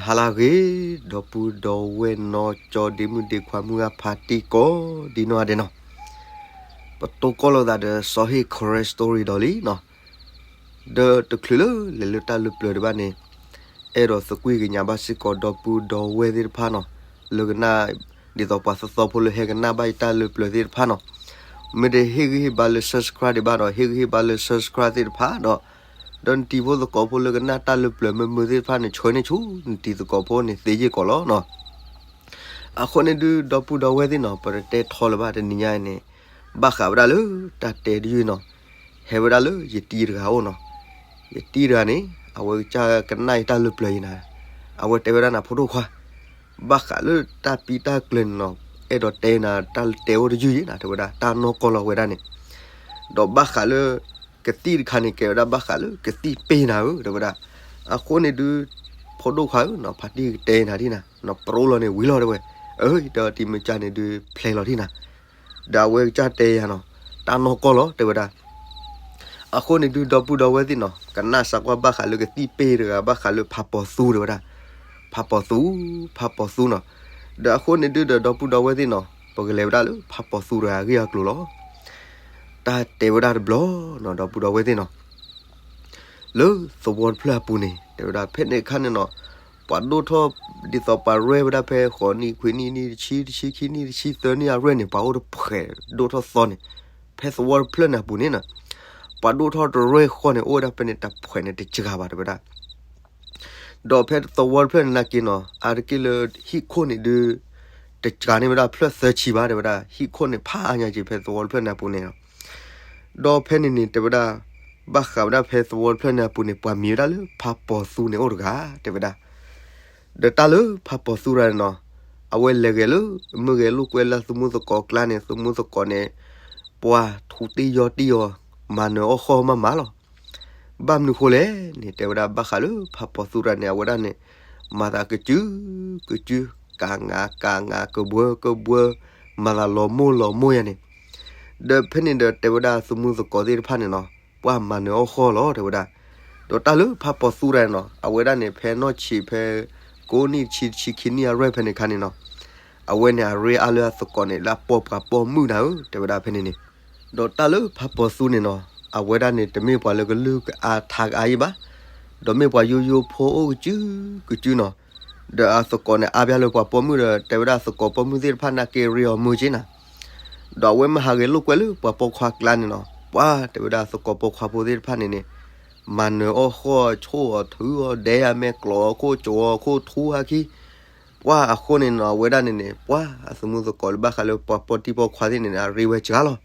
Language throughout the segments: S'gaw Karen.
ဟါလၢအဂ့ၤ, ဒီပုၢ်ဒီဝဲၢ်နီၢ်ကၠီဒ့မုၣ်ဒ့ခွါမုၢ်ဂၢ်ဖါတံၢ်ကိးဒ်နီၢ်ဂၤဒဲးနီၤ, ပတိၢ်ကီၢ်လိာ်သးဒီးစီၤဟ့ၣ် Karen Story ဒီးလံနီၤ, ဒီးတချုးလၢလဲၤလၢတၢ်လၢပျၢၤတဘၣ်န့ၣ်, အဲၣ်ဒိးသကွံာ်ကညးဘၣ်စ့ၢ်ကီးဒီပုၢ်ဒီဝဲၢ်သ့ၣ်တဖၣ်နီၤ, လၢကနၣ်, ဒ်သိးပှၤသီသီဖိလၢဟဲကနၣ်ဘၣ်ယတၢ်လၢပျၢၤသ့ၣ်တဖၣ်နီၤ, မ့ၢ်တဟ့ၣ်ဂံၢ်ဟ့ၣ်ဘါလၢ subscribe ဒံးဘၣ်ဒီး ဟ့ၣ်ဂံၢ်ဟ့ၣ်ဘါလၢ subscribe သ့ၣ်တဖၣ်ဒီး ဒီးနတံၤဖိသကိးဖိလၢကနၣ်တၢ်လၢပျၢၤမုာ်မုာ်သ့ၣ်တဖၣ်န့ၣ် ဆှၢန့ၢ်ဆူ နတံၤသကိးဖိန့ၣ်သ့ယ့ၢ်ကီးလီၤနီၤ. အဃိန့ၣ်ဒုး ဒီပုၢ်ဒီဝဲၢ်သ့ၣ်နီၤ, ပတတဲထီလၢၤဘၣ်တနံၤညါအံၤန့ၣ်, ဘၣ်ဃးဝဲဒၣ်လၢတၢ်တဲတယုၢ်နီၤ, ဟဲဝဲဒၣ်လၢယတံၤတဂၤအအိၣ်နီၤ. ယတံၤတဂၤန့ၣ် အဝဲကစၢ်ကနၣ်ယတၢ်လၢပျၢၤအံၤနၤ, အဝဲတဲဝဲဒၣ်နၤ ဖိဒိၣ်ခွါ, ဘၣ်ဃးလၢတၢ်ပံတၢ်ကျၢၤန့ၣ်နီၤ, အဲၣ်ဒိးတဲနၤတၢ်တဲအိၣ်တယုၢ်ယ့ၢ်နၤ တဲဝဲဒၣ်, တၢ်နီၢ်ကီၢ်လီၤဝဲဒၣ်န့ၣ်, ဒီးဘၣ်ဃးလၢ ကသံၣ်တခါန့ၣ် ကဲဝဲဒၣ်ဘၣ်ဃးလၢကသံၣ်ပ့ၢ်နၤဧၢ တဲဝဲဒၣ်. အဃိန့ၣ်ဒုး ဖိဒိၣ်ခွါဧၢနီၤ, ဖါတံၢ်ကတဲနၤထံၣ်နၤ, နပြိလီၤန့ၣ်ဝံၤလီၤတဲဝဲ, အၢ တဲဝဲ တံၤမ့ၢ်ကၢ်န့ၣ်ဒုး ဖျဲလီၤထံၣ်နၤ, ဒီးအဝဲကစၢ်တဲယၤနီၤ, တၢ်နီၢ်ကီၢ်လီၤ တဲဝဲဒၣ်. အဃိန့ၣ်ဒုး ဒီပုၢ်ဒီဝဲၢ်သ့ၣ်နီၤ, ကနၣ်စးကွၢ်ဘၣ်ဃးလၢကသံၣ်ပ့ၢ်တဂၤ ဘၣ်ဃးလၢဖးပီၤသူတဲဝဲဒၣ်, ဖးပီၤသူ, ဖးပီၤသူနီၤ. ဒီးအဃိန့ၣ်ဒုးဒီး ဒီပုၢ်ဒီဝဲၢ်သ့ၣ်နီၤ, ပကလဲၤဝဲဒၣ်လၢဖးပီၤသူတဂၤအဂ့ၢ်အကျိၤလီၤ. တၢ်တဲဝဲဒၣ်တဘျီနီၤ, ဒီပုၢ်ဒီဝဲၢ်သ့ၣ်နီၤ, လၢသဝီတဖျၢၣ်အပူၤန့ၣ် တဲဝဲဒၣ် ဖဲန့ၣ်အခါန့ၣ်နီၤ, ပှၤဒိၣ်ထီၣ် ဒ်သိးပှၤရဲၣ်ဝဲဒၣ်ဖဲဃိးနံၣ်ခွံနံၣ်နံၣ်တဆံ တဆံခံနံၣ်တဆံသၢနံၣ်အရဲၣ်န့ၣ် ပှၤအိၣ်တဖှဲးဒိၣ်ထီၣ်သီန့ၣ်, ဖဲသဝီတဖျၢၣ်န့ၣ်အပူၤန့ၣ်နီၤ, ပှၤဒိၣ်ထီၣ်တရဲၣ်ဃီန့ၣ် အိၣ်ဝဲဒၣ်ဖဲန့ၣ်တဖှဲးန့ၣ်တစှၤဘၣ်တဲဝဲဒၣ်. ဒီးဖဲသဝီတဖျၢၣ်န့ၣ်နာ်က့နီၤ, အါတက့ၢ်လၢဟံၣ်ခိၣ်န့ၣ်ဒုး တစှၤန့ၢ်ဝဲဒၣ်ဖျၢၣ်သၢဆံဘၣ် တဲဝဲဒၣ်, ဟံၣ်ခိၣ်န့ၣ်ဖးအါညါက့ၤ ဖဲသဝီတဖျၢၣ်န့ၣ်အပူၤန့ၣ်လီၤ. ဒီးဖဲန့ၣ်န့ၣ် တဲဝဲဒၣ်, ဘၣ်ဃးဝဲဒၣ်ဖဲသဝီတဖျၢၣ်န့ၣ်အပူၤန့ၣ် ပှၤမံၤဝဲဒၣ်လၢဖးပီၤသူန့ၣ်အိၣ်တဂၤ တဲဝဲဒၣ်. ဒီးတၢ်လၢဖးပီၤသူတဂၤန့ၣ်နီၤ, အဝဲလဲၤဂဲၤလၢ မုၢ်ဂဲၤလိာ်ကွဲလၢသမူသကိးကျါန့ၣ်, သမူသကိးန့ၣ် ပှၤထူးတံၢ်ယီၢ်တံၢ်အီၤ, မၤနၢၤအီၣ်ဃီမးမးလီၤ. ဘၣ်မနုၤဃိလဲၣ်န့ၣ် တဲဝဲဒၣ် ဘၣ်ဃးလၢဖးပီၤသူတဂၤန့ၣ် အဝဲဒၣ်န့ၣ် မၤသးကစု, ကစု, ကးငါ, ကးငါ, ကဘှၢ, ကဘှၢ, မၤသးလီၤမိၢ်လီၤမိၢ်ယၤန့ၣ်, ဒီးဖဲန့ၣ်ဒီးတဲဝဲဒၣ် သမူသကိးသ့ၣ်တဖၣ်န့ၣ်နီၤ, ပှၤမၤနၢၤအီၣ်ဃီလီၤ တဲဝဲဒၣ်. ဒီးတၢ်လၢဖးပီၤသူတဂၤန့ၣ်နီၤ, အဝဲဒၣ်န့ၣ် ဖဲနီၢ်ဆံးဖဲ ကိးနံၣ်တဆံ တဆံခံနံၣ်အရဲၣ်ဖဲန့ၣ်အခါန့ၣ်နီၤ, အဝဲန့ၣ်အရ့အါလၢအသကိးန့ၣ် လၢအပိာ်ပှၤပိာ်မုၣ်နၤဧၢ တဲဝဲဒၣ်ဖဲန့ၣ်န့ၣ်. ဒီးတၢ်လၢဖးပီၤသူန့ၣ်နီၤ, အဝဲဒၣ်န့ၣ် တမ့ၢ်ပှၤလၢကလုၢ်ကအါထးကအါယံၤဘၣ်, ဒီးမ့ၢ်ပှၤယိယိဖိအိၣ်ကစု, ကစုနီၤ. ဒီးအသကိးန့ၣ် အါဘၣ်လၢပှၤပိာ်မုၣ်ဒီး တဲဝဲဒၣ်သကိးပိာ်မုၣ်သ့ၣ်တဖၣ်နာ်က့ရ့အီၤမုာ်က့နၤ. ဒီးအဝဲမ့ၢ်ဟးဂဲၤလိာ်ကွဲလၢပှၤပိာ်ခွါကျါန့ၣ်နီၤ, ပှၤတဲဝဲဒၣ်သကိးပိာ်ခွါဖိသ့ၣ်တဖၣ်န့ၣ်န့ၣ်, မၤနၢၤအီၣ်ဃီ ဆိၣ်အီၤထုအီၤ ဒဲးယၤမဲာ်ကျိးအီၤ ခိၣ်ကၠိအီၤ ခိၣ်ထူဟါခံ ပှၤအဃိန့ၣ်နီၤ အဝဲဒၣ်န့ၣ်န့ၣ် ပှၤအသမူသကိးလၢဘၣ်ဃးလၢပှၤပိာ်တံၢ်ပိာ်ခွါသ့ၣ်န့ၣ်န့ၣ် အရ့ဝဲစှၤလီၤ.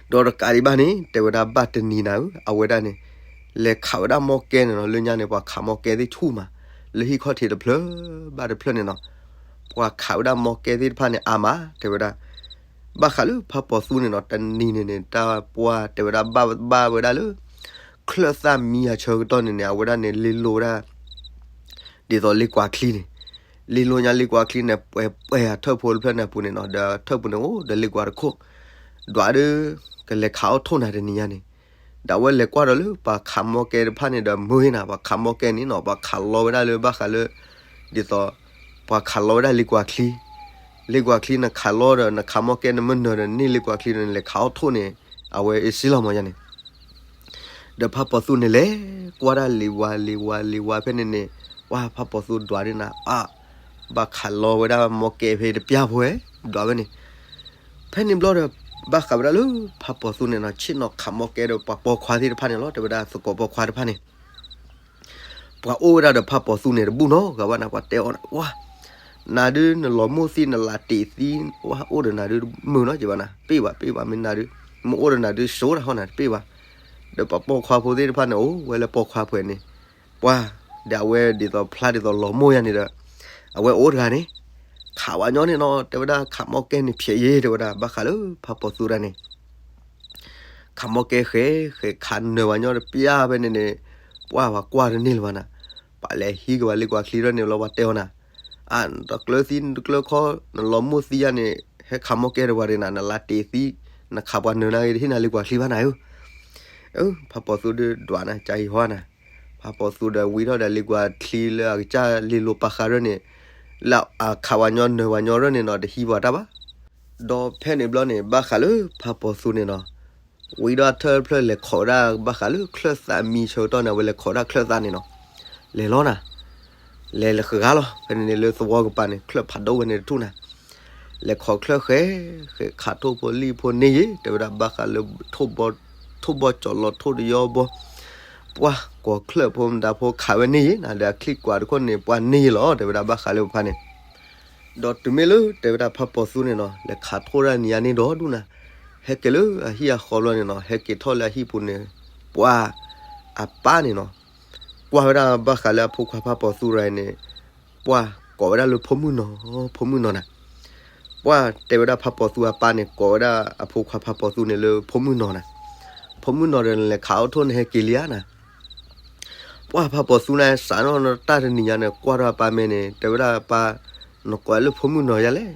ဒီးတကးဒံးဘၣ်န့ၣ် တဲဝဲဒၣ်ဘၣ်တနံၤနၤဧၢ အဝဲဒၣ်န့ၣ် လဲၤခးဝဲဒၣ်မီၢ်ကဲန့ၣ်နီၤ, လၢညါန့ၣ် ပှၤခးမီၢ်ကဲသ့ၣ်ဆူၣ်မး, လၢဟံၣ်ခီၣ်ထံးတဖျၢၣ်ဘၣ်တဖျၢၣ်န့ၣ်နီၤ, ပှၤခးဝဲဒၣ်မီၢ်ကဲသ့ၣ်တဖၣ်န့ၣ်အါမး တဲဝဲဒၣ်. ဘၣ်ဃးလၢဖးပီၤသူန့ၣ်နီၤ တနံၤန့ၣ်န့ၣ် တၢ်ပှၤတဲဝဲဒၣ်ဘၣ်ဘၣ်ဝဲဒၣ်လၢ ချၢၣ်သၣ်မံအဆၢကတီၢ်န့ၣ်န့ၣ် အဝဲဒၣ်န့ၣ် လ့လိဝဲဒၣ် ဒ်သိးလ့ကွၢ်ချံန့ၣ်, လ့လိညါလ့ကွၢ်ချံန့ၣ် ပှဲၤပှဲၤအထၢၣ်ဖိတဖျၢၣ်န့ၣ်အပူၤန့ၣ်နီၤ, ဒီးထၢၣ်ပူၤန့ၣ်အိၣ်ဒီးလ့ကွၢ်တခိၣ်, ဒွးဒီး ကလဲၤခးအီၣ်ထိၣ်နၤတနံၤညါန့ၣ်, ဒီးအဝဲလဲၤကွၢ်ဒီးလၢပှၤခးမီၢ်ကဲတဖၣ်န့ၣ်ဒီးမုာ်နၤ, ပှၤခးမီၢ်ကဲန့ၣ်နီၤ ပှၤခးလီဝဲဒၣ်လၢဘၣ်ဃးလၢ ဒ်သိး ပှၤခးလီဝဲဒၣ်လ့ကွၢ်ချံ, လ့ကွၢ်ချံနခးလီဒီး နခးမီၢ်ကဲနမ့ၢ်နၢၤဒီးန့ၢ်လ့ကွၢ်ချံဒီး နလဲၤခးအီၣ်ထိၣ်န့ၣ် အဝဲအ့ၣ်စ့လီၤမးယါန့ၣ် ဒီးဖးပီၤသူန့ၣ်လဲၤကွၢ်ဒၣ်လံၤဝါလံၤဝါလံၤဝါဖဲန့ၣ်န့ၣ်, ပှၤဖးပီၤသူဒွးဒ်နၤ, အါ, ဘၣ်ခးလီဝဲဒၣ်မီၢ်ကဲဖဲတပျၢ်ဖိဝဲ, ဒွးဝဲန့ၣ်, ဖဲန့ၣ်ဘျီဒီး ဘၣ်ဃးဝဲဒၣ်လၢဖးပီၤသူန့ၣ်နီၤ ဆ့ၣ်နီၤခးမီၢ်ကဲဒီးပှၤပိာ်ခွါသ့ၣ်တဖၣ်န့ၣ်လီၤ, တဲဝဲဒၣ်သကိးပိာ်ခွါတဖၣ်န့ၣ် ပှၤအိၣ်ဝဲဒၣ်ဒီးဖးပီၤသူန့ၣ်တဘူၣ်နီတဂၤဘၣ်နၤ, ပှၤတဲအီၤနၤ, ဝါ, နၤဒုးနလီၤမိၢ်သံ နလးတ့ၢ်သံ, ဝါ, အိၣ်ဒီးနၤဒုးမုာ်နီတက့ၢ်ဘၣ်နၤ, ပ့ၢ်ဘၣ် ပ့ၢ်ဘၣ် မ့ၢ်နၤဒုး, မ့ၢ်အိၣ်ဒီးနၤဒုး စိတၢ်ဟီၣ်နၤတပ့ၢ်ဘၣ်. ဒီးပှၤပိာ်ခွါဖိသ့ၣ်တဖၣ်န့ၣ် အိၣ်ဝဲလၢပိာ်ခွါပှဲၤန့ၣ်, ပှၤ, ဒီးအဝဲဒ်သိးဖျါဒ်သိးလီၤမိၢ်ယါန့ၣ်ဒီး, အဝဲအိၣ်တဂၤန့ၣ်, ခးဝဲညီန့ၣ်နီၤ တဲဝဲဒၣ် ခးမီၢ်ကဲန့ၣ်ဖျဲးယ့ၢ် တဲဝဲဒၣ် ဘၣ်ဃးလၢဖးပီၤသူတဂၤန့ၣ် ခးမီၢ်ကဲဃဲ, ဃဲခးနၢၤဝဲညီတပျၢ်ဖဲန့ၣ်န့ၣ်, ပှၤပှၤကွၢ်တန့ၢ်လၢၤဘၣ်နၤ, ပှၤလဲၤဟံးက့ၤဝဲလ့ကွၢ်ချံထီၣ်န့ၣ်လီၤ ပှၤတဲအီၤနၤ, အါ, တကျၢၤသံတကျၢၤခီ, နလီၤမိၢ်သံယါန့ၣ်, ဟဲခးမီၢ်ကဲတဝၤဒၣ်နၤ, နလးတ့ၢ်သံ, နခးပှၤနၢၤနၤဂ့ၤ တဟ့ၣ်နၤလ့ကွၢ်ချံဘၣ်နၤဧၢ. အၢ, ဖးပီၤသူဒုးဒွးနၤ ကဟံးဟီနၤ, ဖ ဖးပိာ်သူဒီးဝံထီၣ်ဒီးလ့ကွၢ်ချံလၢအကစၢ်လ့လိၤပာ်ဃာ်ရၢၢ်န့ၣ်, လၢအခးဝဲညီနၢၤဝဲညီရၢၢ်န့ၣ်နီၤ တဟံးပှၤတၢ်ဘၣ်. ဒီးဖဲန့ၣ်ဘျီန့ၣ် ဘၣ်ဃးလၢဖးပိာ်သူန့ၣ်နီၤ, ဝံဒီးအထၢၣ်တဖျၢၣ်လဲၤခိးဝဲဒၣ်ဘၣ်ဃးလၢချၢၣ်သးမံဆၢကတီၢ်န့ၣ် အဝဲလဲၤခိးဒၣ်ချၢၣ်သးန့ၣ်နီၤ, လဲၤလီၤနၤ, လဲၤလၢဃဂါလီၤ. ဖဲန့ၣ်န့ၣ်လၢသဝီကပၤန့ၣ် ချၢၣ်ဖးဒိၣ်ဝဲန့ၣ်တထူၣ်နၤ, လဲၤခိးချၢၣ်ဃဲ, ဃဲခးထိၣ်ဖိလံၣ်ဖိန့ၢ်ယံၤ တဲဝဲဒၣ်ဘၣ်ဃးလၢ ထိၣ်ဘီကၠီၤလီၤထိၣ်တယီဘီ, ပှၢ်ကိးချၢၣ်ဖိမတၤဖိခးဝဲန့ၢ်ယံၤနၤ ဒီးအချံကွၢ်တခိၣ်န့ၣ် ပှၢ်န့ၢ်ယံၤလီၤ တဲဝဲဒၣ်ဘၣ်ဃးလၢပဖါန့ၣ် ဒီးတုၤမ့ၢ်လၢတဲဝဲဒၣ်ဖးပိာ်သူန့ၣ်နီၤ လဲၤခးထိၣ်ဒၣ်နံၤညါန့ၣ်ဒီဒူၣ်နၤ, ဟဲက့ၤလၢအဟံၣ်အဃီဘျီန့ၣ်နီၤ ဟဲက့ၤထီၣ်လၢအဟံၣ်ပူၤန့ၣ်, ပှၢ်အပၢ်န့ၣ်နီၤ, ကွၢ်ဝဲဒၣ်ဘၣ်ဃးလၢအဖိခွါဖးပိာ်သူရၤန့ၣ်, ပှၢ်ကိးဝဲဒၣ်လၢဖိမုၣ်နီၤ, ဖိမုၣ်နီၤနၤ, ပှၢ်တဲဝဲဒၣ်ဖးပိာ်သူအပၢ်န့ၣ် ကိးဝဲဒၣ်အဖိခွါဖးပိာ်သူန့ၣ်လၢဖိမုၣ်နီၤနၤ, ဖိမုၣ်နီၤဒီးနလဲၤခးအိၣ်ထိၣ်နဟဲက့ၤလံဧါနၤ ပှၢ်ဖးပိာ်သူန့ၣ် စးထီၣ်တၢ်တနံၤညါန့ၣ် ကွၢ်ထီၣ်အပၢ်မဲာ်န့ၣ် တဲဝဲဒၣ်ပၢ်, နကိးလၢဖိမုၣ်နီၤယါလဲၣ်,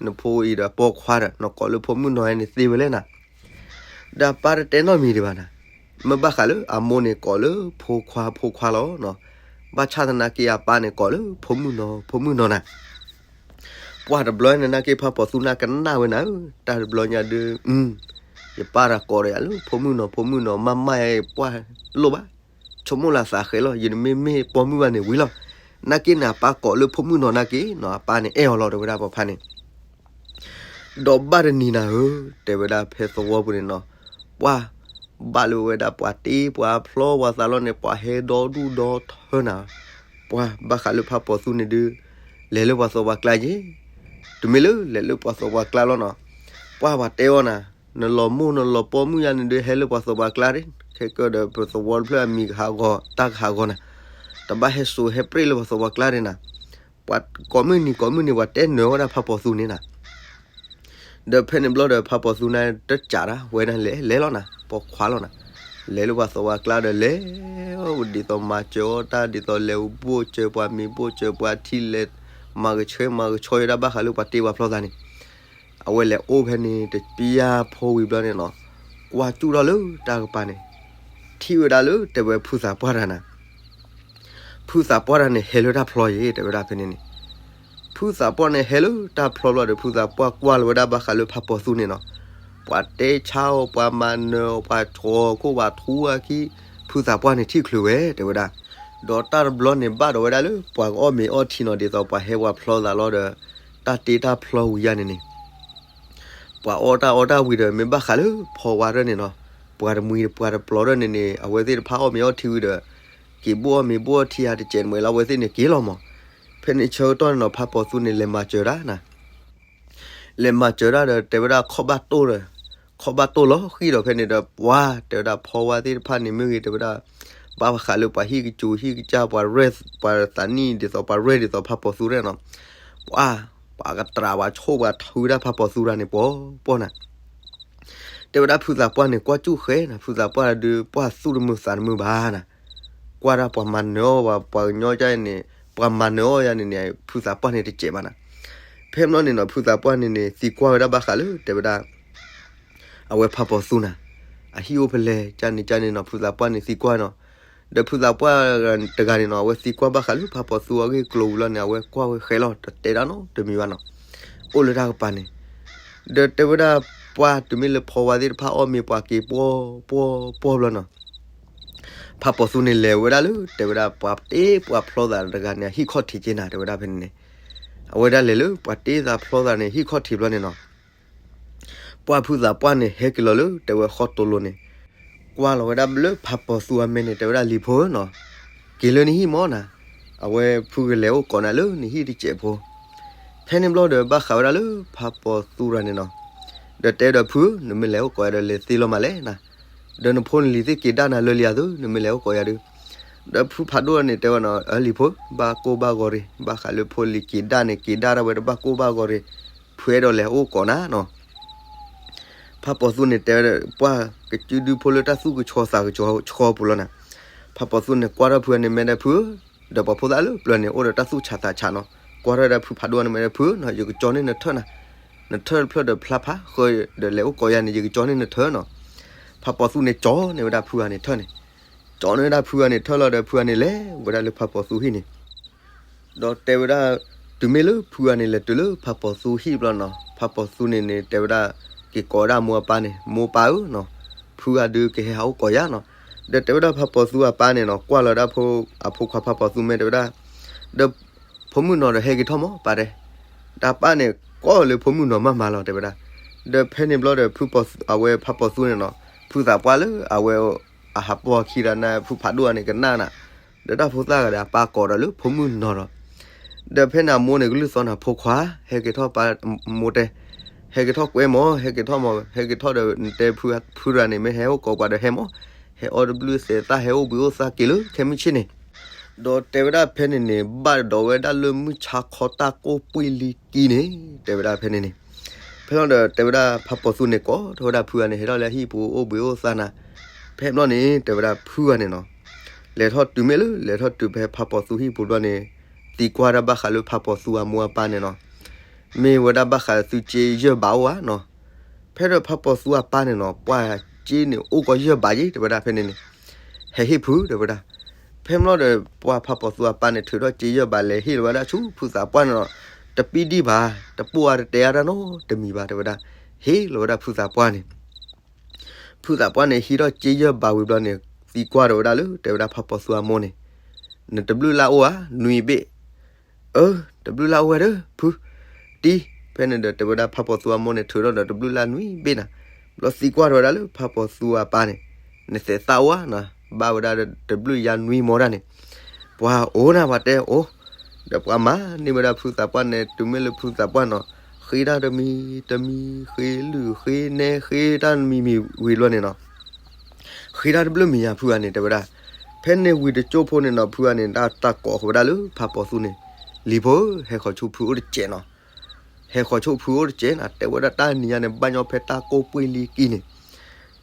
နဖိအံၤဒီးပိာ်ခွါဒီး နကိးလၢဖိမုၣ်နီၤယါန့ၣ်သ့ဝဲလဲၣ်နၤ, ဒီးအပၢ်တတဲနီတမံၤဒံးဘၣ်နၤ, မ့ၢ်ဘၣ်ဃးလၢအမိၢ်န့ၣ်ကိးလၢဖိခွါဖိခွါလီၤ, ဘၣ်ဆၣ်သနာ်က့အပၢ်န့ၣ်ကိးလၢဖိမုၣ်နီၤဖိမုၣ်နီၤနၤ ပှၢ်တဘျီန့ၣ်နာ်က့ဖးပိာ်သူန့ၣ်ကနၣ်ဝဲနၤဧၢ, တၢ်တဘျီညါဒုး, ယပၢ်တၢ်ကိးဒီးယၤလၢဖိမုၣ်နီၤဖိမုၣ်နီၤ မၤမၢ်ယၤပှၢ်လိၣ်ဘၣ်, ဆိကမိၣ်လၢသးဃဲလီၤ ယတမ့ၢ်မ့ၢ်ပိာ်မုၣ်ဘၣ်န့ၣ်ဝံၤလီၤ, နာ်က့န့ၣ် အပၢ်ကိးလၢဖိမုၣ်နီၤနာ်က့နီၤ အပၢ်န့ၣ်အဲၣ်အီၤလီၤ တဲဝဲဒၣ်ပဖါန့ၣ် ဒီးဘၣ်တနံၤနၤဧၢ, တဲဝဲဒၣ်ဖဲသဝီပူၤန့ၣ်နီၤ, ပှၢ်ဘၣ်လၢဝဲဒၣ်ပှၤတ့ပှၤဖျီပှၤသးလီၤန့ၣ် ပှၤဟဲဒီဒူၣ်ဒီထၢနၤ, ပှၢ်ဘၣ်ဃးလၢဖးပိာ်သူန့ၣ်ဒုး, လဲၤလၢပှၤသဝီပှၤကျါယ့ၢ်, တမ့ၢ်လၢလဲၤလၢပှၤသဝီပှၤကျါလီၤနီၤ, ပှၢ်ပှၤတဲအီၤနၤ, နလီၤမိၢ်နလီၤပိာ်မုၣ်ယါန့ၣ်ဒုး ဟဲလၢပှၤသဝီပှၤကျါ, ခဲကၢဒီးပသဝီတဖျၢၣ်အမံၤကဟးဂီၤ တၢ်ကဟးဂီၤနၤ, တဘၣ်ဟဲစိာ်ဟဲပြ့ၣ်လၢပှၤသဝီပှၤကျါဒၣ်နၤ, ပှၤကိးမုၢ်နံၤကိးမုၢ်နံၤ ပှၤတဲနၢၤဝဲဒၣ်ဖးပိာ်သူန့ၣ်နၤ ဒီးဖဲန့ၣ်ဘျီဒီးဖးပိာ်သူန့ၣ်တစးဒၣ်ဝဲဒၣ်လဲၤလဲၤလီၤနၤ ပိာ်ခွါလီၤနၤ, လဲၤလၢပှၤသဝီပှၤကျါဒီးလဲၤ, ဒ်သိးမၤစၢၤအီၣ်တၢ် ဒ်သိးလဲၤအိၣ်ဘိၣ်စၢၤပှၤမ့ၤဘိၣ်စၢၤပှၤထံလဲၤ, မၤကဆှဲမၤကဆှီယဲဒၣ်ဘၣ်ဃးလၢပှၤတ့ပှၤဖျီသးန့ၣ်, အဝဲလဲၤအိၣ်ဖဲန့ၣ်တပျၢ်ဖိဝံၤဘျီန့ၣ်နီၤ, ကွၢ်စူၣ်ထီၣ်လၢတၢ်ကပၤန့ၣ်, ထံၣ်ဝဲဒၣ်လၢတဲဝဲဖုသးပှၢ်တဂၤနၤ ဖုသးပှၢ်တဂၤန့ၣ် ဟဲလၢတၢ်ဖျီယ့ၢ် တဲဝဲဒၣ်ဖဲန့ၣ်န့ၣ်, ဖုသးပှၢ်န့ၣ်ဟဲလၢတၢ်ဖျီဘျီဒီး ဖုသးပှၢ်ကွၢ်လီၤဝဲဒၣ်ဘၣ်ဃးလၢဖးပိာ်သူန့ၣ်နီၤ, ပှၤတဲဆါအီၤ ပှၤမၤနၢၤအီၤ ပှၤတြီခိၣ်ပှၤထူအခံ, ဖုသးပှၢ်န့ၣ်ထံၣ်ချုးဝဲ တဲဝဲဒၣ်, ဒီးတၢ်တဘျီန့ၣ်ဘၣ်ဒီးဝဲဒၣ်လၢ ပှၤကအီၣ်မ့ၤအီထံနီၤ ဒ်သိးပှၤဟဲပှၤဖျီသးလီၤဒီး, တၢ်တ့တၢ်ဖျီဝံၤယါန့ၣ်န့ၣ် ပှၤအီၣ်တၢ်အီတၢ်ဝံၤဒီး မ့ၢ်ဘၣ်ဃးလၢဖီဝါရၢၢ်န့ၣ်နီၤ, ပှၤတမှံၤပှၤတပျီၤရၢၢ်န့ၣ်န့ၣ် အဝဲသ့ၣ်တဖၣ်အီၣ်မ့ၤအီထံဝံၤဒီး, က့ၤဘိၣ်အီၣ်မ့ၤဘိၣ်အီထံဧါတစဲးတမှဲလီၤ အဝဲသ့ၣ်န့ၣ်က့ၤလီၤမး, ဖဲန့ၣ်ဆၢကတီၢ်န့ၣ်နီၤ ဖးပိာ်သူန့ၣ် လဲၤမၤစၢၤတၢ်နၤ လဲၤမၤစၢၤတၢ်ဒီး တဲဝဲဒၣ်ခီၣ်ဘၣ်တိၢ်ဒီး, ခီၣ်ဘၣ်တိၢ်လီၤဃံၤဒီး ဖဲန့ၣ်ဒီး ပှၤတဲဝဲဒၣ်ဖီဝါသ့ၣ်တဖၣ်န့ၣ်မ့ၢ်ဂ့ၤ တဲဝဲဒၣ်, ဘၣ်ဃးလၢပှၤဟံၣ်ကစူၤဟံၣ်ကစၢ် ပှၤရဲၣ် ပှၤသးနံၣ်ဒ်သိး ပှၤရဲၣ်ဒ်သိးဖးပိာ်သူရဲၣ်နီၤ, ပှၤ, ပှၤကတြးပှၤဆိၣ်ပှၤထုဝဲဒၣ်ဖးပိာ်သူတဂၤန့ၣ် ပှီၤပှီၤနၤ တဲဝဲဒၣ်ဖုသးပှၢ်န့ၣ် ကွၢ်စူၣ်ဃဲနၤ ဖုသးပှၢ်ဒုး ပှၢ်သူၣ်တမုာ်သးတမုာ်ဘၣ်နၤ, ကွၢ်ဒၣ်ပှၤမၤနၢၤအီၤ ပှၤကညီကန့ၣ် ပှၤမၤနၢၤအီၤယါန့ၣ်န့ၣ် ဖုသးပှၢ်န့ၣ်တစဲးဘၣ်နၤ, ဖဲမ့ၢ်န့ၣ်နီၤ ဖုသးပှၢ်န့ၣ်န့ၣ် သံကွၢ်ဝဲဒၣ်ဘၣ်ဃးလၢ တဲဝဲဒၣ် အဝဲဖးပိာ်သူနၤ, အဟံၣ်အိၣ်ဖဲလဲၣ် ကန့ၣ်ကန့ၣ်နီၤ ဖုသးပှၢ်န့ၣ်သံကွၢ်နီၤ, ဒီးဖုသးပှၢ်တဂၤန့ၣ်နီၤ အဝဲသံကွၢ်ဘၣ်ဃးလၢဖးပိာ်သူအဂ့ၢ်ကျိၤဝံၤလီၤန့ၣ် အဝဲကွၢ်ဝဲဃဲလီၤ တတဲဒၣ်နီတမံၤဘၣ်နီၤ, အိၣ်လၢတၢ်ကပၤန့ၣ်, ဒီးတဲဝဲဒၣ်ပှၢ်တုၤမ့ၢ်လၢဖီဝါသ့ၣ်တဖၣ်အီၣ်မ့ၤပှၤက့ၤပှီၤပှီၤပှီၤဘျီနီၤ ဖးပိာ်သူန့ၣ်လဲၤဝဲဒၣ်လၢ တဲဝဲဒၣ်ပှၤတ့ပှၤဖျီသးတဂၤန့ၣ် အဟံၣ်ခီၣ်ထံးက့နၤ တဲဝဲဒၣ်ဖဲန့ၣ်န့ၣ်, အဝဲဒၣ်လဲၤလၢပှၤတ့သးဖျီသးန့ၣ် ဟံၣ်ခီၣ်ထံးဘျီန့ၣ်နီၤ, ပှၢ်ဖုသးပှၢ်န့ၣ်ဟဲက့ၤလီၤလၢ တဲဝဲဃီတိၤလိၤန့ၣ်, ကွၢ်လီၤဝဲဒၣ်လၢဖးပိာ်သူအမဲာ်န့ၣ် တဲဝဲဒၣ်လံၤဖိဧၢနီၤ, က့ၤလၢနဟံၣ်မၢ်နၤ, အဝဲဖုကလဲၤအိၣ်ကိးနၤလၢနဟံၣ်တစဲးဖိ ဖဲန့ၣ်ဘျီဒီးဘၣ်ဃးဝဲဒၣ်လၢဖးပိာ်သူရၤန့ၣ်နီၤ, ဒီးတဲဒီးဖုဧၢ နမ့ၢ်လဲၤအိၣ်ကိးယၤဒီးလဲၤသ့လီၤမးလဲၣ်နၤ, ဒီးနဖိနလံၤသ့ၣ်က့ၤဒၣ်နၤလၢလံအသိး နမ့ၢ်လဲၤအိၣ်ကိးယၤဒုး, ဒီးဖုဖးဒိၣ်န့ၣ်တဲဝဲနီၤ အၢလံၤဖိ ဘၣ်ကိၢ်ဘၣ်ဂီၤရ့ၣ် ဘၣ်ဃးလၢဖိလံၤက့ၤဒၣ်န့ၣ် က့ၤဒၣ်ဒၣ်ဝဲတဘၣ်ကိၢ်ဘၣ်ဂီၤရ့ၣ်, ဖုအဲၣ်ဒိးလဲၤအိၣ်ကိးနၤနီၤ ဖးပိာ်သူန့ၣ်တဲဝဲဒၣ် ပှၢ်ကစုဒုဖိလၢတၢ်သူၣ်ကဆှီသးကဆှီပူၤလီၤနၤ, ဖးပိာ်သူန့ၣ်ကွၢ်ထီၣ်ဖုန့ၣ်မဲာ်ဒီးဖုဧၢ, ဒီးပှၤဖိသၣ်လၢပျၢၤန့ၣ် အိၣ်ဒီးတၢ်သူၣ်ဆးသးဆးနီၤ, ကွၢ်ထီၣ်ဝဲဒၣ်ဖုဖးဒိၣ်န့ၣ်မဲာ်ဒီးဖုဧၢနီၤ ယကကၠီန့ၢ်နထၢၣ်နၤ, နထၢၣ်တဖျၢၣ်ဒီးဖျါဖးဃၢဒီးလဲၤအိၣ်ကိးယၤန့ၣ် ယကကၠီန့ၢ်နထၢၣ်နီၤ, ဖးပိာ်သူန့ၣ်ကၠီန့ၢ်ဝဲဒၣ်ဖုဂၤန့ၣ်ထၢၣ်န့ၣ် ကၠီန့ၢ်ဝဲဒၣ်ဖုဂၤန့ၣ်ထၢၣ်လီၤဒီး ဖုဂၤန့ၣ်လဲၤဝဲဒၣ်လၢဖးပီၤသူဟံၣ်န့ၣ် ဒီးတဲဝဲဒၣ်, တုၤမ့ၢ်လၢဖုဂၤန့ၣ်လဲၤတုၤလၢဖးပီၤသူဟံၣ်ဘျီနီၤ, ဖးပီၤသူန့ၣ်န့ၣ် တဲဝဲဒၣ်, က့ၤကိးဝဲဒၣ်အမိၢ်အပၢ်န့ၣ်, မိၢ်ပၢ်ဧၢနီၤ, ဖုဂၤဒုးကဟဲဟးအိၣ်ကိးယၤနီၤ. ဒီးတဲဝဲဒၣ်ဖးပီၤသူအပၢ်န့ၣ်နီၤ, ကွၢ်လီၤဝဲဒၣ်အဖိခွါဖးပီၤသူမ့ၢ်တဲဝဲဒၣ်, ဒီး ဖိမုၣ်နီၤဒီးဟဲက့ၤထီၣ်မး ပၢ်တဲ, တၢ်ပၢ်န့ၣ်ကိးလၢဖိမုၣ်နီၤမးမးလီၤ တဲဝဲဒၣ်. ဒီးဖဲန့ၣ်ဘျီဒီး အဝဲဖးပီၤသူန့ၣ်နီၤ, ဖုသးပှၢ်လၢအဝဲ အဟးပီၢ်ခံဒီးန့ၣ် ဖုဖးဒိၣ်အန့ၣ်ကနၣ်နၤ, ဒီးတၢ်ဖိသၣ်ဂၤဒီးအပၢ်ကိးဒီးလၢဖိမုၣ်နီၤဒီး, ဒီးဖဲန့ၣ်အမိၢ်န့ၣ်ကလုၢ်သီနၤ ဖိခွါ, ဟဲက့ၤထီၣ်ပၢ်, မိၢ်တဲ, ဟဲက့ၤထီၣ်ကွဲမး, ဟဲက့ၤထီၣ်မး, ဟဲက့ၤထီၣ်ဒီးနတဲဖုဖုတဂၤန့ၣ် မ့ၢ်ဟဲအိၣ်ကိးပှၤဒီးဟဲမး, ဟဲအီၣ်တဘျုးသဲးသၣ် ဟဲအိၣ်ဘှံးအိၣ်သါက့ၤလၢခဲမုၢ်ဆ့ၣ်န့ၣ် ဒီးတဲဝဲဒၣ်ဖဲန့ၣ်န့ၣ် ဘၣ်ဒိးဝဲဒၣ်လၢမုၢ်ဆါခီတၢ်ကိၢ်ပှ့ၤလံကံန့ၣ် တဲဝဲဒၣ်ဖဲန့ၣ်န့ၣ်, ဖဲလီၤဒီးတဲဝဲဒၣ်ဖးပီၤသူန့ၣ်ကိးထီၣ်ဝဲဒၣ်ဖုဂၤန့ၣ် ဟဲထီၣ်လၢဟံၣ်ပူၤအိၣ်ဘှံးအိၣ်သါနၤ, ဖဲဘျီန့ၣ် တဲဝဲဒၣ်ဖုဂၤန့ၣ်နီၤ, လဲၤထီၣ်တုၤမ့ၢ်လၢ လဲၤထီၣ်တုၤဖဲဖးပီၤသူဟံၣ်ပူၤဘျီန့ၣ်, သံကွၢ်ဒၣ်ဘၣ်ဃးလၢဖးပီၤသူအမိၢ်အပၢ်န့ၣ်နီၤ, မ့ၢ်ဝဲဒၣ်ဘၣ်ဃးသုစ့ယဲၢ်ဘးအိၣ်ဧါနီၤ, ဖဲဒီးဖးပီၤသူအပၢ်န့ၣ်နီၤ ပှၤစ့န့ၣ်အိၣ်ကီးယဲၢ်ဘးယ့ တဲဝဲဒၣ်ဖဲန့ၣ်န့ၣ်, ဟဲဟ့ၣ်ဖု တဲဝဲဒၣ်, ဖဲဘျီဒီးပှၤဖးပီၤသူအပၢ်န့ၣ် ထုးထီၣ်စ့ယဲၢ်ဘးလဲၤဟ့ၣ်လီၤဝဲဒၣ်ဆူဖုသးပှၢ်န့ၣ်နီၤ, တပံဒံၣ်ဘၣ်, တပိၢ်အါတတဲအါတၢ်နီတမံၤဘၣ် တဲဝဲဒၣ်, ဟ့ၣ်လီၤဝဲဒၣ်ဖုသးပှၢ်န့ၣ် ဖုသးပှၢ်န့ၣ် ဟံးထီၣ်စ့ယဲၢ်ဘးဝံၤဘျီန့ၣ်, သံကွၢ်ဒီးဝဲဒၣ်လၢ တဲဝဲဒၣ်ဖးပီၤသူအမိၢ်န့ၣ်, နတဘျုးလၢ်အိၣ်ဧါ, နွံဘ့ၣ်, အၢ, တဘျုးလၢ်အိၣ်ဝဲဒီး ဖု, တံၤ, ဖဲန့ၣ်ဒီး တဲဝဲဒၣ်ဖးပီၤသူအမိၢ်န့ၣ် ထုးထီၣ်ဒီးတဘျုးလၢ်နွံဘ့ၣ်နၤ, ဘျီသံကွၢ်ဒီးဝဲဒၣ်လၢဖးပီၤသူအပၢ်န့ၣ်, နသဲးသၣ်အိၣ်ဧါနၤ, ဘၣ်ဝဲဒၣ်တဘျုးယၤနွံမီတၢ်န့ၣ်, ပှၤအိၣ်နၤ ပှၤတဲအိၣ်, ဒီးပှၤမၤန့ၢ်ဝဲဒၣ်ဖုသးပှၢ်န့ၣ် တုၤမ့ၢ်လၢဖုသးပှၢ်နီၤ, ဃ့တၢ်တမံၤတမံၤ, ဃ့လုၢ်ဃ့နဲဃ့တၢ်တမံၤမံၤဝံၤဘျီန့ၣ်နီၤ ဃ့တၢ်တဘျုးမံၤယၤ ဖုဂၤန့ၣ်တဲဝဲဒၣ်, ဖဲန့ၣ်ဝံၤတကၠိၢ်ဖိန့ၣ်နီၤ ဖုဂၤန့ၣ် တၢ်ကိးဃီၤဝဲဒၣ်လၢဖးပီၤသူန့ၣ်, လံၤဖိဧၢ, ဟဲဃီၤဆူဖုအိၣ်တစဲးနီၤ, ဟဲဃီၤဆူဖုအိၣ်တစဲးနၤ, တဲဝဲဒၣ်တၢ်နံၤညါန့ၣ် ဘၣ်ညီဖဲတၢ်ကိၢ်ပှ့ၤလံကံန့ၣ်,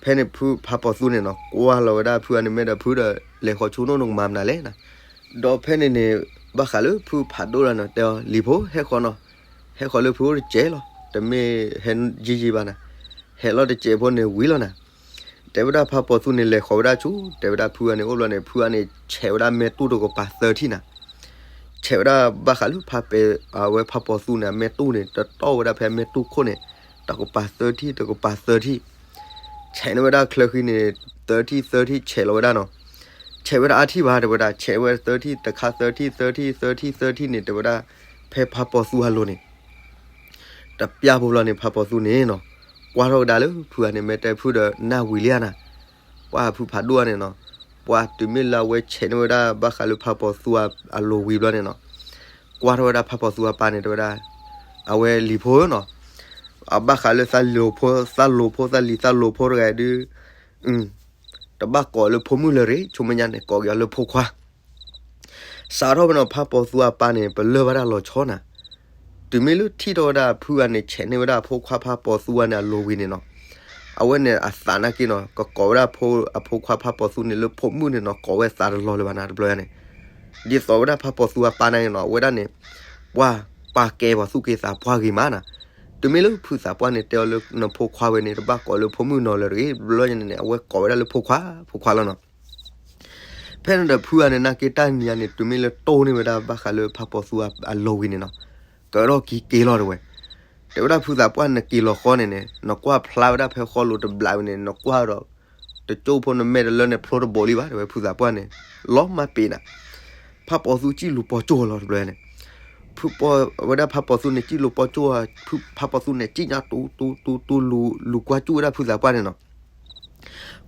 ဖဲန့ၣ်ဖုဖးပီၤသူန့ၣ်နီၤ ကွၢ်လီၤဝဲဒၣ်ဖုဂၤန့ၣ် မ့ၢ်ဒီးဖုဒီး လဲၤဃီၤဆူနိၣ်နကမၤမနုၤလဲၣ်နၤ, ဒီးဖဲန့ၣ်န့ၣ် ဘၣ်ဃးလၢဖုဖးဒိၣ်လၢနၤ တဲအီၤ လံၤဖိ ဟဲဃီၤနီၤ, ဟဲဃီၤလၢဖုအိၣ်တစဲးလီၤ, တမ့ၢ်ဟဲယံာ်ယံာ်ဘၣ်နၤ, ဟဲလီၤတစဲးဖိန့ၣ်ဝံၤလီၤနၤ တဲဝဲဒၣ်ဖးပီၤသူန့ၣ် လဲၤဃီၤဝဲဒၣ်ဆူ တဲဝဲဒၣ်ဖုဂၤန့ၣ်အိၣ်ဘျီန့ၣ် ဖုဂၤန့ၣ် ဆဲးဝဲဒၣ်မဲာ်တူၢ်တကပၤသၢထံၣ်နၤ, ဆဲးဝဲဒၣ်ဘၣ်ဃးလၢဖးပဲာ် အဝဲဖးပီၤသူန့ၣ် အမဲာ်တူၢ်န့ၣ် တတီၢ်ဝဲဒၣ်ဖဲမဲာ်တူၢ်ခိၣ်န့ၣ် တကပၤသၢထံၣ် တကပၤသၢထံၣ်, ဆဲးန့ၢ်ဝဲဒၣ်ချၢဃံန့ၣ် သၢထံၣ်သၢထံၣ် ဆဲးလီၤဝဲဒၣ်နီၤ, ဆဲးဝဲဒၣ်အါထံၣ်ဘၣ် တဲဝဲဒၣ် ဆဲးဝဲသၢထံၣ်တခါ သၢထံၣ်သၢထံၣ် သၢထံၣ်သၢထံၣ်န့ၣ် တဲဝဲဒၣ် ဖဲဖးပီၤသူအလိၤန့ၣ် တပျၢ်ဖိဘျီန့ၣ် ဖးပီၤသူန့ၣ်နီၤ, ကွၢ်ထီၣ်ကဒါလၢဖုဂၤန့ၣ် မ့ၢ်တဲဖုဒီးနၢ်ဝံၤလံဧါနၤ, ပှၤဖုဖးဒိၣ်ဧါန့ၣ်နီၤ, ပှၤတုၤမ့ၢ်လၢအဝဲဆဲးန့ၢ်ဝဲဒၣ်ဘၣ်ဃးလၢဖးပီၤသူအလိၤဝံၤဘျီန့ၣ်နီၤ, ကွၢ်ထီၣ်ဝဲဒၣ်ဖးပီၤသူအပၢ်န့ၣ် တဲဝဲဒၣ်, အဝဲလံၤဖိဧၢနီၤ, အဘၣ်ဃးလၢသးလိၤဖိ သးလိၤဖိ သးလံၤသးလိၤဖိတဂၤဒုး တဘၣ်ကိးလၢဖိမုၣ်လၢၤရ့ၣ် ဆိမိၣ်ညါန့ၣ် ကိးက့ၤအီၤလၢဖိခွါ စးထီၣ်ဖဲန့ၣ် ဖးပီၤသူအပၢ်န့ၣ် ပလၢၢ်ဘၣ်တၢ်လီၤဆီနၤ, တုၤမ့ၢ်လၢထံၣ်ထီၣ်ဝဲဒၣ်ဖုဂၤန့ၣ် ဆဲးန့ၢ်ဝဲဒၣ်အဖိခွါဖးပီၤသူအန့ၣ်အလိၤဝံၤန့ၣ်နီၤ, အဝဲန့ၣ်အသးနာ်က့နီၤ ကကိးဝဲဒၣ်အဖိခွါဖးပီၤသူန့ၣ် လၢဖိမုၣ်န့ၣ်နီၤ ကိးဝဲသးတလီၤလၢၤဘၣ်နၤတဘျီန့ၣ်, ဒ်သိးဝဲဒၣ်ဖးပီၤသူအပၢ်နာ်က့နီၤ အဝဲဒၣ်န့ၣ် ပှၤပာ်ကဲပှၤသူၣ်က့သးပှၢ်ဂ့ၤမးနၤ, တုၤမ့ၢ်လၢဖုသးပှၢ်န့ၣ် တဲအီၤလၢနဖိခွါဝဲန့ၣ် တဘၣ်ကိးလၢဖိမုၣ်နီၤလၢၤတဂ့ၤ တဘျီန့ၣ်န့ၣ် အဝဲကိးဝဲဒၣ်လၢဖိခွါ ဖိခွါလီၤနီၤ ဖဲန့ၣ်ဒီးဖုဂၤန့ၣ် နာ်က့တၢ်နံၤညါန့ၣ် တုၤမ့ၢ်လၢတိၢ်န့ၢ်ဝဲဒၣ်ဘၣ်ဃးလၢဖးပီၤသူအလိၤဝံၤန့ၣ်နီၤ, ကၢထီၣ်က့ၤက့ၤလီၤတဲဝဲ, တဲဝဲဒၣ်ဖုသးပှၢ်နက့ၤလီၤဃီန့ၣ်န့ၣ် နကွၢ်ဖျါဝဲဒၣ်ဖဲဃီလိၤတဘျီဝံၤန့ၣ် နကွၢ်ဒီး တကၠိၢ်ဖိနမဲာ်တလၢန့ၣ် ဖျိတဘိးလံဘၣ် တဲဝဲဖုသးပှၢ်န့ၣ်, လီၤမၢ်ပ့ၤနၤ, ဖးပီၤသူစံၣ်လူၤပီၢ်ကၠိၣ်လီၤတဘျီန့ၣ် ဖုပီၤဝဲဒၣ်ဖးပီၤသူန့ၣ် စံၣ်လူၤပီၢ်ကၠိၣ်, ဖုဖးပီၤသူန့ၣ် စံၣ်ညါတူတူတူတူ လူၤကွၢ်ကၠူၣ်ဝဲဒၣ်ဖုသးပှၢ်န့ၣ်နီၤ,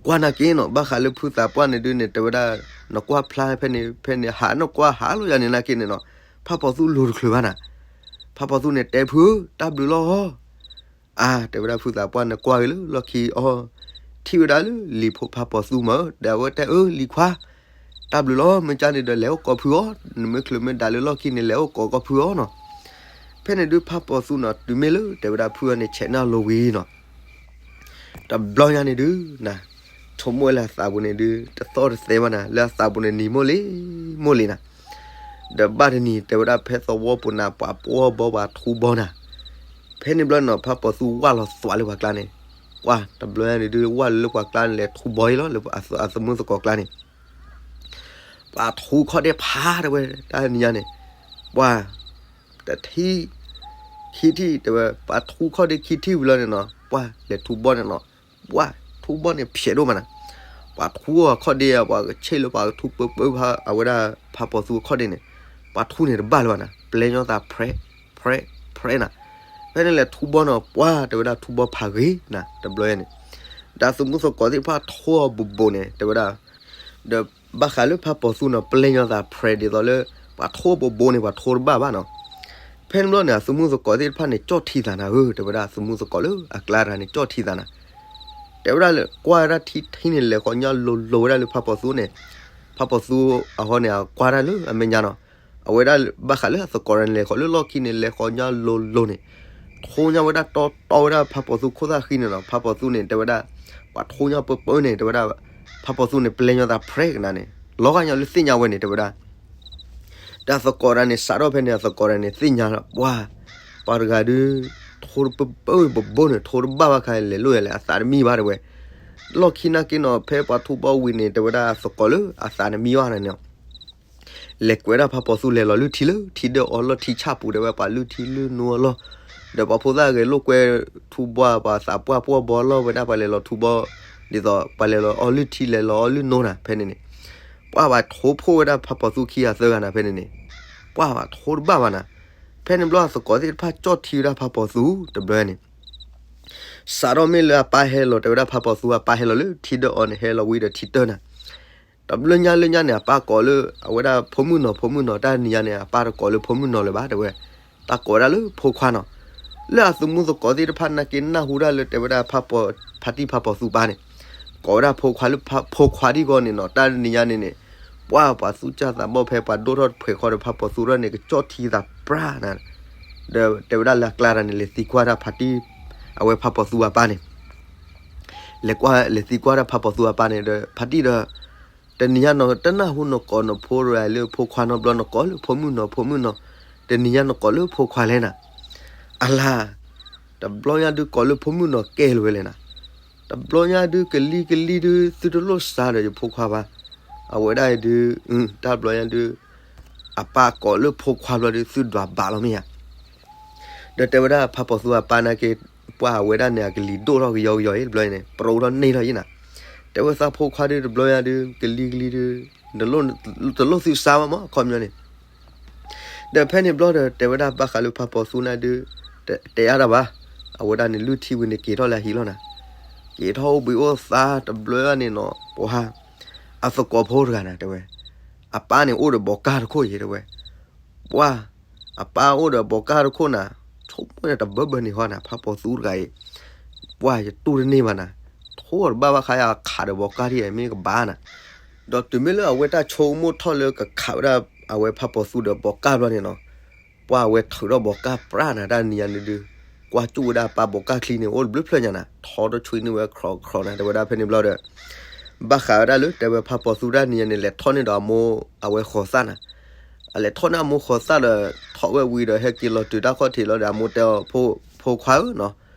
ကွၢ်နာ်က့နီၤ ဘၣ်ဃးလၢဖုသးပှၢ်န့ၣ်ဒုးန့ၣ် တဲဝဲဒၣ် နကွၢ်ဖျါဖဲန့ၣ် ဖဲန့ၣ် ဟးနကွၢ်ဟးလီၤယၤန့ၣ်နာ်က့န့ၣ်နီၤ, ဖးပီၤသူလိၤတချုးဘၣ်နၤ, ဖးပီၤသူန့ၣ် တဲဖုဧၢ တၢ်ဘျုးလီၤ အါ တဲဝဲဒၣ်ဖုသးပှၢ်န့ၣ် ကွၢ်က့ၤလၢလီၢ်ခံအီၤ, ထံၣ်ဝဲဒၣ်လၢလံၤဖိဖးပီၤသူမး ဒီးအဝဲတဲအၢ လံၤခွါ, တၢ်ဘျုးလီၤ မ့ၢ်ကၢ်န့ၣ်ဒီးလဲၤအိၣ်ကိးဖုအီၤ, နမ့ၢ်ချုးမ့ၢ်ဒၣ်လၢလီၢ်ခံန့ၣ် လဲၤအိၣ်ကိးကီးဖုအီၤနီၤ, ဖဲန့ၣ်ဒုးဖးပီၤသူနီၤ တုၤမ့ၢ်လၢတဲဝဲဒၣ်ဖုအီၤန့ၣ် ဆဲးန့ၢ်အလိၤဝံၤနီၤ တဘျီညါန့ၣ်ဒုးနၤ, ဆိကမိၣ်ဝဲလၢအသးပူၤန့ၣ်ဒုး တသီၣ်တသဲဘၣ်နၤ လၢအသးပူၤန့ၣ် နံၤမိၢ်လံၤမိၢ်လံၤနၤ, ဒီးဘၣ်တနံၤ တဲဝဲဒၣ်ဖဲသဝီပူၤနၤ ပှၤပှီၢ်ဘီပှၤထူဘီနၤ, ဖဲန့ၣ်ဘျီနီၤ ဖးပီၤသူဝၢ်လီၤသွးလၢပှၤကျါန့ၣ်, ကွၢ်တဘျီညါန့ၣ်ဒုး ဝၢ်လၢပှၤကျါန့ၣ် လဲၤထူဘီအံၤလီၤ လၢအသမုၢ်သကိးကျါန့ၣ် ပှၤထူခီၣ်ဒ့ဖးတဲဝဲ တၢ်နံၤညါန့ၣ်, ပှၤ တထံၣ် ခံထံၣ်တဲဝဲ ပှၤထူခီၣ်ဒ့ခံထံၣ်ဝံၤလီၤန့ၣ်နီၤ, ပှၤလဲၤထူဘီန့ၣ်နီၤ, ပှၤထူဘီန့ၣ်ဖျဲးဒိၣ်မးနၤ, ပှၤထူအခီၣ်ဒ့ ပှၤကဆ့ၣ်လၢပှၤကထူပၢပၢဖးအဝဲဒၣ် ဖးပီၤသူအခီၣ်ဒ့န့ၣ်, ပှၤထူန့ၣ်တဘၣ်လၢၤဘၣ်နၤ, ပျဲညီသး ဖြဲး ဖြဲး ဖြဲးနၤ, ဖဲန့ၣ်လဲၤထူဘီနီၤ ပှၤတဲဝဲဒၣ်ထူဘီဖးဂ့ၤနၤ တဘျီယဲန့ၣ်, ဒီးသုးမုၢ်သကိးသ့ၣ်တဖၣ်ထူအီၤဘိးဘိးန့ၣ် တဲဝဲဒၣ် ဒီးဘၣ်ဃးလၢဖးပီၤသူနီၤ ပျဲညီသး ဖြဲး ဒ်သိးလၢ ပှၤထူဘိးဘိးန့ၣ် ပှၤထူတဘၣ်ဘၣ်နီၤ, ဖဲန့ၣ်ဘျီန့ၣ် အသုးမုၢ်သကိးသ့ၣ်တဖၣ်န့ၣ် ကၠီၣ်ထံသးနၤဧၢ တဲဝဲဒၣ် သုးမုၢ်သကိးလၢအကျါတဂၤန့ၣ် ကၠီၣ်ထံသးနၤ တဲဝဲဒၣ်လၢ ကွၢ်ဝဲဒၣ်ထံထံန့ၣ် လဲၤဃီၤညါလိၤလိၤဝဲဒၣ်လၢဖးပီၤသူန့ၣ်, ဖးပီၤသူအဟီန့ၣ် အကွၢ်တၢ်လၢအမဲာ်ညါနီၤ, အဝဲဒၣ်ဘၣ်ဃးလၢအသကိးတဂၤန့ၣ် လဲၤဃီၤလၢလီၢ်ခံန့ၣ် လဲၤဃီၤညါလိၤလိၤန့ၣ်, ထူညါဝဲဒၣ်တီတီဝဲဒၣ်ဖးပီၤသူခိၣ်သၣ်ဃံန့ၣ်နီၤ, ဖးပီၤသူန့ၣ် တဲဝဲဒၣ် ပှၤထူညါပၢပၢန့ၣ် တဲဝဲဒၣ် ဖးပီၤသူန့ၣ် ပျဲညီသး ဖြဲးကနၤန့ၣ် လီၤဂာ်ညါလၢသ့ၣ်ညါဝဲန့ၣ် တဲဝဲဒၣ် ဒီးအသကိးတဂၤန့ၣ် စးထီၣ်ဖဲန့ၣ် အသကိးတဂၤန့ၣ် သ့ၣ်ညါလီၤ ပှၤ ပှၤတဂၤဒုး ထူတပၢပၢဘိးဘိးန့ၣ် ထူတဘၣ်ဘၣ်ခါလဲၤလိၣ်ယၤလဲၣ် အသးတမံဘၣ်တဲဝဲ, လီၢ်ခံနာ်က့နီၤ ဖဲပှၤထူဘီဝံၤန့ၣ် တဲဝဲဒၣ်အသကိးလၢအသးတမံဘၣ်န့ၣ် လဲၤကွဲးဒၣ်ဖးပီၤသူလဲၤလီၤလုၢ်ထံလၢထံဒၢအီၤလီၢ်ထံဆၣ်ပူၤ တဲဝဲ ပှၤလုၢ်ထံလုၢ်နိအလီၢ်, ဒီးပှၤဖိသၣ်ဂဲၤလိာ်ကွဲထူဘီ ပှၤသးပှၢ်ပှီၢ်ဘီလီၢ်ဝဲဒၣ် ပှၤလဲၤလီၤထူဘီ, ဒ်သိးပှၤလဲၤလီၤအီလုၢ်ထံလဲၤလီၤအီလုၢ်နိနၤ ဖဲန့ၣ်န့ၣ်, ပှၤဘၣ်ထူဖိဝဲဒၣ်ဖးပီၤသူခံဂၤသၢဂၤနၤ ဖဲန့ၣ်န့ၣ်, ပှၤဘၣ်ထူတဘၣ်ဘၣ်နၤ, ဖဲန့ၣ်ဘျီအသကိးသ့ၣ်တဖၣ်ကၠီၣ်ထံဝဲဒၣ်ဖးပီၤသူတဘျီန့ၣ် စးထီၣ်မ့ၢ်လၢအပၢ်ဟဲလီၤ တဲဝဲဒၣ်ဖးပီၤသူအပၢ်ဟဲလီၤလၢထံဒၢအီၤန့ၣ် ဟဲလီၤဝံၤဒီးထံတၢနၤ, တဘျီညါလၢညါန့ၣ် အပၢ်ကိးလၢ အဝဲဒၣ်ဖိမုၣ်နီၤ ဖိမုၣ်နီၤ တၢ်နံၤညါန့ၣ် အပၢ်တကိးလၢဖိမုၣ်နီၤလၢၤဘၣ် တဲဝဲ, တၢ်ကိးဝဲဒၣ်လၢဖိခွါနီၤ, လၢအသုးမုၢ်သကိးသ့ၣ်တဖၣ်နာ်က့နၢ်ဟူဒၣ်လၢတဲဝဲဒၣ် ဖါတံၢ်ဖးပီၤသူပၢ်န့ၣ် ကိးဝဲဒၣ်ဖိခွါလၢဖိခွါဒ်ဂီၢ်န့ၣ်နီၤ တၢ်နံၤညါန့ၣ်န့ၣ်, ပှၤပှၤသူၣ်စၢ်သးဘီၣ်ဖဲပှၤဒိၣ်ထီၣ်တဖှဲးဃီဒီးဖးပီၤသူထီၣ်န့ၣ် ကကၠီၣ်ထံသးပြၢ်နၤ, ဒီးတဲဝဲဒၣ်လၢအကျါတဂၤန့ၣ် လဲၤသံကွၢ်တၢ်ဖါတံၢ် အဝဲဖးပီၤသူအပၢ်န့ၣ် လဲၤကွၢ် လဲၤသံကွၢ်တၢ်ဖးပီၤသူအပၢ်န့ၣ်ဒီး ဖါတံၢ်ဒီး တနံၤညါနီၤ တနၢ်ဟူနကိးနဖိတဂၤလၢဖိခွါနီတဘျီ နကိးလၢဖိမုၣ်နီၤ ဖိမုၣ်နီၤ, တနံၤညါနကိးလၢဖိခွါလဲၣ်နၤ, အလၤ, တဘျီညါဒုးကိးလၢဖိမုၣ်နီၤကဲလၢၤဝဲလဲၣ်နၤ, တဘျီညါဒုးကလံၤကလံၤဒုး သုတလိၣ်စါဒီးယဖိခွါဘၣ်, အဝဲဒၣ်ဒုး တၢ်ဘျီညါဒုး အပၢ်ကိးလၢဖိခွါဘျီဒုး သုဒွးဘၣ်လီၤမ့ၢ်ဧါ ဒီးတဲဝဲဒၣ်ဖးပီၤသူအပၢ်နာ်က့ ပှၤအဝဲဒၣ်န့ၣ် အကလံၤဒိၣ်ထီၣ်ကယီကယီအံၤတဘျီအံၤန့ၣ် ပရိထီၣ်န့ၢ်ထီၣ်ယံၤနၤ, တဲဝဲသးဖိခွါဒုးတဘျီညါဒုး ကလံၤကလံၤဒုး တလိၣ်သုစါဘၣ်မး အခီပညီန့ၣ်, ဒီးဖဲန့ၣ်ဘျီဒီး တဲဝဲဒၣ်ဘၣ်ဃးလၢဖးပီၤသူနၤဒုး တတဲအါတၢ်ဘၣ်, အဝဲဒၣ်န့ၣ် လုၢ်ထံဝံၤန့ၣ် က့ၤထီၣ်လၢအဟံၣ်လီၤနၤ, က့ၤထီၣ်အိၣ်ဘှံးအိၣ်သါတဘျီန့ၣ်နီၤ ပှၤ အသကိးဖိတဂၤနၤ တဲဝဲ, အပၢ်န့ၣ်အိၣ်ဒီးဘီးကၢ်တခိၣ်အံၤ တဲဝဲ, ပှၤ အပၢ်အိၣ်ဒီးဘီးကၢ်တခိၣ်နၤ, ဆိကမိၣ်န့ၣ်တဘၢဘၢန့ၣ်ဟီနၤ ဖးပီၤသူတဂၤအံၤ, ပှၤယတူၢ်တန့ၢ်ဘၣ်နၤ, ထိၣ်တဘၣ်ဘၣ်ခါယခးဒီးဘီးကၢ်ထံၣ်မ့ၢ်ကဘၣ်နၤ, ဒီးတုၤမ့ၢ်လၢအဝဲတၢ်ဆိကမိၣ်ထီၣ်လၢကခးဝဲဒၣ်အဝဲဖးပီၤသူဒီးဘီးကၢ်ဘျီန့ၣ်နီၤ, ပှၤအဝဲထုးထီၣ်ဘီးကၢ်ပြၢ်နၤ တၢ်နံၤညါန့ၣ်ဒုး, ကွၢ်ကၠူၣ်ဝဲဒၣ်အပၢ်ဘီးကၢ်ချံန့ၣ် အိၣ်တဘျုးဖျၢၣ်ညါနၤ ထီတဆွံနုာ်ဝဲခရီခရီနၤ တဲဝဲဒၣ်ဖဲန့ၣ်ဘျီဒီး ဘၣ်ဃးဝဲဒၣ်လၢတဲဝဲဖးပီၤသူတၢ်နံၤညါန့ၣ် လဲၤထီၣ်န့ၢ်ဒီးအမိၢ်အဝဲဃီၤသၣ်နၤ, အလဲၤထီၣ်န့ၢ်အမိၢ်ဃီၤသၣ်ဒီး ထီၣ်ဝဲဝံၤဒီးဟဲက့ၤလီၤတုၤတၢ်ခီၣ်ထံးလီၤဒီး အမိၢ်တဲအီၤ ဖိခွါဧၢနီၤ,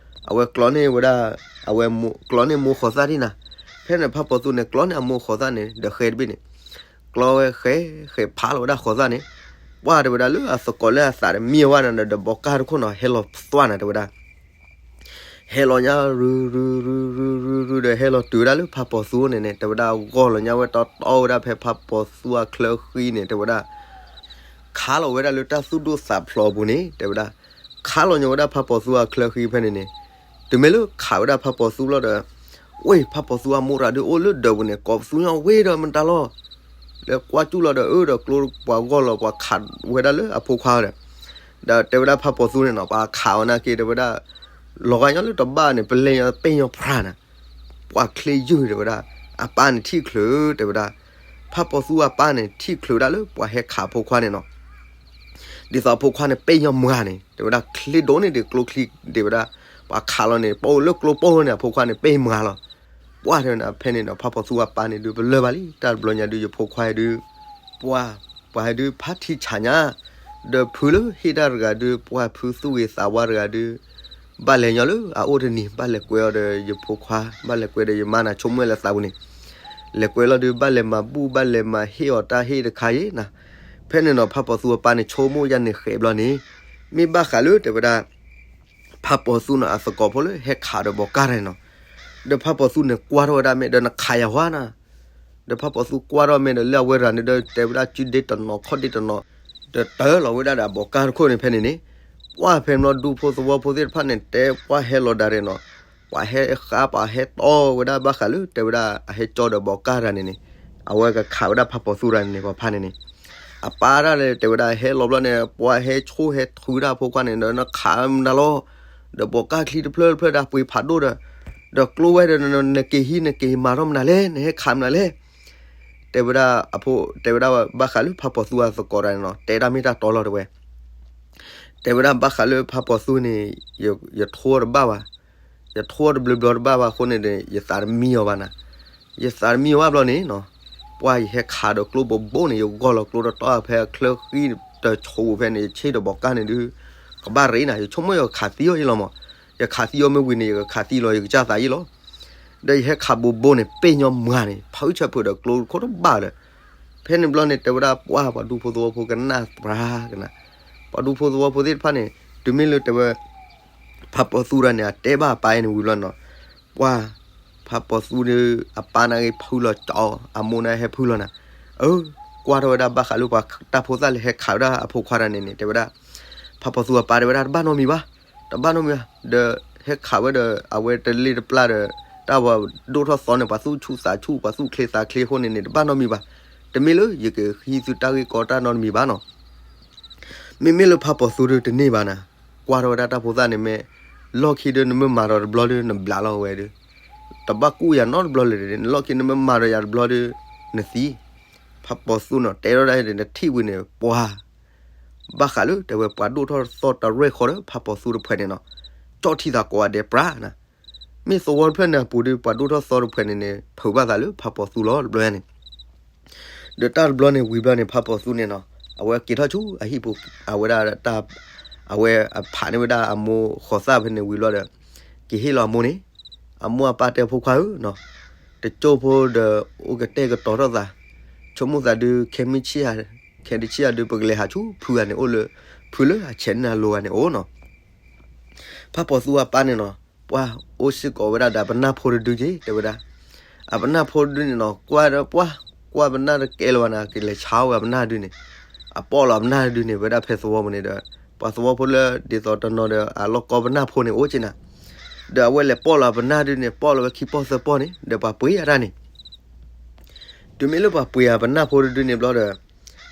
အဝဲကျီန့ၢ်ဝဲဒၣ် အဝဲကျီန့ၢ်မိၢ်ဃီၤသၣ်ဒံးနၤ, ဖဲန့ၣ်ဖးပီၤသူန့ၣ် ကျီန့ၢ်အမိၢ်ဃီၤသၣ်န့ၣ် ဒီးဃဲတဘ့ၣ်န့ၣ် ကျီဝဲဃဲ ဃဲဖးလီၤဝဲဒၣ်ဃီၤသၣ်န့ၣ်, ပှၤတဲဝဲဒၣ်လၢအသကိးလၢအသးတမံဝဲနၤဒီး ဒီးဘီးကၢ်တခိၣ်နီၤ ဟဲလီၤသွၣ်နၤ တဲဝဲဒၣ် ဟဲလီၤညါ ရုရုရုရုရုရုဒီး ဟဲလီၤတုၤဝဲဒၣ်လၢဖးပီၤသူန့ၣ်န့ၣ် တဲဝဲဒၣ် ဂီၢ်လီၤညါဝဲတီတီဝဲဒၣ်ဖဲဖးပီၤသူအချၢဃံန့ၣ် တဲဝဲဒၣ် ခးလီၤဝဲဒၣ်လၢတၢ်သူၣ်ဒိၣ်သးဖျိးအပူၤန့ၣ် တဲဝဲဒၣ် ခးလီၤညါဝဲဒၣ်ဖးပီၤသူအချၢဃံဖဲန့ၣ်န့ၣ်, တုၤမ့ၢ်လၢခးဝဲဒၣ်ဖးပီၤသူဘျီဒီး ဝ့ၢ်ဖးပီၤသူအမိၢ်တဂၤဒုးအိၣ်လၢဒၢးပူၤန့ၣ် ကိးပသူညီဝ့ၢ်ဒီးမတၤလီၤ လဲၤကွၢ်ကၠူၣ်လီၤဒီး အၢဒီးကျိပှၤဂီၢ်လီၤ ပှၤခးဝဲဒၣ်လၢအဖိခွါဒီး ဒီးတဲဝဲဒၣ်ဖးပီၤသူန့ၣ်နီၤ ပှၤခးအီၤနာ်က့ တဲဝဲဒၣ် လီၤဂာ်ညီလၢတဘၣ်န့ၣ် ပလဲၤညီပ့ၢ်ညီဖြါနၤ ပှၤချ့ယုၢ်တဲဝဲဒၣ် အပၢ်န့ၣ်ထံၣ်ချုးတဲဝဲဒၣ် ဖးပီၤသူအပၢ်န့ၣ် ထံၣ်ချုးဒၣ်လၢပှၤဟဲခးအဖိခွါန့ၣ်နီၤ ဒ်သိးအဖိခွါန့ၣ် ပ့ၢ်ညီမၤန့ၣ် တဲဝဲဒၣ် ချ့ဒိၣ်န့ၢ်ဒံးကျိချံဒံးဝဲဒၣ် ပှၤခးလီၤန့ၣ် ပအိၣ်လၢကျိပိၢ်န့ၣ် အဖိခွါန့ၣ် ပ့ၢ်မၤလီၤ ပှၤတဲဝဲဒၣ် ဖဲန့ၣ်ဒီး ဖးပီၤသူအပၢ်န့ၣ်ဒုး ပလၢၢ်ဘၣ်လံ တၢ်တဘျီညါဒုး ယဖိခွါဒုး ပှၤ ပှၤဒုးဖးထံဆးညါ ဒီးဖုလၢဟ့ၣ်တၢ်တဂၤဒုး ပှၤဖုသူၣ်ဂ့ၤသးဝါတဂၤဒုး ဘၣ်လဲၤညီလၢအအိၣ်တနံၤ ဘၣ်လဲၤကွဲအီၤဒီးယဖိခွါ ဘၣ်လဲၤကွဲဒီးယမါနၤ ဆိကမိၣ်လၢသးပူၤန့ၣ် လဲၤကွဲလီၤဒုး ဘၣ်လဲၤမၤဘူၣ် ဘၣ်လဲၤမၤဟ့ၣ်အီၤတၢ်ဟ့ၣ်တခါအံၤနၤ. ဖဲန့ၣ်နီၤ ဖးပီၤသူအပၢ်န့ၣ် ဆိကမိၣ်ယါန့ၣ်ဃဲးဘျီန့ၣ် မ့ၢ်ဘၣ်ဃးလၢတဲဝဲဒၣ် ဖးပီၤသူနီၤ အသကိးဖိလၢဟဲခးဒီးဘီးကၢ်တၢ်န့ၣ်နီၤ. ဒီးဖးပီၤသူန့ၣ်ကွၢ်ထီၣ်ဝဲဒၣ်မ့ၢ်ဒီး နခးယၤဝါနၤ. ဒီးဖးပီၤသူကွၢ်ထီၣ်မ့ၢ်ဒီး လၢအဝဲရၤန့ၣ်ဒီး တဲဝဲဒၣ် စုဒ့တနီၤ ခီၣ်ဒ့တနီၤ ဒီးတၢလီၤဝဲဒၣ်ဒီးအဘီးကၢ်တခိၣ်န့ၣ် ဖဲန့ၣ်န့ၣ် ပှၢ်ဖဲန့ၣ်ဘျီ ဒူဖိသဝီဖိသ့ၣ်တဖၣ်န့ၣ် တဲပှၢ်ဟဲလီၤဒၣ်ရဲၣ်နီၤ. ပှၤဟဲဃါ ပှၤဟဲတီဝဲဒၣ်ဘၣ်ဃးလၢ တဲဝဲဒၣ် အဟဲကၠီဒီးဘီးကၢ်တၢ်န့ၣ်န့ၣ် အဝဲကခးဝဲဒၣ်ဖးပီၤသူတၢ်န့ၣ်န့ၣ် ပှၤဖးန့ၣ်န့ၣ် အပၢ်တၢ်လၢတဲဝဲဒၣ် ဟဲလီၤဘျီန့ၣ် ပှၤဟဲဆိၣ်ဟဲထုးတၢ်ဖိခွါန့ၣ်ဒီး နခးမနုၤလီၤ. ဒီးဘီးကၢ်ချံတဖျၢၣ်တဖျၢၣ်ဒၣ်ပှ့ၤဖးဒိၣ်ဒီး ဒီးကျိဝဲဒီး နက့ၤဟံး နက့ၤမၤထီၣ်မနုၤလဲၣ် နဟဲခးမနုၤလဲၣ်. တဲဝဲဒၣ်အဖိ တဲဝဲဒၣ်ဘၣ်ဃးလၢဖးပီၤသူအသကိးတၢ်န့ၣ်နီၤ တဲဒၣ်မ့ၢ်တၢ်တီလီၤတဲဝဲ တဲဝဲဒၣ်ဘၣ်ဃးလၢဖးပီၤသူန့ၣ် ယထိတဘၣ်ဘၣ်, ယထိတဘျီဘျီတဘၣ်ဘၣ်အဃိန့ၣ်ဒီး ယသးတမံအီၤဘၣ်နၤ, ယသးတမံအီၤဘၣ်ဘျီန့ၣ်နီၤ, ပှၢ်ယဟဲခးဒီးကျိဘိဘိန့ၣ် ယဂီၢ်လီၤကျိတီတီဖဲအချၢဃံတဆိးဖဲန့ၣ် ယဆ့ၣ်ဒီးဘီးကၢ်န့ၣ်ဒုး ကဘၣ်ရ့နၤ, ယဆိကမိၣ်ယကခးသံအီၤယလီၤမး, ယခးသံအီၤမ့ၢ်ဝံၤန့ၣ် ယကခးသံလီၤ ယကစၢ်သးယလီၤ, ဒီးယဟဲခးဘိဘိန့ၣ် ပ့ၢ်ညီမွၤန့ၣ် ဖးအုၣ်ဆၢဖုးဒီးကျိခိၣ်တဘၣ်ဒီး ဖဲန့ၣ်ဘျီန့ၣ် တဲဝဲဒၣ်ပှၢ် ပှၤဒူဖိသဝီဖိကနၣ်သရၣ်ကနၣ်, ပှၤဒူဖိသဝီဖိသ့ၣ်တဖၣ်န့ၣ် တုၤမ့ၢ်လၢတဲဝဲ ဖးပီၤသူတၢ်န့ၣ် အတဲဘၣ်အပၢ်အံၤန့ၣ်ဝံၤဘျီနီၤ, ပှၢ် ဖးပီၤသူဒီး အပၢ်န့ၣ်ဂ့ၤဖုလီၤကၠီ အမိၢ်န့ၣ်ဟဲဖုလီၤနၤ, အၢ ကွၢ်ထီၣ်ဝဲဒၣ်ဘၣ်ဃးလၢပှၤတၢ်ဖိသၣ်လၢဟဲခးဝဲဒၣ်အဖိခွါတၢ်န့ၣ်န့ၣ် တဲဝဲဒၣ် ဖးပီၤသူအပၢ်တဲဝဲဒၣ် တဘၣ်နီတမံၤဘၣ်, တဘၣ်နီတမံၤဘၣ်, ဒီးဟဲခးဝဲဒီး အဝဲတလ့ၢ်တပျၢ်ဒီး တၢ်ပှၤဒိၣ်ထီၣ်သီန့ၣ် ပှၤသူၣ်ဆူၣ်သးဆူၣ် ပှၤသူၣ်ချ့သးချ့အဃိန့ၣ်န့ၣ် တဘၣ်နီတမံၤဘၣ်, တမ့ၢ်လၢယကဟံးသုတၢ်ဂ့ၢ်ကီတၢ်နီတမံၤဘၣ်နီၤ, မ့မ့ၢ်လၢဖးပီၤသူဒီးတန့ၢ်ဘၣ်နၤ, ကွၢ်ထီၣ်ဝဲဒၣ်တၢ်ဖိသၣ်န့ၣ်မ့ၢ် လီၢ်ခံဒီးနမ့ၢ်မၤဒီးတဘျီဒီး နဘျးလီၤဝဲဒီး, တဘၣ်ကူၣ်ယၤနီတဘျီလၢၤဒီး နလီၢ်ခံနမ့ၢ်မၤဒီးယၤတဘျီဒီး နသံ, ဖးပီၤသူနီၤ တဲထီၣ်ဒၣ်ဒီး နထံၣ်ဝံၤန့ၣ် ပှၢ် ဘၣ်ဃးလၢတဲဝဲပှၤဒိၣ်ထီၣ်သီတရဲၣ်ဃီဒီး ဖးပီၤသူတဖုန့ၣ်နီၤ, ကၠီၣ်ထံသးကိးဂၤဒဲးပြးနၤ, မ့ၢ်သဝီတဖျၢၣ်န့ၣ်အပူၤဒီး ပှၤဒိၣ်ထီၣ်သီတဖုန့ၣ်န့ၣ် ဖုးဘၣ်သးလၢဖးပီၤသူလီၤတဘျီန့ၣ် ဒီးတၢ်တဘျီန့ၣ်ဝံၤဘျီန့ၣ် ဖးပီၤသူန့ၣ်နီၤ အဝဲက့ၤထီၣ်ဆူအဟံၣ်ပူၤ အဝဲဒၣ်တၢ် အဝဲအဖးန့ၢ်ဝဲဒၣ်အမိၢ်ဃီၤသၣ်ဖဲန့ၣ်ဝံၤဘျီဒီး က့ၤဟ့ၣ်လီၤအမိၢ်န့ၣ်, အမိၢ်အပၢ်တဲဖိခွါဧၢနီၤ, တကၠိဖိဒီးအိၣ်ကတဲာ်ကတီၤထီၣ်သး, ဆိကမိၣ်သးဒုး ခဲမုၢ်ဆ့ၣ်ဧါ, ခဲတဆ့ၣ်ဧါဒုး ပကလဲၤဟးဆူဖုဂၤန့ၣ်အိၣ်လၢ ဖုလၢအဆဲးန့ၢ်အလိၤဂၤန့ၣ်အိၣ်နီၤ ဖးပီၤသူအပၢ်န့ၣ်နီၤ ပှၢ်အိၣ်စ့ၢ်ကီးဝဲဒၣ်ဒီးအပနၢ်ဖိတဒုက့ၤ တဲဝဲဒၣ်, အပနၢ်ဖိတဒုန့ၣ်နီၤ ကွၢ်ဒီးပှၢ် ကွၢ်ပနၢ်တကဲလၢၤဘၣ်နၤ ကလဲၤဆါဝဲအပနၢ်ဒုန့ၣ်, အပီၣ်လီၤအပနၢ်တဒုန့ၣ် ဝဲဒၣ်ဖဲသဝီပူၤန့ၣ်ဒီး ပှၤသဝီဖိလၢဒ်သိးတနီၤဒီးအလီၢ်ကီပနၢ်ဖိန့ၣ်အိၣ်က့ၤနၤ, ဒီးအဝဲလဲၤပီၣ်လီၤအပနၢ်ဒုန့ၣ် ပီၣ်လီၤဝဲခံပီၢ်သၢပီၢ်န့ၣ် ဒီးပှၤပှ့ၤအတၢ်န့ၣ် တုၤမ့ၢ်လၢပှၤပှ့ၤအပနၢ်ဖိတဒုန့ၣ်ဘျီဒီး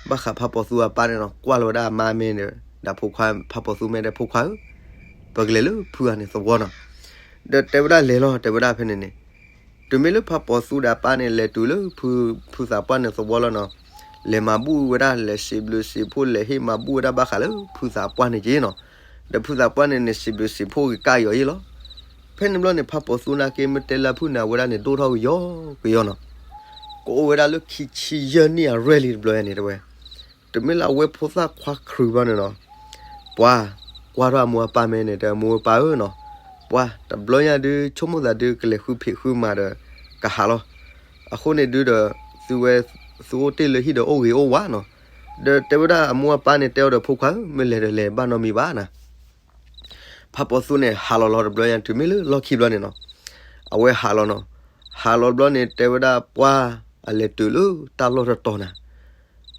ဘၣ်ဃးဖးပီၤသူအပၢ်န့ၣ်နီၤ ကွၢ်လီၤဝဲဒၣ်အမါမ့ၢ်ဒီး ဒီးဖိခွါ ဖးပီၤသူမ့ၢ်ဒီးဖိခွါဧၢ, ပကလဲၤလၢဖုဂၤန့ၣ်သဝီနီၤ, ဒီးတဲဝဲဒၣ်လဲၤလီၤ တဲဝဲဒၣ်ဖဲန့ၣ်န့ၣ်, တုၤမ့ၢ်လၢဖးပီၤသူဒီးအပၢ်န့ၣ် လဲၤတုၤလၢဖု ဖုသးပှၢ်န့ၣ်သဝီလီၤနီၤ, လဲၤမၤဘူၣ်ဝဲဒၣ် လဲၤစံးဘျုးစံးဖှိၣ် လဲၤဟ့ၣ်မၤဘူၣ်ဝဲဒၣ်ဘၣ်ဃးလၢဖုသးပှၢ်န့ၣ်က့ၤနီၤ, ဒီးဖုသးပှၢ်န့ၣ်န့ၣ် စံးဘျုးစံးဖှိၣ်က့ၤကၢ်ယီၤယ့ၢ်လီၤ ဖဲန့ၣ်ဘျီန့ၣ် ဖးပီၤသူနာ်က့ မ့ၢ်တဲလၢအဖုၣ်န့ၣ် အဝဲဒၣ်န့ၣ် ဒိၣ်ထီၣ်ကယီကယီနီၤ, ကအိၣ်ဝဲဒၣ်လၢခံဆံယဲၢ်နံၣ်အရွဲၣ်လံတဘျီယၤန့ၣ်တဲဝဲ, တုၤမ့ၢ်လၢအဝဲဖိသၣ်ခွါခရံာ်ဘျီန့ၣ်နီၤ, ပှၤ ကွၢ်ထီၣ်အမိၢ်အပၢ်မဲာ်န့ၣ် တဲအမိၢ်အပၢ်ဧၢနီၤ, ပှၤ တဘျီညါဒုး ဆိကမိၣ်သးဒုး ကလဲၤဃုဖံးဃုမၤဒီး ကဟးလီၤ, အဃိန့ၣ်ဒုးဒီး သုဝဲ သုအိၣ်တ့ၢ်လၢဟံၣ်ဒီးအိၣ်ဂ့ၤအိၣ်ဝါနီၤ, ဒီးတဲဝဲဒၣ်အမိၢ်အပၢ်န့ၣ် တဲအီၤဒီးဖိခွါဧၢ မ့ၢ်လဲၤဒီးလဲၤဘၣ်နီတမံၤဘၣ်နၤ ဖးပီၤသူန့ၣ် ဟးလီၤလီၤတဘျီညါ တုၤမ့ၢ်လၢလီၢ်ခံဘျီန့ၣ်နီၤ, အဝဲဟးလီၤနီၤ, ဟးလီၤတဘျီန့ၣ် တဲဝဲဒၣ်ပှၤ အလဲၤတုၤလၢတၢ်လီၢ်တတီၤနၤ,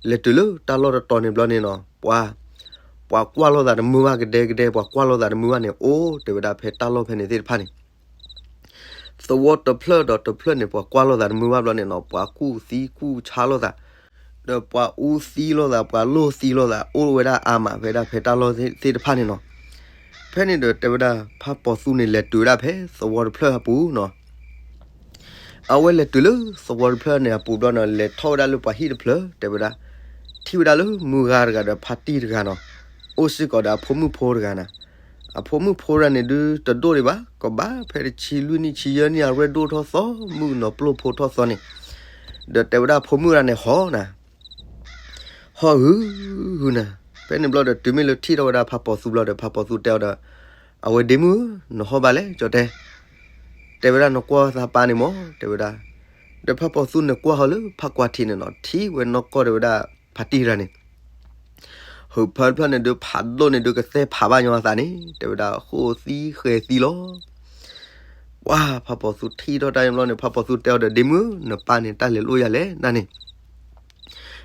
လဲၤတုၤလၢတၢ်လီၢ်တတီၤန့ၣ်ဘျီန့ၣ်နီၤ, ပှၤ ပှၤကွၢ်လိာ်သးတမုာ်ဘၣ်ကဒဲကဒဲ ပှၤကွၢ်လိာ်သးတမုာ်ဘၣ်န့ၣ် အိၣ် တဲဝဲဒၣ်ဖဲတၢ်လီၢ်ဖဲန့ၣ်သ့ၣ်တဖၣ်န့ၣ် သဝီတဖျၢၣ်ဒီးတဖျၢၣ်န့ၣ် ပှၤကွၢ်လိာ်သးတမုာ်ဘၣ်ဘျီန့ၣ်နီၤ ပှၤကူၣ်သံကူၣ်ဆါလိာ်သး, ဒီးပှၤအူသံလိာ်သး ပှၤလိၢ်သံလိာ်သး အိၣ်ဝဲဒၣ်အါမး ဖဲဒၣ်ဖဲတၢ်လီၢ်သ့ၣ်တဖၣ်န့ၣ်နီၤ, ဖဲန့ၣ်ဒီးတဲဝဲဒၣ် ဖးပီၤသူန့ၣ် လဲၤတုၤဝဲဒၣ်ဖဲသဝီတဖျၢၣ်အပူၤနီၤ အဝဲလဲၤတုၤလၢသဝီတဖျၢၣ်န့ၣ်အပူၤဘျီနီၤ လဲၤထီၣ်ဝဲဒၣ်လၢပှၤဟံၣ်တဖျၢၣ် တဲဝဲဒၣ်, ထံၣ်ဝဲဒၣ်လၢမုၢ်ဂၤတဂၤဒီးဖါတံၢ်တဂၤနီၤ, အိၣ်စ့ၢ်ကီးဒီးအဖိမုၣ်ဖိတဂၤနၤ, အဖိမုၣ်ဖိတဂၤန့ၣ်ဒုး တဒိၣ်ဒံးဘၣ် ကဘၣ်ဖဲတဆံလွံၢ်နံၣ်ဆံယဲၢ်နံၣ်အရွဲၣ်ဒိၣ်ထီၣ်သီ မုၣ်ကနီၤပျိၢ်ဖိထီၣ်သီန့ၣ်, ဒီးတဲဝဲဒၣ်အဖိမုၣ်တဂၤန့ၣ်ဟီၣ်နၤ ဟီၣ်ဂုာ်ဂုာ်နၤ, ဖဲန့ၣ်ဘျီဒီးတုၤမ့ၢ်လၢထံၣ်ထီၣ်ဝဲဒၣ်ဖးပီၤသူဘျီဒီး ဖးပီၤသူတဲအီၤဒီး, အဝဲဒ့မုၣ်ဧၢ, နဟီၣ်ဘၣ်လဲၣ် ကၠီတဲ, တဲဝဲဒၣ်နကွၢ်သးပၢ်န့ၣ်မး တဲဝဲဒၣ်, ပ ဒီးဖးပီၤသူန့ၣ်ကွၢ်ဃီၤလၢဖးကွၢ်ထံးန့ၣ်နီၤ, ထံၣ်ဝဲနီၢ်ကီၢ်တဲဝဲဒၣ် ဖါတံၢ်တဂၤန့ၣ် ဟုးဖၢတဖျၢၣ်န့ၣ်ဒုး ဖးဒိၣ်န့ၣ်ဒုး ကသဲၣ်ဖးဘၣ်ညီအသးန့ၣ် တဲဝဲဒၣ် ဃိၣ်သံဃဲၤသံလီၤ. ပှၢ်ဖးပီၤသူထံၣ်ထီၣ်တၢ်န့ၣ်ဘျီန့ၣ် ဖးပီၤသူတဲအီၤဒီး ဒ့မုၣ်ဧၢ, နပၢ်န့ၣ်တၢ်လဲၤလိၣ်ယၤလဲၣ်နၤန့ၣ်.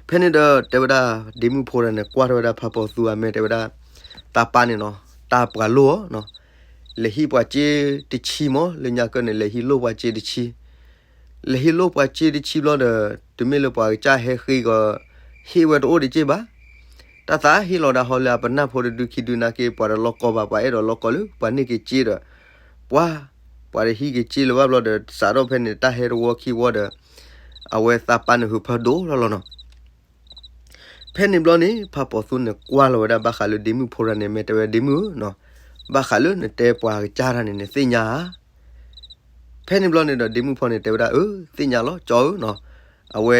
ဖဲန့ၣ်ဒီးတဲဝဲဒၣ် ဒ့မုၣ်ဖိတဂၤန့ၣ် ကွၢ်ထီၣ်ဝဲဒၣ်ဖးပီၤသူအမဲာ် တဲဝဲဒၣ် သးပၢ်န့ၣ်နီၤ တၢ်ပှၤလိၣ်အီၤနီၤ, လဲၤဟံးပှၤစ့တဆံမး လၢညါကၢၢ်န့ၣ် လဲၤဟံးလိၣ်ပှၤစ့တဆံ လဲၤဟ့ၣ်လိၣ်ပှၤစ့တဆံဘျီဒီး တုၤမ့ၢ်လၢပှၤကစၢ်ဟဲဃ့ကီး ဟ့ၣ်ဝဲတအိၣ်တစ့ၢ်ဘၣ်. တၢ်သးဟ့ၣ်လီၤဒၣ်ဟီလၢအပနၢ်ဖိတဒုခံဒုနာ်က့ ပှၤတလီၢ်ကီဘၣ် ပှၤအဲၣ်ဒိးလီၢ်ကီလၢပှၤန့ၢ်က့ၤစ့ဒီး ပှၤ ပှၤတဟံးက့ၤစ့လၢၤဘၣ်ဘျီဒီး စးထီၣ်ဖဲန့ၣ် တၢ်ဟဲတဝီခံဝီဒီး အဝဲသးပၢ်န့ၣ်ဟုးဖၢဒိၣ်ထီၣ်လီၤနီၤ. ဖဲန့ၣ်ဘျီန့ၣ် ဖးပီၤသူန့ၣ်ကွၢ်လီၤဝဲဒၣ်ဘၣ်ဃးလၢဒ့မုၣ်ဖိတဂၤန့ၣ် မ့ၢ်တဲဝဲဒ့မုၣ်ဧၢနီၤ, ဘၣ်ဃးလၢနတဲပှၤကစၢ်တၢ်န့ၣ် နသ့ၣ်ညါဧါ. ဖဲန့ၣ်ဘျီန့ၣ်ဒီး ဒ့မုၣ်ဖိန့ၣ်တဲဝဲဒၣ် အၢ သ့ၣ်ညါလီၤ ကၠီဧၢနီၤ. အဝဲ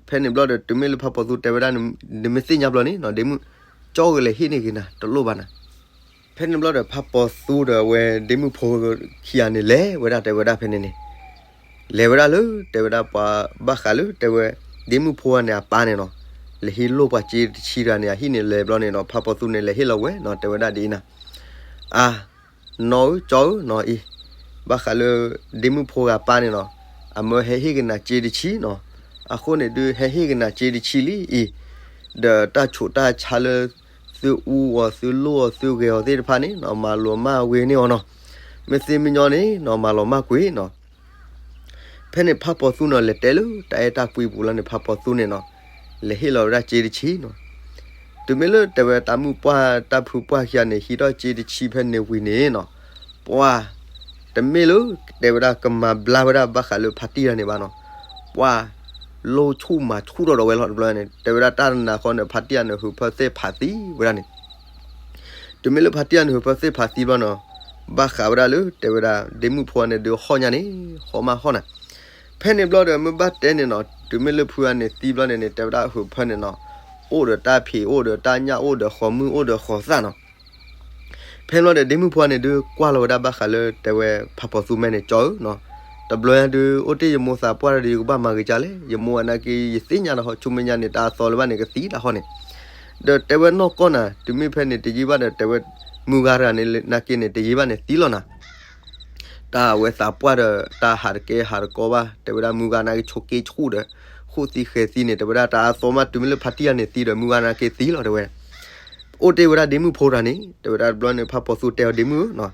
ဖဲန့ၣ်ဘျီဒီး တုၤမ့ၢ်လၢဖးပီၤသူတဲဝဲဒၣ် နမ့ၢ်သ့ၣ်ညါဘျီန့ၣ်နီၤ ဒ့မုၣ် ကၠီကလဲၤဟ့ၣ်န့ၢ်ဂ့ၤနၤ တလိၣ်ဘၣ်နၤ. ဖဲန့ၣ်ဘျီဒီး ဖးပီၤသူဒီးအဝဲဒ့မုၣ်ဖိခံဂၤန့ၣ် လဲၤဝဲဒၣ်တဲဝဲဒၣ်ဖဲန့ၣ်န့ၣ် လဲၤဝဲဒၣ်လၢတဲဝဲဒၣ်ပှၤဘၣ်ဃးလၢတဲဝဲ ဒ့မုၣ်ဖိဂၤန့ၣ်အပၢ်န့ၣ်နီၤ, လဲၤဟ့ၣ်လိၣ်ပှၤစ့တဆံတဂၤန့ၣ် အဟံၣ်န့ၣ်လဲၤဘျီန့ၣ်နီၤ ဖးပီၤသူန့ၣ်လဲၤဟ့ၣ်လီၤဝဲနီၤ တဲဝဲဒၣ်ဒ်အံၤနၤ အါ နီၢ်ဧၢ ကၠီဧၢနီၤအံၤ, ဘၣ်ဃးလၢ ဒ့မုၣ်ဖိဂၤပၢ်န့ၣ်နီၤ, အမၢဟဲဟ့ၣ်ကနၤစ့တဆံနီၤ, အဃိန့ၣ်ဒုး ဟဲဟ့ၣ်ကနၤစ့တဆံလံအံၤ, ဒီးတၢ်ဆူးတၢ်ဆါလၢ သုအူအီၤ သုလိၣ်အီၤ သုဂဲၤအီၤသ့ၣ်တဖၣ်န့ၣ်နီၤ မၤလိာ်မၢ်ဝ့ၤန့ၢ်အီၤနီၤ, မ့ၢ်သ့မ့ၢ်ညီန့ၣ်နီၤ မၤလီၤမၢ်ကွံာ်နီၤ. ဖဲန့ၣ်ဖးပီၤသူနီၤ လဲၤတဲလၢတၢ်အဲၣ်တၢ်ကွံပူၤလီၤန့ၣ် ဖးပီၤသူန့ၣ်နီၤ, လဲၤဟ့ၣ်လီၤဝဲဒၣ်စ့တဆံနီၤ. တုၤမ့ၢ်လၢတဲဝဲတၢ်မုၣ်ပှၢ်တၢ်ဖုပှၢ်ခံဂၤန့ၣ် ဟံးထီၣ်စ့တဆံဖဲန့ၣ်ဝံၤန့ၣ်နီၤ, ပှၢ် တမ့ၢ်လၢ တဲဝဲဒၣ်ကမၤဘျါဝဲဒၣ်ဘၣ်ဃးလၢဖါတံၢ်တဂၤန့ၣ်ဘၣ်နီၤ, ပှၢ် လိၣ်ဆူၣ်မၤဆူၣ်ထီၣ်ဒီးဝဲလီၤတဘျီန့ၣ် တဲဝဲဒၣ်တၢ်တနၤဃီန့ၣ် ဖါတံၢ်တဂၤန့ၣ် ဟုးဖၢသ့ၣ်ဖးသံဝဲဒၣ်န့ၣ် တုၤမ့ၢ်လၢဖါတံၢ်တဂၤန့ၣ် ဟုးဖၢသ့ၣ်ဖးသံဘျီနီၤ, ဘၣ်ဃးဝဲဒၣ်လၢ တဲဝဲဒၣ် ဒ့မုၣ်ဖိန့ၣ်ဒုးဟီၣ်ညါန့ၣ် ဟီၣ်မးဟီၣ်နၤ. ဖဲန့ၣ်ဘျီဒီး မ့ၢ်ဘၣ်တဲန့ၣ်နီၤ တုၤမ့ၢ်လၢဖုဂၤန့ၣ်သံဘျီန့ၣ်န့ၣ် တဲဝဲဒၣ်ဟုးဖၢန့ၣ်နီၤ, အိၣ်ဒီးတၢ်ဖံး အိၣ်ဒီးတၢ်ညၣ် အိၣ်ဒီးဃီၤမုၢ် အိၣ်ဒီးဃီၤသၣ်နီၤ. ဖဲန့ၣ်ဘျီဒီး ဒ့မုၣ်ဖိန့ၣ်ဒုးကွၢ်လီၤဝဲဒၣ်ဘၣ်ဃးလၢ တဲဝဲဖးပီၤသူမဲာ်န့ၣ် ကၠီဧၢနီၤ, တဘျီညါဒုး အိၣ်တ့ၢ်ယမိၢ်သးပှၢ်ဒီး ယကဘၣ်မၤဂ့ၤကၢ်လဲၣ်, ယမိၢ်အနာ်က့ ယသ့ၣ်ညါဒီးဟီၣ်ဆူမဲာ်ညါန့ၣ် တၢ်အသီလၢၤဘၣ်န့ၣ် ကသံဒၣ်ဟီၣ်န့ၣ်, ဒီးတဲဝဲနီၢ်ကီၢ်နၤ တုၤမ့ၢ်ဖဲန့ၣ်တယံာ်ဘၣ်ဒီး တဲဝဲ မုၢ်ဂၤတဂၤန့ၣ်နာ်က့န့ၣ် တယံာ်ဘၣ်န့ၣ်သံလီၤနၤ. တၢ်အဝဲသးပှၢ်ဒီး တၢ်ဟးတကဲဟးတကီဘၣ် တဲဝဲဒၣ်မုၢ်ဂၤနာ်က့ဆိးက့ဆူၣ်ဒီး ဃိၣ်သံဃဲၤသံန့ၣ် တဲဝဲဒၣ်တၢ်အသီမး တုၤမ့ၢ်လၢဖါတံၢ်တဂၤန့ၣ်သံဒီး မုၢ်ဂၤနာ်က့သံလီၤတဲဝဲ. အိၣ်တ့ၢ်ဝဲဒၣ်ဒ့မုၣ်ဖိတဂၤန့ၣ် တဲဝဲဒၣ်တဘျီန့ၣ် ဖးပီၤသူတဲအီၤဒ့မုၣ်ဧၢနီၤ,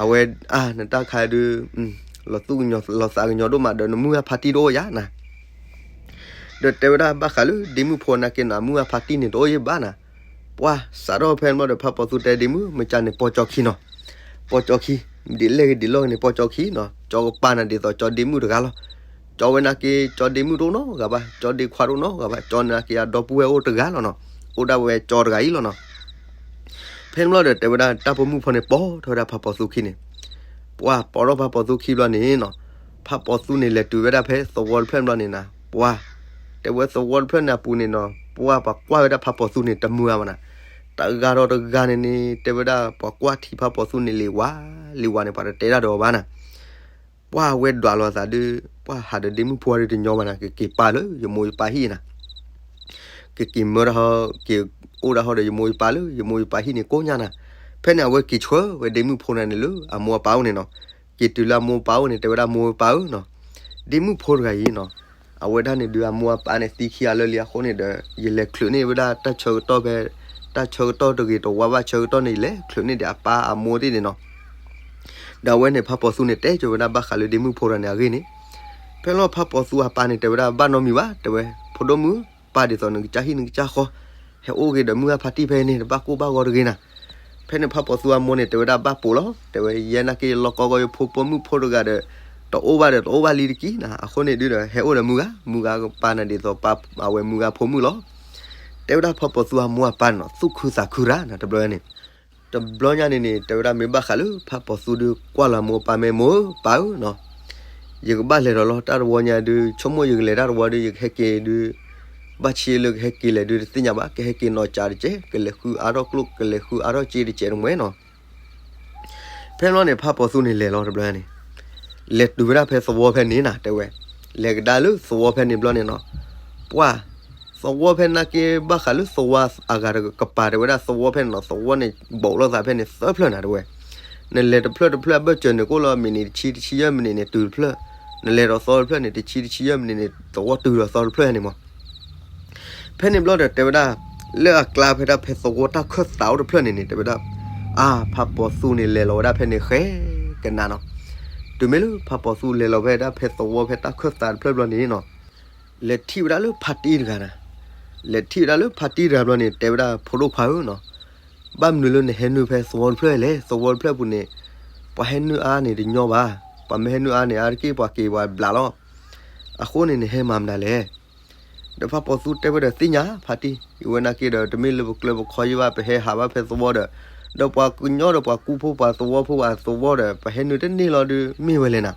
အဝဲအါ နတၢ်ခါဒုး လီၤသူၣ်ကညီၤလီၤသးကညီၤဒိၣ်မးဒီး နမုၢ်ဂၤဖါတံၢ်တအိၣ်ယၤနၤ. ဒီးတဲဝဲဒၣ်ဘၣ်ဃးလၢဒ့မုၣ်ဖိနာ်က့နီၤ အမုၢ်ဂၤဖါတံၢ်န့ၣ်တအိၣ်ယဘၣ်နၤ. ပှၢ်စးထီၣ်ဖဲန့ၣ်ဘျီဒီး ဖးပီၤသူတဲဒ့မုၣ် မ့ၢ်ကၢ်န့ၣ် ပိာ်ကၠီခံနီၤ, ပိာ်ကၠီခံ, ဒ်လဲၣ်ဂ့ၤဒ်လဲၣ်ဂ့ၤန့ၣ် ပိာ်ကၠီခံနီၤ, ကၠီကပာ်နၤဒ်သိးကၠီဒ့မုၣ်တဂၤလီၤ. ကၠီဝဲနာ်က့ ကၠီဒ့မုၣ်တအိၣ်နီတဂၤဘၣ်, ကၠီဒ့ခွါတအိၣ်နီတဂၤဘၣ်, ကၠီနာ်က့အဒီပုၢ်ဝဲၢ်အိၣ်တဂၤလီၤနီၤ, အိၣ်ဒၣ်ဝဲကၠီတဂၤအံၤလီၤနီၤ. ဖဲန့ၣ်ဘျီဒီး တဲဝဲဒၣ်တၢ်ပိာ်မုၣ်ဖိန့ၣ် ပိာ်ထီၣ်ဝဲဒၣ်ဖးပီၤသူခံန့ၣ်, ပှၢ်ပိာ်ထီၣ်ဖးပီၤသူခံဘျီန့ၣ်နီၤ, ဖးပီၤသူန့ၣ်လဲၤတုၤဝဲဒၣ်ဖဲသဝီတဖျၢၣ်ဘျီန့ၣ်နၤ, ပှၢ် တဲဝဲသဝီတဖျၢၣ်န့ၣ်အပူၤန့ၣ်နီၤ ပှၢ်ပှၤကွၢ်ဝဲဒၣ်ဖးပီၤသူန့ၣ်တမုာ်ဘၣ်နၤ. တဂၤဒီးတဂၤန့ၣ်န့ၣ် တဲဝဲဒၣ်ပှၤကွၢ်ထံဖးပီၤသူန့ၣ် လံၤဝါ လံၤဝါန့ၣ် ပှၤတတဲတၢ်ဒီးအီၤဘၣ်နၤ. ပှၢ်ဝဲဒွးလီၤသးဒုး ပှၢ်ဟးဒီးဒ့မုၣ်ဖိဒီးတညီဘၣ်နၤ ကက့ၤပာ်လၢယမိၢ်ယပၢ်ဟံၣ်နၤ, ကက့ၤမၢတၢ်ဟီ က့ၤအိၣ်တၢ်ဟီဒီးယမိၢ်ယပၢ်လၢယမိၢ်ယပၢ်ဟံၣ်န့ၣ်ကိးညါနၤ. ဖဲန့ၣ်အဝဲက့ၤဆှၢဝဲဒ့မုၣ်ဖိန့ၣ်န့ၣ်လၢအမိၢ်အပၢ်အိၣ်န့ၣ်နီၤ, က့ၤတုၤလၢအမိၢ်အပၢ်အိၣ်န့ၣ် တဲဝဲဒၣ်မိၢ်ပၢ်ဧၢနီၤ, ဒ့မုၣ်ဖိတဂၤအံၤနီၤ အဝဲဒၣ်န့ၣ်ဒုးအမိၢ်အပၢ်န့ၣ်သံခံဂၤလၢာ်လံအဃိန့ၣ်ဒီး ယလဲၤချုးန့ၢ်ဝဲဒၣ်တၢ်ဆၢကတီၢ်ဖဲ တၢ်ဆၢကတီၢ်တဂ့ၤတဝါဘၣ်ဆၢကတီၢ်န့ၣ် ယလဲၤချုးန့ၢ်ဒီးအပၢ်အမိၢ်သ့ၣ်န့ၣ်နီၤ. ဒီးအဝဲန့ၣ်ဖးပီၤသူန့ၣ်တဲကၢၤဝဲဒၣ်ဘၣ်ဃးလၢဒ့မုၣ်ဖိတဂၤန့ၣ်အဂ့ၢ်န့ၣ်, ဖဲလီၤဖးပီၤသူအပၢ်န့ၣ် တဲဝဲဒၣ်ဘၣ်နီတမံၤဘၣ် တဲဝဲ ဖိဒိၣ်မုၣ် ပၢ်ဒ်သိးနကစၢ်ဟံၣ်နကစၢ်ဃီ ဟဲအိၣ်ဂ့ၤဒီးမုၢ်ဂၤဖါတံၢ်ဖဲန့ၣ် တဘၣ်ကိၢ်ဘၣ်ဂီၤတဂ့ၤနၤ. ဖဲန့ၣ်ဖးပီၤသူအမိၢ်န့ၣ် တဲဝဲဒၣ်ဘၣ်ပိာ်လီၤ တဲဝဲ ယဲနာ်က့လီၢ်ကီကီယဖိပိာ်မုၣ်ဖိတဂၤဒီး တအိၣ်ဘၣ်ဒီးတအိၣ်ဘၣ်လံတက့ၢ်နၤ အဃိန့ၣ်ဒုးဒီး ဟဲအိၣ်ဒီးမုၢ်ဂၤ မုၢ်ဂၤကပာ်နၤဒ်သိးပၢ်အဝဲမုၢ်ဂၤဖိမုၣ်လီၤ. တဲဝဲဒၣ်ဖးပီၤသူအမိၢ်အပၢ်န့ၣ်နီၤ သူၣ်ခုသးခုတၢ်နၤ တဘျီညါန့ၣ် တဘျီညါန့ၣ်န့ၣ် တဲဝဲဒၣ်မ့ၢ်ဘၣ်ဃးလၢဖးပီၤသူဒုးကွၢ်လီၤအမိၢ်အပၢ်မ့ၢ်မိၢ်ပၢ်ဧၢနီၤ, ယကဘၣ်လဲၤဒီးလီၤတၢ်တဝီညါဒုး ဆိကမိၣ်ယကလဲၤတၢ်တဝီဒုး ယကဟဲက့ၤဒုး ဘၣ်ဆ့လၢကဟဲက့ၤလဲၤဒုးတသ့ၣ်ညါဘၣ် ကဟဲက့ၤနီၢ်ကၠးတကဲး ကလဲၤဃုအါထီၣ်ကျိၣ် ကလဲၤဃုအါထီၣ်စ့တကဲးတမှဲနီၤ. ဖဲလီၤန့ၣ် ဖးပီၤသူန့ၣ်လဲၤလီၤတဘျီန့ၣ် လဲၤတုၤဝဲဒၣ်ဖဲသဝီဖဲန့ၣ်နၤ တဲဝဲ လဲၤကဒါလၢသဝီဖဲန့ၣ်ဘျီန့ၣ်နီၤ, ပှၤ သဝီဖဲနာ်က့ဘၣ်ဃးလၢသဝီအဂၤတကပၤ တဲဝဲဒၣ်သဝီဖဲန့ၣ်နီၤ, သဝီန့ၣ် ဘူးလိာ်သးဖဲန့ၣ်သၢဖျၢၣ်နၤတဲဝဲ, နလဲၤတဖျၢၣ်တဖျၢၣ်အဘၢၣ်စၢၤန့ၣ် ကအိၣ်လီၤမံးနံးတဆံ တဆံယဲၢ်မံးနံးန့ၣ် တုၤတဖျၢၣ်, နလဲၤဒီးသီတဖျၢၣ်န့ၣ် တဆံ တဆံယဲၢ်မံးနံးန့ၣ် သဝီတုၤဒီးသီတဖျၢၣ်န့ၣ်မး. ဖဲန့ၣ်ဘျီဒီးတဲဝဲဒၣ် လၢအကျါဖဲဒၣ်ဖဲသဝီတၢ်ခၢၣ်သးအိၣ်တဖျၢၣ်န့ၣ်န့ၣ် တဲဝဲဒၣ် အါ ဖးပီၤသူန့ၣ်လဲၤလီၤဝဲဒၣ်ဖဲန့ၣ်ဃဲကနၤနီၤ. တုၤမ့ၢ်လၢဖးပီၤသူလဲၤလီၤဖဲဒၣ်ဖဲသဝီဖဲတၢ်ခၢၣ်သးတဖျၢၣ်ဘျီန့ၣ်နီၤ, လဲၤထံၣ်ဝဲဒၣ်လၢဖါတံၢ်တဂၤနၤ, လဲၤထံၣ်ဝဲဒၣ်လၢဖါတံၢ်တဂၤဘျီန့ၣ် တဲဝဲဒၣ် ဖိဒိၣ်ခွါဧၢနီၤ, ဘၣ်မနုၤလၢနဟဲနုာ်ဖဲသဝီတဖျၢၣ်လဲၣ်, သဝီတဖျၢၣ်ပူၤန့ၣ် ပှၤဟဲနုာ်အါန့ၣ်တညီဘၣ်, ပှၤမ့ၢ်ဟဲနုာ်အါန့ၣ် အါတက့ၢ်ပှၤက့ၤပှၤဘျးလီၤ. အဃိန့ၣ်နဟဲမၤမနုၤလဲၣ်. ဒီးဖးပီၤသူတဲဝဲဒီးသ့ၣ်ညါဖါတံၢ်, အဝဲနာ်က့ဒီး တမ့ၢ်လၢပကျဲပခီယံၢ်ဘၣ် ပဟဲဟးဘၣ်ဖဲသဝီဒီး, ဒီးပှၤကညီဒီးပှၤကူဖိပှၤသဝီဖိပှၤသဝီဒီး ပှၤဟဲနုာ်တန့ၢ်လီၤဒုးမ့ၢ်ဝဲလဲၣ်နၤ.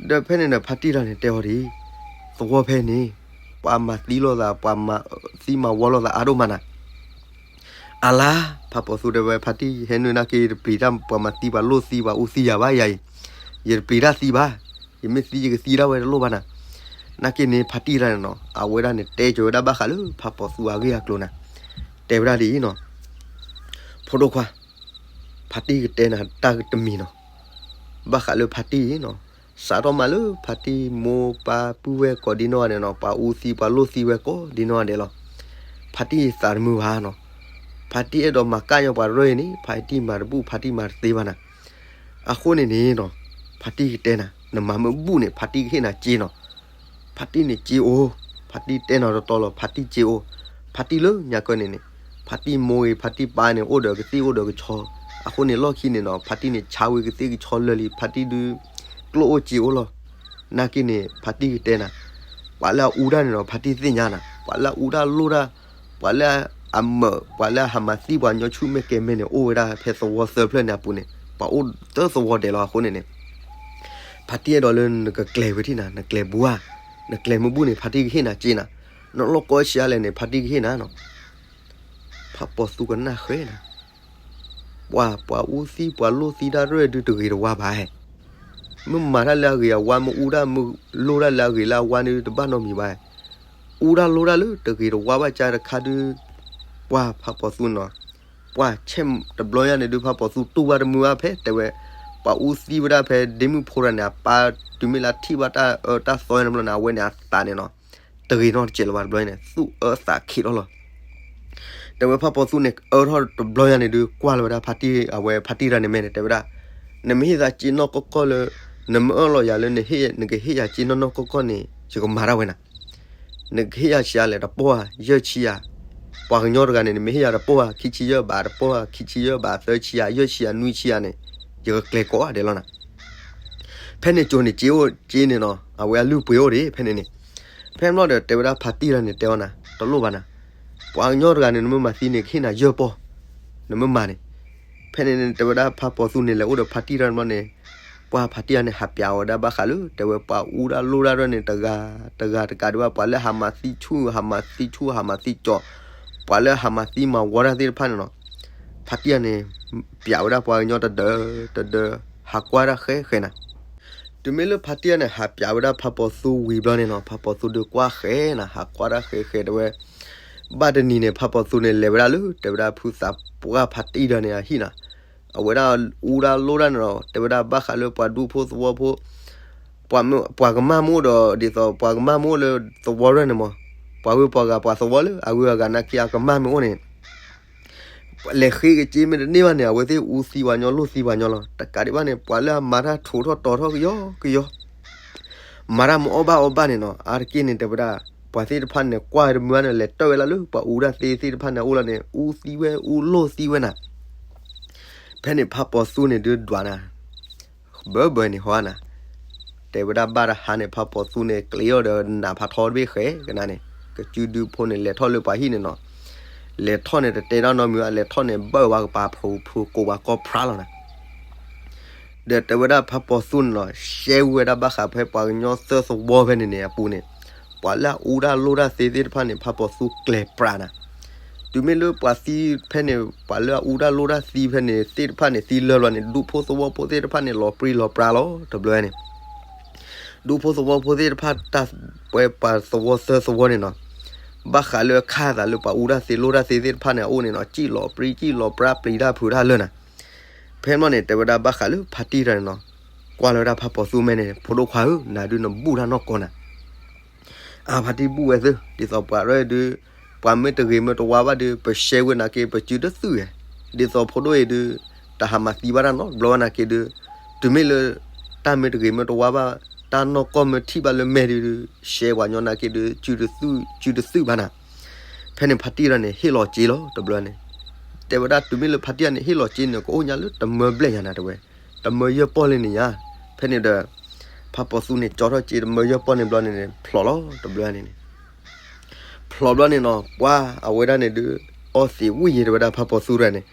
ဒီးဖဲန့ၣ်ဒီး ဖါတံၢ်တဂၤန့ၣ်တဲအီၤဒ်အံၤ, သဝီဖဲန့ၣ် ပှၤမၤသံလိာ်သး ပှၤမၤသံမၤဝီလိာ်သးအါဒိၣ်မးနၤ. အါလါ, ဖးပီၤသူတဲဝဲ ဖါတံၢ် ယဟဲနုာ်နာ်က့ ယတပျံၤတၢ်ပှၤမၤသံပှၤလိၣ်သံပှၤအူသံယၤဘၣ်ယၤအံၤ, ယတပျံၤတၢ်သံဘၣ်, ယမ့ၢ်သံယကသံဒၣ်ဝဲတလိၣ်ဘၣ်နၤ. နာ်က့န့ၣ် ဖါတံၢ်တဂၤန့ၣ်နီၤ အဝဲဒၣ်န့ၣ်တဲကၠီၤဝဲဒၣ်ဘၣ်ဃးလၢဖးပီၤသူအဂ့ၢ်အကျိၤနၤ, တဲဝဲဒၣ်ဒ်အံၤနီၤ, ဖိဒိၣ်ခွါ, ဖါတံၢ်ကတဲနၤတၢ်တမံၤနီၤ, ဘၣ်ဃးလၢဖါတံၢ်အံၤနီၤ, စးထီၣ်မးလၢဖါတံၢ်မိၢ်ပၢ်ပုၢ်ဝဲၢ်ကိးဒ်နီၢ်ဂၤဒဲးနီၤ, ပှၤအူသံပှၤလိၣ်သံဝဲကိးဒ်နီၢ်ဂၤဒဲးလီၤ. ဖါတံၢ်သးတမုာ်ဘၣ်နီၤ, ဖါတံၢ်အဲၣ်ဒိးမၤကၣ်ညီပှၤရဲၣ်အံၤန့ၣ် ဖါတံၢ်မၤတဘူၣ် ဖါတံၢ်မၤတသ့ဘၣ်နၤ. အဃိန့ၣ်န့ၣ်နီၤ, ဖါတံၢ်ကတဲနၤ နမၤမ့ၢ်ဘူၣ်န့ၣ် ဖါတံၢ်ကဟ့ၣ်နၤစ့နီၤ. ဖါတံၢ်န့ၣ်စ့အိၣ်, ဖါတံၢ်တဲနီၤတတီလီၤ ဖါတံၢ်စ့အိၣ်, ဖါတံၢ်လၢညါကၢန့ၣ်န့ၣ်, ဖါတံၢ်မိၢ်ဂ့ၤ ဖါတံၢ်ပၢ်န့ၣ် အိၣ်ဒီးကသ့ၣ်အိၣ်ဒီးကဆီ, အဃိန့ၣ်လီၢ်ခံန့ၣ်နီၤ ဖါတံၢ်န့ၣ်ဆါဝံၤကသ့ၣ်ကဆီလၢာ်လံ ဖါတံၢ်ဒုး ကျိၣ်အိၣ်စ့အိၣ်လီၤ. နာ်က့န့ၣ် ဖါတံၢ်ကတဲနၤ, ပှၤလၢအအူတၢ်န့ၣ်နီၤ ဖါတံၢ်သ့ၣ်ညါနၤ, ပှၤလၢအအူတၢ်လိၣ်တၢ်, ပှၤလၢအမၢး ပှၤလၢအဟးမၤသံပှၤကညီဆူၣ်မဲာ်ကဲၤမဲာ်န့ၣ် အိၣ်ဝဲဒၣ်ဖဲသဝီသၢဖျၢၣ်န့ၣ်အပူၤန့ၣ် ပှၤအိၣ်သၢသဝီဒဲးလီၤ. အဃိန့ၣ်န့ၣ် ဖါတံၢ်အဲၣ်ဒိးလၢနကကျဲၤဝဲထံၣ်နၤ နကျဲၤဘူးဧါ, နကျဲၤမ့ၢ်ဘူးန့ၣ် ဖါတံၢ်ကဟ့ၣ်နၤစ့နၤ, နလီၢ်ကီဆံးအါလဲၣ်န့ၣ် ဖါတံၢ်ကဟ့ၣ်နၤနီၤ. ဖးပီၤသူကနၣ်ဃဲနၤ, ပှၤ ပှၤအူသံပှၤလိၣ်သံတၢ်ရဲၣ်ဒုးတဂ့ၤတဝါဘၣ်, မ့ၢ်မၤတၢ်လၢအဂ့ၤအဝါ မ့ၢ်အူတၢ်မ့ၢ်လိၣ်တၢ်လၢအဂ့ၤလၢအဝါန့ၣ် တဘၣ်နီတမံၤဘၣ်. အူတၢ်လိၣ်တၢ်လၢတဂ့ၤတဝါဘၣ်ကါတခါဒုး, ပှၤဖးပီၤသူနီၤ, ပှၤဆဲးတဘျီညါန့ၣ်ဒုး ဖးပီၤသူတူၢ်ဘၣ်တမုာ်ဘၣ်ဖဲတဲဝဲ, ပှၤအူသံဝဲဒၣ်ဖဲဒ့မုၣ်ဖိတဂၤန့ၣ် အပၢ်တုၤမ့ၢ်လၢထံၣ်ဘၣ်တၢ်အၢတၢ်သီန့ၣ်ဘျီန့ၣ် အဝဲန့ၣ်အသးန့ၣ်နီၤ တဂ့ၤနီတစဲးလၢၤဘၣ်တဘျီန့ၣ် သူၣ်အၢသးခံးထီၣ်လီၤ. တဲဝဲဖးပီၤသူန့ၣ် အၢထီၣ်တဘျီညါန့ၣ်ဒုး ကွၢ်လီၤဝဲဒၣ်ဖါတံၢ် အဝဲဖါတံၢ်တဂၤန့ၣ်မဲာ်န့ၣ် တဲဝဲဒၣ်, နမ့ၢ်ဟ့ၣ်သးစ့နီၢ်ကီၢ်ကီၢ်လၢ နမ့ၢ်အၢၣ်လီၤယၤလၢ နကဟ့ၣ်ယၤစ့နီၢ်နီၢ်ကီၢ်ကီၢ်န့ၣ် ယကမၤတၢ်ဝဲနၤ. နကဟ့ၣ်ယၤဆံးအါလဲၣ် တပီၢ်ဧါ ယဲၢ်ဆံဧါ. ပှၤကညီတဂၤန့ၣ် နမ့ၢ်ဟ့ၣ်ယၤတပီၢ်ဧါ ခံဆံယဲၢ်ဘး တပီၢ်ဧါ ခံဆံယဲၢ်ဘး သၢဆံဧါ ယဲၢ်ဆံဧါ နွံဆံဧါန့ၣ် ယကကျဲၤကိးဂၤဒဲးလီၤနၤ. ဖဲန့ၣ်ကၠိန့ၣ် စ့အိၣ်စ့န့ၣ်နီၤ အဝဲအလုၢ်အပှ့ၤအိၣ်ဒံး ဖဲန့ၣ်န့ၣ်. ဖဲန့ၣ်ဘျီဒီး တဲဝဲဒၣ်ဖါတံၢ်တဂၤန့ၣ် တဲအီၤနၤ တလိၣ်ဘၣ်နၤ, ပှၤကညီတဂၤန့ၣ် နမ့ၢ်မၤသံန့ၣ် ကဟ့ၣ်နၤယဲၢ်ပီၢ်, နမ့ၢ်မၤန့ၣ်. ဖဲန့ၣ်န့ၣ် တဲဝဲဒၣ်ဖးပီၤသူန့ၣ် လဲၤအိၣ်ဒီးဖါတံၢ်တဂၤန့ၣ်ဘျီန့ၣ်, ပှၤဖါတံၢ်တဂၤန့ၣ် ဟးပျးဝဲဒၣ်ဘၣ်ဃးလၢ တဲဝဲပှၤအူတၢ်လိၣ်တၢ်ရဲၣ်န့ၣ် တဂၤတဂၤတကးဒံးဘၣ် ပှၤလၢဟးမၤသံဆူၣ် ဟးမၤသံဆူၣ် ဟးမၤသံကၠီၤ, ပှၤလၢဟးမၤသံမၤဝီတၢ်သ့ၣ်တဖၣ်န့ၣ်နီၤ. ဖါတံၢ်တဂၤန့ၣ် ပျးဝဲဒၣ်ပှၤကညီတဒၢတဒၢ ဟးကွၢ်တၢ်ဃဲဃဲနၤ. တုၤမ့ၢ်လၢဖါတံၢ်တဂၤန့ၣ် ဟးပျးဝဲဒၣ်ဖးပီၤသူဝံၤဘျီန့ၣ်နီၤ ဖးပီၤသူဒုးကွၢ်ဃဲနၤ ဟးကွၢ်တၢ်ဃဲဃဲ တဲဝဲ ဘၣ်တနံၤန့ၣ် ဖးပီၤသူန့ၣ် လဲၤဝဲဒၣ်လၢ တဲဝဲဒၣ်ဖုသးပှၢ်ဖါတံၢ်တဂၤန့ၣ်အဟံၣ်နၤ. အဝဲဒၣ်အူတၢ်လိၣ်တၢ်န့ၣ်နီၤ တဲဝဲဒၣ်ဘၣ်ဃးလၢပှၤဒူဖိသဝီဖိ ပှၤကမၢ်မ့ၢ်အိၣ်ဒီး ဒ်သိးပှၤကမၢ်မ့ၢ်အိၣ်လၢသဝီရဲၣ်န့ၣ်မး, ပှၤဂုၤပှၤဂၤပှၤသဝီလၢအဂုၤအဂၤနာ်က့အကမၢ်မ့ၢ်အိၣ်န့ၣ် လဲၤဃ့က့ၤမ့ၢ်တန့ၢ်ဘၣ်န့ၣ် အဝဲသ့ၣ်အူသံပှၤကညီလိၣ်သံပှၤကညီလီၤ. တကးဒံးဘၣ်န့ၣ် ပှၤလၢအမၤတၢ်ထိးထီၣ်တီၤထီၣ်ကယီကယီ မၤတၢ်မ့ၢ်အီၣ်ဘၣ်အီဘၣ်န့ၣ်နီၤ အါတက့ၢ်န့ၣ် တဲဝဲဒၣ် ပှၤသ့ၣ်တဖၣ်န့ၣ် ကွၢ်တမုာ်ဘၣ်န့ၣ် လဲၤတၢၢ်ဝဲလၢပှၤအူတၢ်သ့သ့ၣ်တဖၣ်န့ၣ် အအိၣ်လီၤန့ၣ် အူသံဝဲအူလိၣ်သံဝဲနၤ. ဖဲန့ၣ်ဖးပီၤသူန့ၣ်ဒုးဒွးနၤ ဘၢဘၢန့ၣ်ဟီနၤ တဲဝဲဒၣ်ဘၣ်တဟါန့ၣ် ဖးပီၤသူန့ၣ် ကျ့အီၤဒီးနးဖးထီတဘ့ၣ်ဃဲကနၤန့ၣ် ကစုဒုဖိန့ၣ် လဲၤထီၣ်လၢပှၤဟံၣ်န့ၣ်နီၤ လဲၤထီၣ်န့ၣ် တတဲတၢ်နီတမံၤဘၣ် လဲၤထီၣ်န့ၣ် ဘၢဝဲကပၤဖိ ဖိကိးပှၤကီၢ်ဖြါလီၤနၤ. ဒီးတဲဝဲဒၣ်ဖးပီၤသူန့ၣ်နီၤ ရှဲဝဲဒၣ်ဘၣ်ဃးဖဲပှၤကညီသၢသဝီဖဲန့ၣ်န့ၣ် အပူၤန့ၣ် ပှၤလၢအအူတၢ်လိၣ်တၢ်သ့သ့ၣ်တဖၣ်န့ၣ် ဖးပီၤသူကျဲၤပြးနၤ. တုၤမ့ၢ်လၢပှၤသံဖဲန့ၣ် ပှၤလၢအအူတၢ်လိၣ်တၢ်သံဖဲန့ၣ်သ့ၣ်တဖၣ်န့ၣ် သံလၢာ်ဘျီန့ၣ် ဒူဖိသဝီဖိသ့ၣ်တဖၣ်န့ၣ် လီၤပြံလီၤပြါလီၤ တဘျီန့ၣ် ဒူဖိသဝီဖိသ့ၣ်တဖၣ် တၢ်ပှဲၤပှၤသဝီသၢသဝီန့ၣ်နီၤ, ဘၣ်ဃးလၢအခါသးလၢပှၤအူတၢ်သ့လိၣ်တၢ်သ့သ့ၣ်တဖၣ်န့ၣ် အအိၣ်န့ၣ်နီၤ, စံၣ်လီၤပြံစံၣ်လီၤပြါပျံၤတၢ်ဖုးတၢ်လၢာ်နၤ. ဖဲန့ၣ်ဘျီန့ၣ် တဲဝဲဒၣ်ဘၣ်ဃးလၢဖါတံၢ်တဂၤန့ၣ်နီၤ, ကွၢ်လီၤဝဲဒၣ်ဖါပီၤသူမဲန့ၣ်, ဖိဒိၣ်ခွါဧၢ, နၤဒုးနဘူၣ်တၢ်နီၢ်ကီၢ်နၤ အဖါတံၢ်ဘူၣ်ဝဲသ့, ဒ်သိးပှၤရဲဒုး, ပှၤမ့ၢ်တဂ့ၤမ့ၢ်တဝါဘၣ်ဒုး ပရှဲဝဲနာ်က့ ပစုတသုၣ်ဧါ, ဒ်သိးဖိဒိၣ်အံၤဒုး, တဟးမၤသံဘၣ်တၢ်နီတဘျီဘၣ်နာ်က့ဒုး, တုၤမ့ၢ်လၢ တၢ်မ့ၢ်တဂ့ၤမ့ၢ်တဝါဘၣ်, တၢ်နီၢ်ကီၢ်မ့ၢ်ထံၣ်ဘၣ်လၢမဲာ်ဒုး, ရှဲပှၤညီနာ်က့ဒုး, စုတသုၣ်ဘၣ်နၤ. ဖဲန့ၣ်ဖါတံၢ်တဂၤန့ၣ် ဟ့ၣ်လီၤစ့လီၤတဘျီန့ၣ်, တဲဝဲဒၣ်တုၤမ့ၢ်လၢဖါတံၢ်တဂၤန့ၣ် ဟ့ၣ်လီၤစ့န့ၣ် ကအိၣ်ညါလၢတမၢဘျဲၣ်ညါနၤတဲဝဲ, တမၢယဲၢ်ပီၢ်လံန့ၣ်ညါ. ဖဲန့ၣ်ဒီး ဖါပီၤသူန့ၣ် ကၠီထီၣ်စ့တမၢယဲၢ်ပီၢ်န့ၣ်ဘျီန့ၣ် ဖျိးလီၤတဘျီန့ၣ်န့ၣ် ဖျိးဘျီန့ၣ်နီၤ, ပှၤအဝဲဒၣ်န့ၣ်ဒုး, အီသံးဝံၣ်ယံၤတဲဝဲဒၣ်ဖါပီၤသူတဂၤန့ၣ်,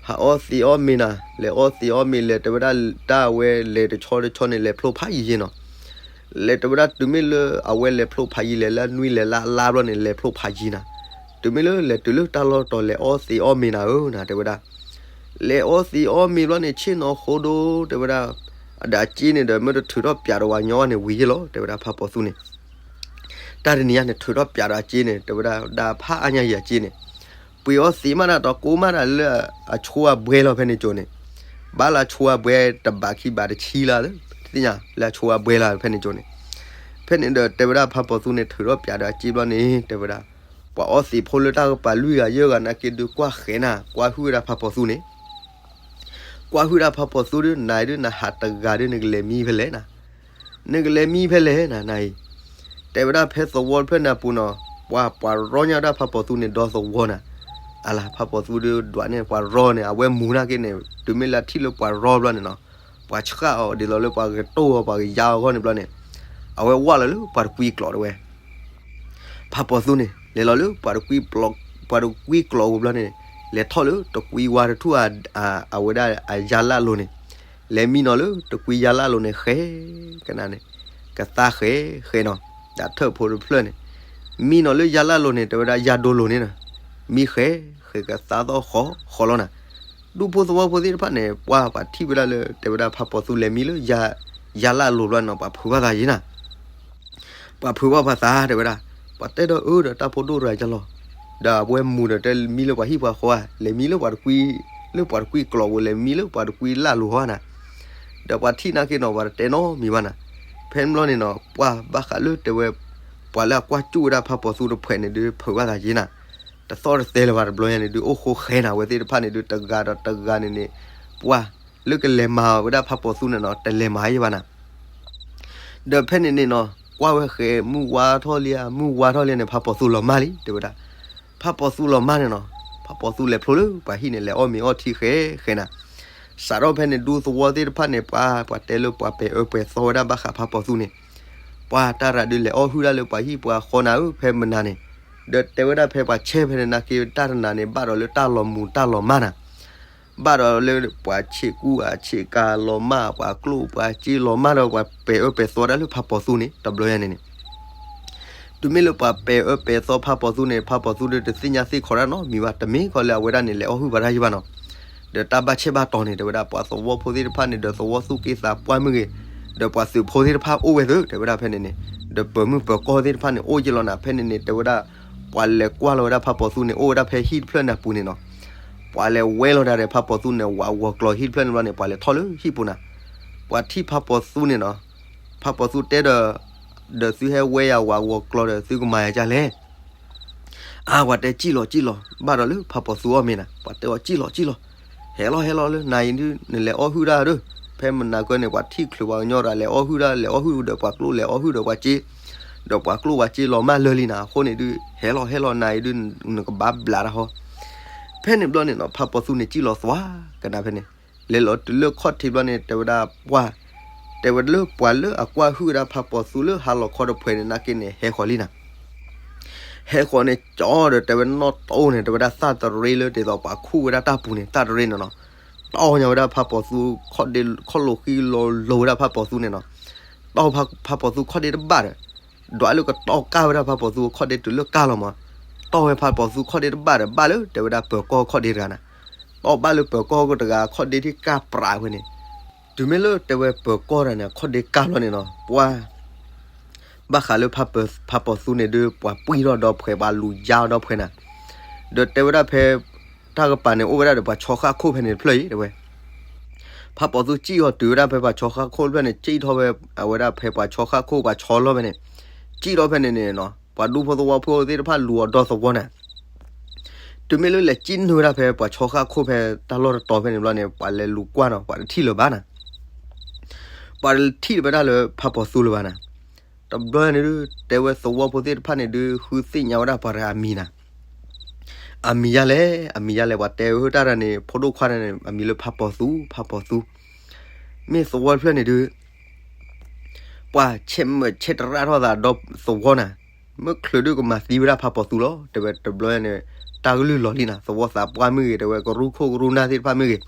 ဟးအီသံးအီမ့ၤနၤ, လဲၤအီသံးအီမ့ၤလဲၤတဲဝဲဒၣ်, တၢ်အဝဲလဲၤတဆီတဆီန့ၣ် လဲၤဖျိဖးယံၤယံၤနီၤ. လဲၤတဲဝဲဒၣ်တုၤမ့ၢ်လၢအဝဲလဲၤဖျိဖးယံၤလဲၤလၢနွံလဲၤလၢအလါဘျီန့ၣ် လဲၤဖျိဖးယံၤနၤ. တုၤမ့ၢ်လၢလဲၤတုၤလၢတၢ်လီၢ်တီၤ လဲၤအီသံးအီမ့ၤနၤဧၢနၤတဲဝဲဒၣ်. လဲၤအီသံးအီမ့ၤဘျီန့ၣ် ဆ့ၣ်နီၤဃိဒိတဲဝဲဒၣ်, ဒီးအစ့န့ၣ်ဒီး မ့ၢ်တထုးထီၣ်ပၠးဒီးဝဲညီဘၣ်န့ၣ် ဝံၤယံၤလီၤတဲဝဲဒၣ်ဖါပီၤသူန့ၣ် တၢ်တနံၤညါန့ၣ် ထုးထီၣ်ပၠးဒီးအစ့န့ၣ် တဲဝဲဒၣ်, ဒီးဖးအါညါယံၤအစ့န့ၣ်, ပှ့ၤအီသံးမးဒၣ် တီကိးမးဒၣ်လၢအဆိအဘှဲလီၤဖဲန့ၣ်ကၠိန့ၣ်, ဘၣ်လၢအဆိအဘှဲတဘးခံဘးတဆံလီၤ, သ့ၣ်ညါလၢအဆိအဘှဲလီၤဖဲန့ၣ်ကၠိန့ၣ်. ဖဲန့ၣ်ဒီးတဲဝဲဒၣ်ဖါပီၤသူန့ၣ် ထုးထီၣ်ပၠးဒီးအစ့ဘျီန့ၣ် တဲဝဲဒၣ်, ပှၤအီသံးဖိလၢတၢ်ကပၤလွံၢ်ဂၤယဲၢ်ဂၤနာ်က့ဒုး ကွၢ်ဃဲၤနၤ ကွၢ်ဟုၣ်ဝဲဒၣ်ဖါပီၤသူန့ၣ် ကွၢ်ဟုၣ်ဒၣ်ဖါပီၤသူဒုး နၤအံၤဒုး နဟးတဂၤဒုး နကလဲၤမံဖဲလဲၣ်နၤ, နကလဲၤမံဖဲလဲၣ်နၤ နၤအံၤ, တဲဝဲဒၣ်ဖဲသဝီတဖျၢၣ်န့ၣ်အပူၤနီၤ, ပှၤ ပှၤရီညါဝဲဒၣ်ဖါပီၤသူန့ၣ် ဒီသဝီနၤ, အလၤ ဖါပီၤသူဒုးဒွးန့ၢ်ပှၤရီန့ၣ် အဝဲမူၤနာ်က့န့ၣ် တုၤမ့ၢ်လၢအထံၣ်လၢပှၤရီဘျီန့ၣ်နီၤ, ပှၤဆှၣ်အီၤဒ်သိးလၢပှၤကတိၢ်အီၤ ပှၤကယါအီၤအဂီၢ်န့ၣ်ဘျီန့ၣ်, အဝဲဝၢ်လီၤလၢပှၤတကွံကျိးတဲဝဲ ဖါပီၤသူန့ၣ် လဲၤလီၤလၢပှၤတကွံကျိး, ပှၤတကွံကျိးဝံၤဘျီန့ၣ်, လဲၤထီၣ်လၢတကွံဝါတထူၣ် အဝဲဒၣ်အယါလၢ်လိၤန့ၣ်, လဲၤမံနီၤလၢတကွံယါလၢ်လိၤန့ၣ် ဃဲၤကနၤန့ၣ်, ကသါဃဲၤဃဲၤနီၤ, ဒီးထၢၣ်ဖိတဖျၢၣ်န့ၣ်, မံနီၤလၢယါလၢ်လိၤန့ၣ် တဲဝဲဒၣ်ယါဒိလိၤန့ၣ်နီၤ, မံဃဲၤဃဲၤကသါသီၣ်ဃီဃီလီၤနၤ, ဒူဖိသဝီဖိသ့ၣ်တဖၣ်န့ၣ် ပှၤပှၤထံၣ်ဝဲဒၣ်လၢ တဲဝဲဒၣ်ဖါပီၤသူလဲၤမံလၢ ယါလၢ်လိၤဘျီန့ၣ်နီၤ ပှၤဖုးဘၣ်သးယံၤနၤ ပှၤဖုးဘၣ်ပှၤသးတဲဝဲဒၣ်, ပှၤတဲဒီးအၢဒီးတၢ်ဖိဒိၣ်တဂၤယလီၤ, ဒီးအဝဲမူၤဒီးတဲမံလၢပှၤဟံၣ်ပှၤဃီဧါ, လဲၤမံလၢပှၤတကွံ, လၢပှၤတကွံကျိးပူၤ လဲၤမံလၢပှၤတကွံလၢ်လိၤဟီဧါနၤ, ဒီးပှၤထံၣ်နာ်က့နီၤ ပှၤတတဲနီတမံၤဘၣ်နၤ, ဖဲန့ၣ်ဘျီန့ၣ်နီၤ ပှၤဘၣ်ဃးလၢတဲဝဲ, ပှၤလၢအကွၢ်ကၠူၣ်ဝဲဒၣ်ဖါပီၤသူတဖုန့ၣ်ဒုး ဖုးဘၣ်သးယံၤနၤ, တသီၣ်တသဲလၢၤဘၣ်တဘျီညါန့ၣ်ဒုး အိၣ်ဃိဃဲၤနၤ အဝဲသ့ၣ်တဖၣ်န့ၣ်ဒုး တဂၤဒီးတဂၤန့ၣ်န့ၣ်, ပှၤလၢကလဲၤမၤဝဲဒၣ်ဖါပီၤသူန့ၣ်နီၤ တလဲၤမၤယံၤဘၣ်နၤ ဒီးဖဲန့ၣ်န့ၣ်နီၤ ကွၢ်ဝဲဃဲၤ မုၢ်ဝါထီၣ်လံဧါ မုၢ်ဝါထီၣ်လံန့ၣ် ဖါပီၤသူလီၤမၢ်လံ တဲဝဲဒၣ်, ဖါပီၤသူလီၤမၢ်န့ၣ်နီၤ, ဖါပီၤသူလဲၤဖျိလၢပှၤဟံၣ်န့ၣ် လဲၤအီၣ်မ့ၤအီထံဃဲၤဃဲၤနၤ, စးထီၣ်ဖဲန့ၣ် ဒူသဝီသ့ၣ်တဖၣ်န့ၣ် ပှၤပှၤတဲလၢပှၤပဲာ်အၢပဲာ်သီဝဲဒၣ်ဘၣ်ဃးဖါပီၤသူန့ၣ်, ပှၤတၢ်ရၤဒုးလဲၤအီၣ်ဟုၣ်ဒၣ်လၢပှၤဟံၣ်ပှၤဃီနၤဧၢ ဖဲမနၤန့ၣ်, ဒီးတဲဝဲဒၣ်ဖဲပှၤဆဲးဖဲန့ၣ်နာ်က့ တၢ်တနၤန့ၣ် ဘၣ်ဒီးလၢတၢ်လီၤမူၤတၢ်လီၤမၢ်နၤ ဘၣ်ဒီးလၢပှၤဆံးကူအဆံးကၤလီၤမၢ် ပှၤကျိၣ်ပှၤစ့လီၤမၢ်ဒီး ပှၤပဲာ်အၢပဲာ်သီဒၣ်လၢဖါပီၤသူန့ၣ် တဘျီညါန့ၣ်န့ၣ်, တုၤမ့ၢ်လၢပှၤပဲာ်အၢပဲာ်သီဖါပီၤသူန့ၣ် ဖါပီၤသူဒုးတသ့ၣ်ညါသ့ၣ်ခီတၢ်နီတမံၤဘၣ် တမ့ၢ်ခီလၢအဝဲဒၣ်န့ၣ် လဲၤအီၣ်ဟုၣ်ပှၤတၢ်ယံၤဘၣ်နီၤ, ဒီးတၢ်ဘၣ်ဆဲးဘၣ်တီၤန့ၣ် တဲဝဲဒၣ် ပှၤသဝီဖိသ့ၣ်တဖၣ်န့ၣ် ဒီးသဝီသူၣ်က့သးပှၢ်မ့ၢ်ဂ့ၤ, ဒီးပှၤသုးဖိသ့ၣ်တဖၣ်အိၣ်ဝဲသ့ တဲဝဲဒၣ်ဖဲန့ၣ်န့ၣ်, ဒီးပၢၤမုၢ်ပၢၤကီၢ်သ့ၣ်တဖၣ်န့ၣ် အိၣ်ယံၤလီၤနၤ ဖဲန့ၣ်န့ၣ် တဲဝဲဒၣ် ပှၤလဲၤကွၢ်လီၤဝဲဒၣ်ဖါပီၤသူန့ၣ် အိၣ်ဝဲဒၣ်ဖဲဟံၣ်တဖျၢၣ်န့ၣ်အပူၤန့ၣ်နီၤ, ပှၤလဲၤဝဲလီၤဒၣ်ဒီးဖါပီၤသူန့ၣ် ဝးဂီၤကျီၤဟံၣ်တဖျၢၣ်န့ၣ်ဘျီန့ၣ် ပှၤလဲၤထီၣ်လၢဟံၣ်ပူၤနၤ, ပှၤထံၣ်ဖါပီၤသူန့ၣ်နီၤ, ဖါပီၤသူတဲဒီး, ဒီးသုဟဲဝဲယၤဝးဂီၤကျီၤဒီး သုကမၤယၤဒ်လဲၣ် အါ ပှၤတဲစံၣ်လီၤစံၣ်လီၤ ဘၣ်ဒီးလၢဖါပီၤသူအီၣ်မ့ၤနၤ ပှၤတဲအီၤစံၣ်လီၤစံၣ်လီၤ, ဟဲလီၤဟဲလီၤလၢနၤအံၤဒုး နလဲၤအီၣ်ဟုၣ်တၢ်ဒီး, ဖဲမနၤကၢန့ၣ် ပှၤထံၣ်ချုးပှၤကညီတဂၤ လဲၤအီၣ်ဟုၣ်တၢ် လဲၤအီၣ်ဟုၣ်ဒီးပှၤကျိၣ် လဲၤအီၣ်ဟုၣ်ဒီးပှၤစ့, ဒီးပှၤကျိၣ်ပှၤစ့လီၤမၢ်လၢာ်လံနၤ အဃိန့ၣ်ဒုး ဟဲလီၤဟဲလီၤ နၤအံၤဒုး နကဘၣ်ဘျးတၢ်ဟီ, ဖဲန့ၣ်ဘျီန့ၣ်နီၤ ဖါပီၤသူန့ၣ်စံၣ်လီၤသွါကနၤဖဲန့ၣ်, လဲၤလီၤတုၤလၢခီၣ်ထံးဘျီန့ၣ် တဲဝဲဒၣ်ပှၤ, တဲဝဲလၢပှၤလၢအကွၢ်ဟုၣ်ဝဲဒၣ်ဖါပီၤသူလၢဟါလီၤခီတဖှဲးန့ၣ် နာ်က့န့ၣ် ဟဲဃီၤလံနၤ ဟဲဃီၤန့ၣ် ကၠီဒီးတဲဝဲနီၣ်တိၢ်န့ၣ် တဲဝဲဒၣ်သၣ်တရ့လၢဒ်သိးပှၤခူၣ်ဝဲဒၣ်တၢ်ပူၤန့ၣ် သၣ်တရ့န့ၣ်နီၤ, တီၢ်ညါဝဲဒၣ်ဖါပီၤသူခီၣ်ဒ့ ခီၣ်လိာ်ဃံလိာ်လိာ်ဝဲဒၣ်ဖါပီၤသူန့ၣ်နီၤ, တီၢ်ဖါပီၤသူခီၣ်ဒ့တဘၣ်ဒီး, ဒွးလၢကတီၢ်ကၢ်ဝဲဒၣ်ဖါပီၤသူခီၣ်ဒ့တုၤလၢကၢ်လီၤမး, တီၢ်ဝဲဖါပီၤသူခီၣ်ဒ့တဘၣ်ဒီး ဘၣ်လၢတဲဝဲဒၣ်ပၢၤကီၢ်ခီၣ်ဒ့တဂၤနၤ, တီၢ်ဘၣ်လၢပၢၤကီၢ်တဂၤခီၣ်ဒ့ထံၣ်ကၢ်ပြးဝဲန့ၣ် တုၤမ့ၢ်လၢတဲဝဲပၢၤကီၢ်တဂၤန့ၣ် ခီၣ်ဒ့ကၢ်ဘျီန့ၣ်နီၤ ပှၤ, ဘၣ်ဃးလၢဖးပီၤသူန့ၣ်ဒုး ပှၤပှံၢ်ထီၣ်ဒီဖှဲး ပှၤလူၤယါအီၤဒီဖှဲးနၤ, ဒီးတဲဝဲဒၣ်ဖဲ တၢ်ကပၤန့ၣ် အိၣ်ဝဲဒၣ်ဒီးပှၤဆီဃၣ်ခိၣ်ဖဲန့ၣ်တဖျၢၣ်အံၤ တဲဝဲ. ဖးပီၤသူစံၣ်အီၤတုၤဝဲဒၣ်ဖဲပှၤဆီဃၣ်ခိၣ်တဖျၢၣ်န့ၣ် စံၣ်ထီၣ်ဝဲ အဝဲဒၣ်ဖဲပှၤဆီဃၣ်ခိၣ်ပှၤဆီလီၢ်ဖဲန့ၣ်, စံၣ်ထီၣ်ဖဲန့ၣ်န့ၣ်နီၤ ပှၤဒူဖိသဝီဖိသ့ၣ်တဖၣ်လူၤအီၤဒီသဝီနၤ တုၤမ့ၢ်လၢလဲၤစံၣ်နုာ်ဝဲဒၣ်ဖဲပှၤဆီဃၣ်ခိၣ်ဖဲတၢ်လီၢ်တတီၤဖဲန့ၣ်ဘျီန့ၣ် ပှၤလဲၤလူၤကွၢ်နီၤ ပှၤတထံၣ်လၢၤဘၣ်နၤ, ပှၤတထံၣ်လၢၤဝဲဒၣ်လၢဖးပီၤသူလၢၤဘၣ်နၤ, တဘျီန့ၣ်ဒုး တဲဝဲသဝီဖိသ့ၣ်တဖၣ်န့ၣ်ဒုး ဃုသ့ၣ်ညါဝဲဒၣ်ပှၤတဂၤအမံၤနၤ, အမံၤယါလဲၣ် အမံၤယါလဲၣ် ပှၤတဲဝဲတၢ်တဂၤန့ၣ် ဖိဒိၣ်ခွါတဂၤန့ၣ် အမံၤလၢဖးပီၤသူ ဖးပီၤသူ, မ့ၢ်သဝီတဖျၢၣ်န့ၣ်ဒုး ပှၤဆဲးမၢးဆဲးတရၣ်ထီၣ်သးဒီသဝီနၤ, မုၢ်ချုးဒုးကမၤသံဝဲဒၣ်ဖးပီၤသူလီၤ တဲဝဲတဘျီန့ၣ်, တၢ်ကလုၢ်လီၤလံနၤ သဝီသးပှၢ်မ့ၢ်ဂ့ၤ တဲဝဲကရူၢ်ခိၣ်ကရူၢ်နၢ်သ့ၣ်တဖၣ်မ့ၢ်ဂ့ၤ,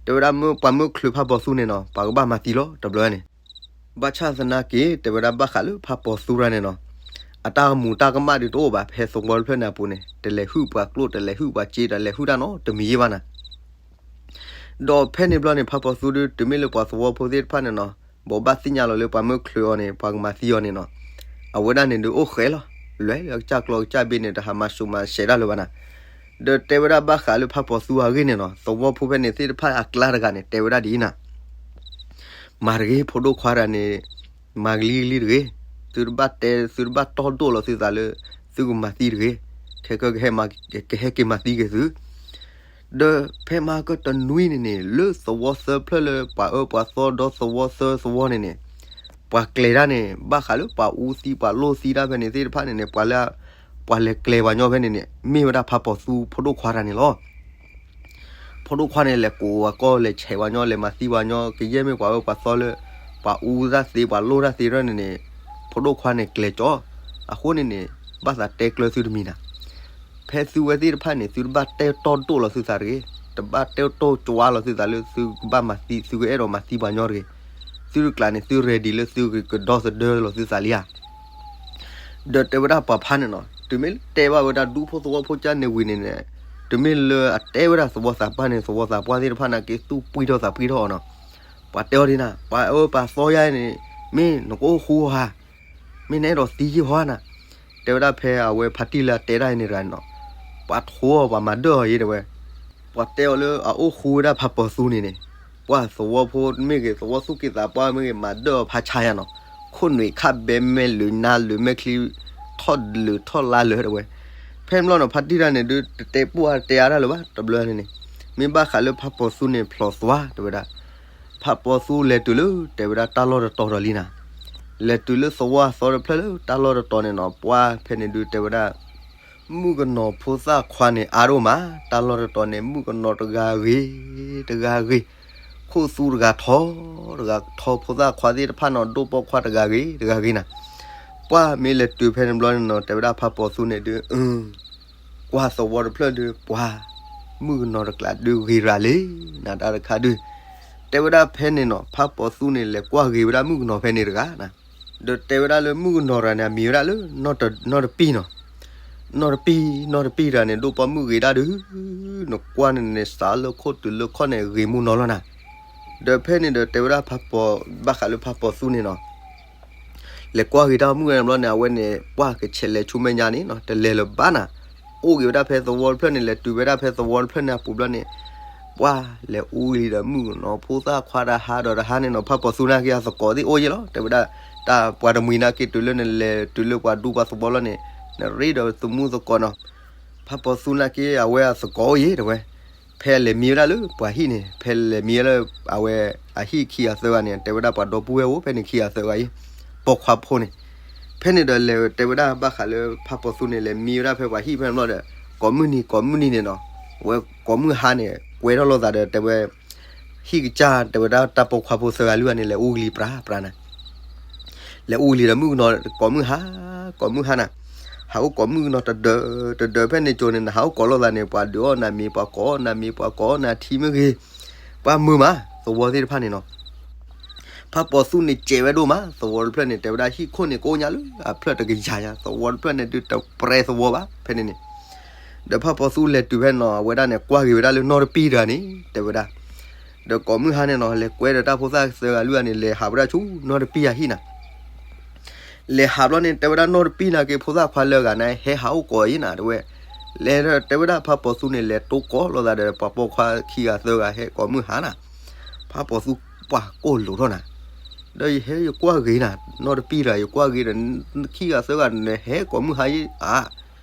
တဲဝဲဒၣ်မ့ၢ်ပှၤမုၢ်ချုးဖးပီၤသူန့ၣ်နီၤ ပှၤကဘၣ်မၤသံလီၤ တဘျီန့ၣ်, ဘၣ်ဆၣ်သနာ်က့ တဲဝဲဒၣ်ဘၣ်ဃးလၢဖးပီၤသူတဂၤန့ၣ်နီၤ, အတၢ်ကမူၤတၢ်ကမၣ်ဒုးတအိၣ်ဘၣ် ဖဲသဝီတဖျၢၣ်န့ၣ်အပူၤန့ၣ် တလဲၤဟုၣ်ပှၤကျိၣ် တလဲၤဟုၣ်ပှၤစ့ တလဲၤဟုၣ်တၢ်နီတမံၤယ့ၢ်ဘၣ်နၤ ဒီးဖဲန့ၣ်ဘျီန့ၣ် ဖးပီၤသူဒုး တုၤမ့ၢ်လၢပှၤသဝီဖိသ့ၣ်တဖၣ်န့ၣ်နီၤ, ဘိးဘၣ်သ့ၣ်ညါလီၤလၢပှၤမုၢ်ချုးအီၤန့ၣ် ပှၤကမၤသံအီၤန့ၣ်နီၤ, အဝဲဒၣ်န့ၣ်ဒုးအိၣ်ဃဲလီၤ, လဲၤလၢကစၢ်ကျီကစၢ်ဘ့န့ၣ် တဟးမၤစိၤမၤဆဲးဒၣ်လၢၤဘၣ်နၤ, ဒီးတဲဝဲဒၣ်ဘၣ်ဃးလၢဖးပီၤသူအဂ့ၢ်န့ၣ်နီၤ, သဝီဖိဖဲန့ၣ်သ့ၣ်တဖၣ်အကျါတဂၤန့ၣ် တဲဝဲဒၣ်ဒ်အံၤနၤ မၤတဂ့ၤ ဖိဒိၣ်ခွါတဂၤန့ၣ်, မၤကလံၤကလံၤတဂ့ၤ, သုတဘၣ်တဲ သုတဘၣ်တီၢ်ဒိၣ်လီၤသုသးလၢ သုကမၤသံတဂ့ၤ, ခဲကဟဲက့ၤမၤသံက့ၤသု, ဒီးဖဲမဟါကတနွံန့ၣ်န့ၣ် လၢသဝီသၢဖျၢၣ်လၢပှၤအၢပှၤသီဒီသဝီသၢသဝီန့ၣ်န့ၣ်, ပှၤကျဲၤတၢ်န့ၣ် ဘၣ်ဃးလၢပှၤအူသံပှၤလိၣ်သံတၢ်ဖဲန့ၣ်သ့ၣ်တဖၣ်န့ၣ်န့ၣ် ပှၤလၢ ပှၤလဲၤကျဲၤပှၤညီဖဲန့ၣ်န့ၣ် မ့ၢ်ဝဲဒၣ်ဖးပီၤသူဖိဒိၣ်ခွါတဂၤန့ၣ်လီၤ. ဖိဒိၣ်ခွါန့ၣ် လဲၤကိးပှၤကီၢ် လဲၤဆဲးပှၤညီ လဲၤမၤသံပှၤညီ ကယဲၢ်မ့ၢ်ပှၤအၢပှၤသီလၢ ပှၤအူတၢ်သ့ ပှၤလိၣ်တၢ်သ့ထီၣ်န့ၣ်န့ၣ်, ဖိဒိၣ်ခွါန့ၣ်ကျဲၤကၠီ, အဃိန့ၣ်န့ၣ် ဘၣ်သးတဲကျၢၤသုတမံၤနၤ, ဖဲသုဝဲသ့ၣ်တဖၣ်န့ၣ် သုတဘၣ်တဲတီၢ်ဒိၣ်လီၤသုသးတဂ့ၤ, တဘၣ်တဲတီၢ်ကၠွါလီၤသုသးလၢသုကဘၣ်မၤသံ သုကအဲၣ်ဒိးမၤသံပှၤညီတဂ့ၤ, သုတကျးန့ၣ် သု ready လၢသုကကဒီသဒၢလီၤသုသးလံဧါ. ဒီးတဲဝဲဒၣ်ပှၤဖးန့ၣ်နီၤ, တုၤမ့ၢ်တဲဘၣ်ဝဲဒၣ်ဒူဖိသဝီဖိကၢ်န့ၣ်ဝံၤန့ၣ်န့ၣ်, တုၤမ့ၢ်လၢအတဲဝဲဒၣ်သဝီသးပှၢ်န့ၣ် သဝီသးပှၢ်သ့ၣ်တဖၣ်န့ၣ်က့ၤသူၣ်ပှံၢ်ထီၣ်သးပှံၢ်ထီၣ်အီၤနီၤ, ပှၤတဲအီၤဒ်နၤ ပှၤအၢပှၤသီယါန့ၣ် မ့ၢ်နကအိၣ်ဃူဧါ, မ့ၢ်နအဲၣ်ဒိးသံယ့ၢ်ဟီဧါနၤ, တဲဝဲဒၣ်ဖဲအဝဲဖါတံၢ်လၢအတဲဒၣ်အံၤန့ၣ်တဂၤန့ၣ်နီၤ, ပှၤထိအီၤပှၤမၤဒၢၣ်အီၤယ့ၢ်တဲဝဲ ပှၤတဲအီၤလၢအအိၣ်ဃူဝဲဒၣ်ဖးပီၤသူန့ၣ်န့ၣ်, ပှၤသဝီဖိမ့ၢ်ဂ့ၤ သဝီသူၣ်က့သးပှၢ်မ့ၢ်ဂ့ၤ မၤဒၢၣ်အီၤဖးဆါယါနီၤ, ခိၣ်နွံခၣ်ဘဲမဲာ်လၢနါလၢမဲာ်ချံ ထီၣ်လၢထီၣ်လါလၢတဲဝဲ, ဖဲန့ၣ်ဘျီနီၤ ဖါတံၢ်တၢ်န့ၣ်ဒုး တတဲပှၢ်တဲအါတၢ်လၢၤဘၣ် တဘျီန့ၣ်န့ၣ်, မ့ၢ်ဘၣ်ဃးလၢဖးပီၤသူန့ၣ်ဖျိးသွါတဲဝဲဒၣ်, ဖးပီၤသူလဲၤတုၤလၢတဲဝဲဒၣ်တၢ်လီၢ်တတီၤဒီးလံနၤ, လဲၤတုၤလၢသဝီအသီတဖျၢၣ်လၢတၢ်လီၢ်တတီၤန့ၣ်နီၤ ပှၢ်ဖဲန့ၣ်ဒုးတဲဝဲဒၣ် မုၣ်ကနီၤဖိသၣ်ခွါန့ၣ်အါဒိၣ်မး, တၢ်လီၢ်တတီၤန့ၣ် မုၣ်ကနီၤတဂၤဂ့ၤ, တဂၤဂ့ၤ, ခိၣ်သူတဂၤထီ, တဂၤထီဖိသၣ်ခွါသ့ၣ်တဖၣ်နီၤ ဒိၣ်ပိာ်ခွါတဂၤဂ့ၤ, တဂၤဂ့ၤနၤ, ပှၢ်မ့ၢ်လဲၤတုၤဖဲန့ၣ်ဘျီန့ၣ်နီၤ တဲဝဲဒၣ်ဖးပီၤသူန့ၣ်ဒုး ကွၢ်သဝီတဖျၢၣ်ဒုး ပှၢ်မုၣ်ကနီၤတကျးဒုးဂ့ၤရၤလံ, နတၢ်တခါဒုး, တဲဝဲဒၣ်ဖဲန့ၣ်နီၤ ဖးပီၤသူန့ၣ် လဲၤကွၢ်ဂ့ၤဝဲဒၣ်မုၣ်ကနီၤဖဲန့ၣ်တဂၤနၤ ဒီးတဲဝဲဒၣ်လၢမုၣ်ကနီၤတဂၤန့ၣ် အမံၤဝဲဒၣ်လၢ နီၢ်တပံၢ်နီၤ, နီၢ်တပံၢ် နီၢ်တပံၢ်တဂၤန့ၣ် ဒိၣ်ပိာ်မုၣ်ဂ့ၤဒၣ်ဒုး, နကွၢ်န့ၣ်န့ၣ် စးလၢခိၣ်တုၤလၢခီၣ်န့ၣ် ဂ့ၤမူနီၤလီၤနၤ, ဒီးဖဲန့ၣ်ဒီးတဲဝဲဒၣ်ဖးပီၤ ဘၣ်ဃးလၢဖးပီၤသူန့ၣ်နီၤ လဲၤကွၢ်ဂ့ၤတၢ်မုၣ်ဝဲန့ၣ်ဘျီန့ၣ် အဝဲန့ၣ် ပှၢ်ကဆဲးလဲၤဆူမဲာ်ညါန့ၣ်နီၤ တလဲၤလၢၤဘၣ်နၤ, အိၣ်ဂ့ၤဝဲဒၣ်ဖဲသဝီတဖျၢၣ်န့ၣ် လဲၤတုၤဝဲဒၣ်ဖဲသဝီတဖျၢၣ်န့ၣ်အပူၤဘျီန့ၣ်, ပှၢ်လဲၤအူလံဒီးမုၣ်ကနီၤဖိသၣ်ခွါတဟါဒီးတဟါန့ၣ်နီၤ ဖးပီၤသူနာ်က့အသကိးသ့ၣ်အိၣ်ယဲလီၤ တဲဝဲဒၣ်, တၢ်ပှၤတမှံၤနာ်က့တုၤလၢနလဲၤတုၤလၢပှၤဒူပှၤသဝီလီၤန့ၣ်, နရ့ဒီးသမူသကိးနီၤ ဖးပီၤသူနာ်က့ အဝဲအသကိးအိၣ်ယဲတဲဝဲ, ဖဲလဲၤမံဝဲဒၣ်လၢပှၤဟံၣ်န့ၣ် ဖဲလဲၤမံဝဲလၢ အဝဲအဟံၣ်ခံဂၤသၢဂၤန့ၣ် တဲဝဲဒၣ်ပှၤဒီပုၢ်ဝဲၢ်အိၣ်ဖဲန့ၣ်ခံဂၤသၢဂၤအံၤ, ပိာ်ခွါဖိန့ၣ်, ဖဲန့ၣ်ဒီးလဲၤတဲဝဲဒၣ်ဘၣ်ဃးလၢဖးပီၤသူန့ၣ် လဲၤမံဝဲဒၣ်ဖဲပှၤဟံၣ်ဖဲန့ၣ်ဘျီဒီး, ကိးမုၢ်နံၤကိးမုၢ်နံၤန့ၣ်နီၤ, အဝဲကိးမုၢ်ဟါန့ၣ် ကွဲထီၣ်လိာ်သးဒီးတဲဝဲ ဟံၣ်ကစၢ်တဲဝဲဒၣ်တၢ်ပိာ်ခွါဖိသၢဂၤလွံၢ်ဂၤန့ၣ် လဲၤအူကလံၤပြးပြးနၤ လဲၤအူကလံၤဒီးမုၣ်ကနီၤ ကိးမုၢ်ဟါ, ကိးမုၢ်ဟါနၤ, ဟးအိၣ်ကိးမုၣ်ကနီၤတဒၢး, တဒၢးဖဲန့ၣ်ကၠိန့ၣ် နဟးအိၣ်ကိးလိာ်သးန့ၣ် ပှၤဒုးအီၣ်နၤမ့ၤ ပှၤကိးအီၣ်နၤမ့ၤ ပှၤကိးအီၣ်နၤထံမ့ၢ်ဂ့ၤ, ပှၢ်မုာ်မး သဝီသ့ၣ်တဖၣ်န့ၣ်နီၤ, ဖးပီၤသူန့ၣ်စဲးဝဲဒိၣ်မး သဝီတဖျၢၣ်န့ၣ် တဲဝဲဒၣ်ဟံၣ်ခိၣ်န့ၣ်ကအိၣ်ညါလၢအဖျၢၣ်တကယၤညါ သဝီတဖျၢၣ်န့ၣ်ဒုးတပှဲၤသဝီဘၣ် ဖဲန့ၣ်န့ၣ် ဒီးဖးပီၤသူလဲၤတုၤဖဲနီၤ အဝဲဒၣ်န့ၣ် ကွၢ်က့ၤဝဲဒၣ်လၢနီၢ်တပံၢ်တဂၤန့ၣ် တဲဝဲဒၣ်, ဒီးကိးမုၢ်ဟါန့ၣ်နီၤ လဲၤကွဲဒီးတၢ်ဖိသၣ်သၢဂၤလွံၢ်ဂၤန့ၣ် လဲၤဟးဝဲဒၣ်ဆူနီၢ်တပံၢ်အဟံၣ်နၤ, လဲၤဟးဘျီန့ၣ် တဲဝဲဒၣ်နီၢ်တပံၢ်နၤက့ၤဖိသၣ်ခွါလၢအဂၤန့ၣ် ဟဲဟးအိၣ်ကိးအံၤနၤ တဲဝဲ, လဲၤဒီးတဲဝဲဒၣ်ဖးပီၤသူန့ၣ် လဲၤတိကိးလိာ်သးဒီး ပှၤပိာ်ခွါခံဂၤသၢဂၤဟဲကိးမုၢ်ဟါနၤ, ဖးပီၤသူပှၤကိၢ်လိာ်ထီၣ်နၤ, ဒီးယဟဲယကွၢ်ဂ့ၤနၤ နီၢ်တပံၢ်တဂၤ ယကွၢ်ဂ့ၤဒီး ခံဂၤသၢဂၤန့ၣ် ဟဲကိးမုၢ်ဟါအါ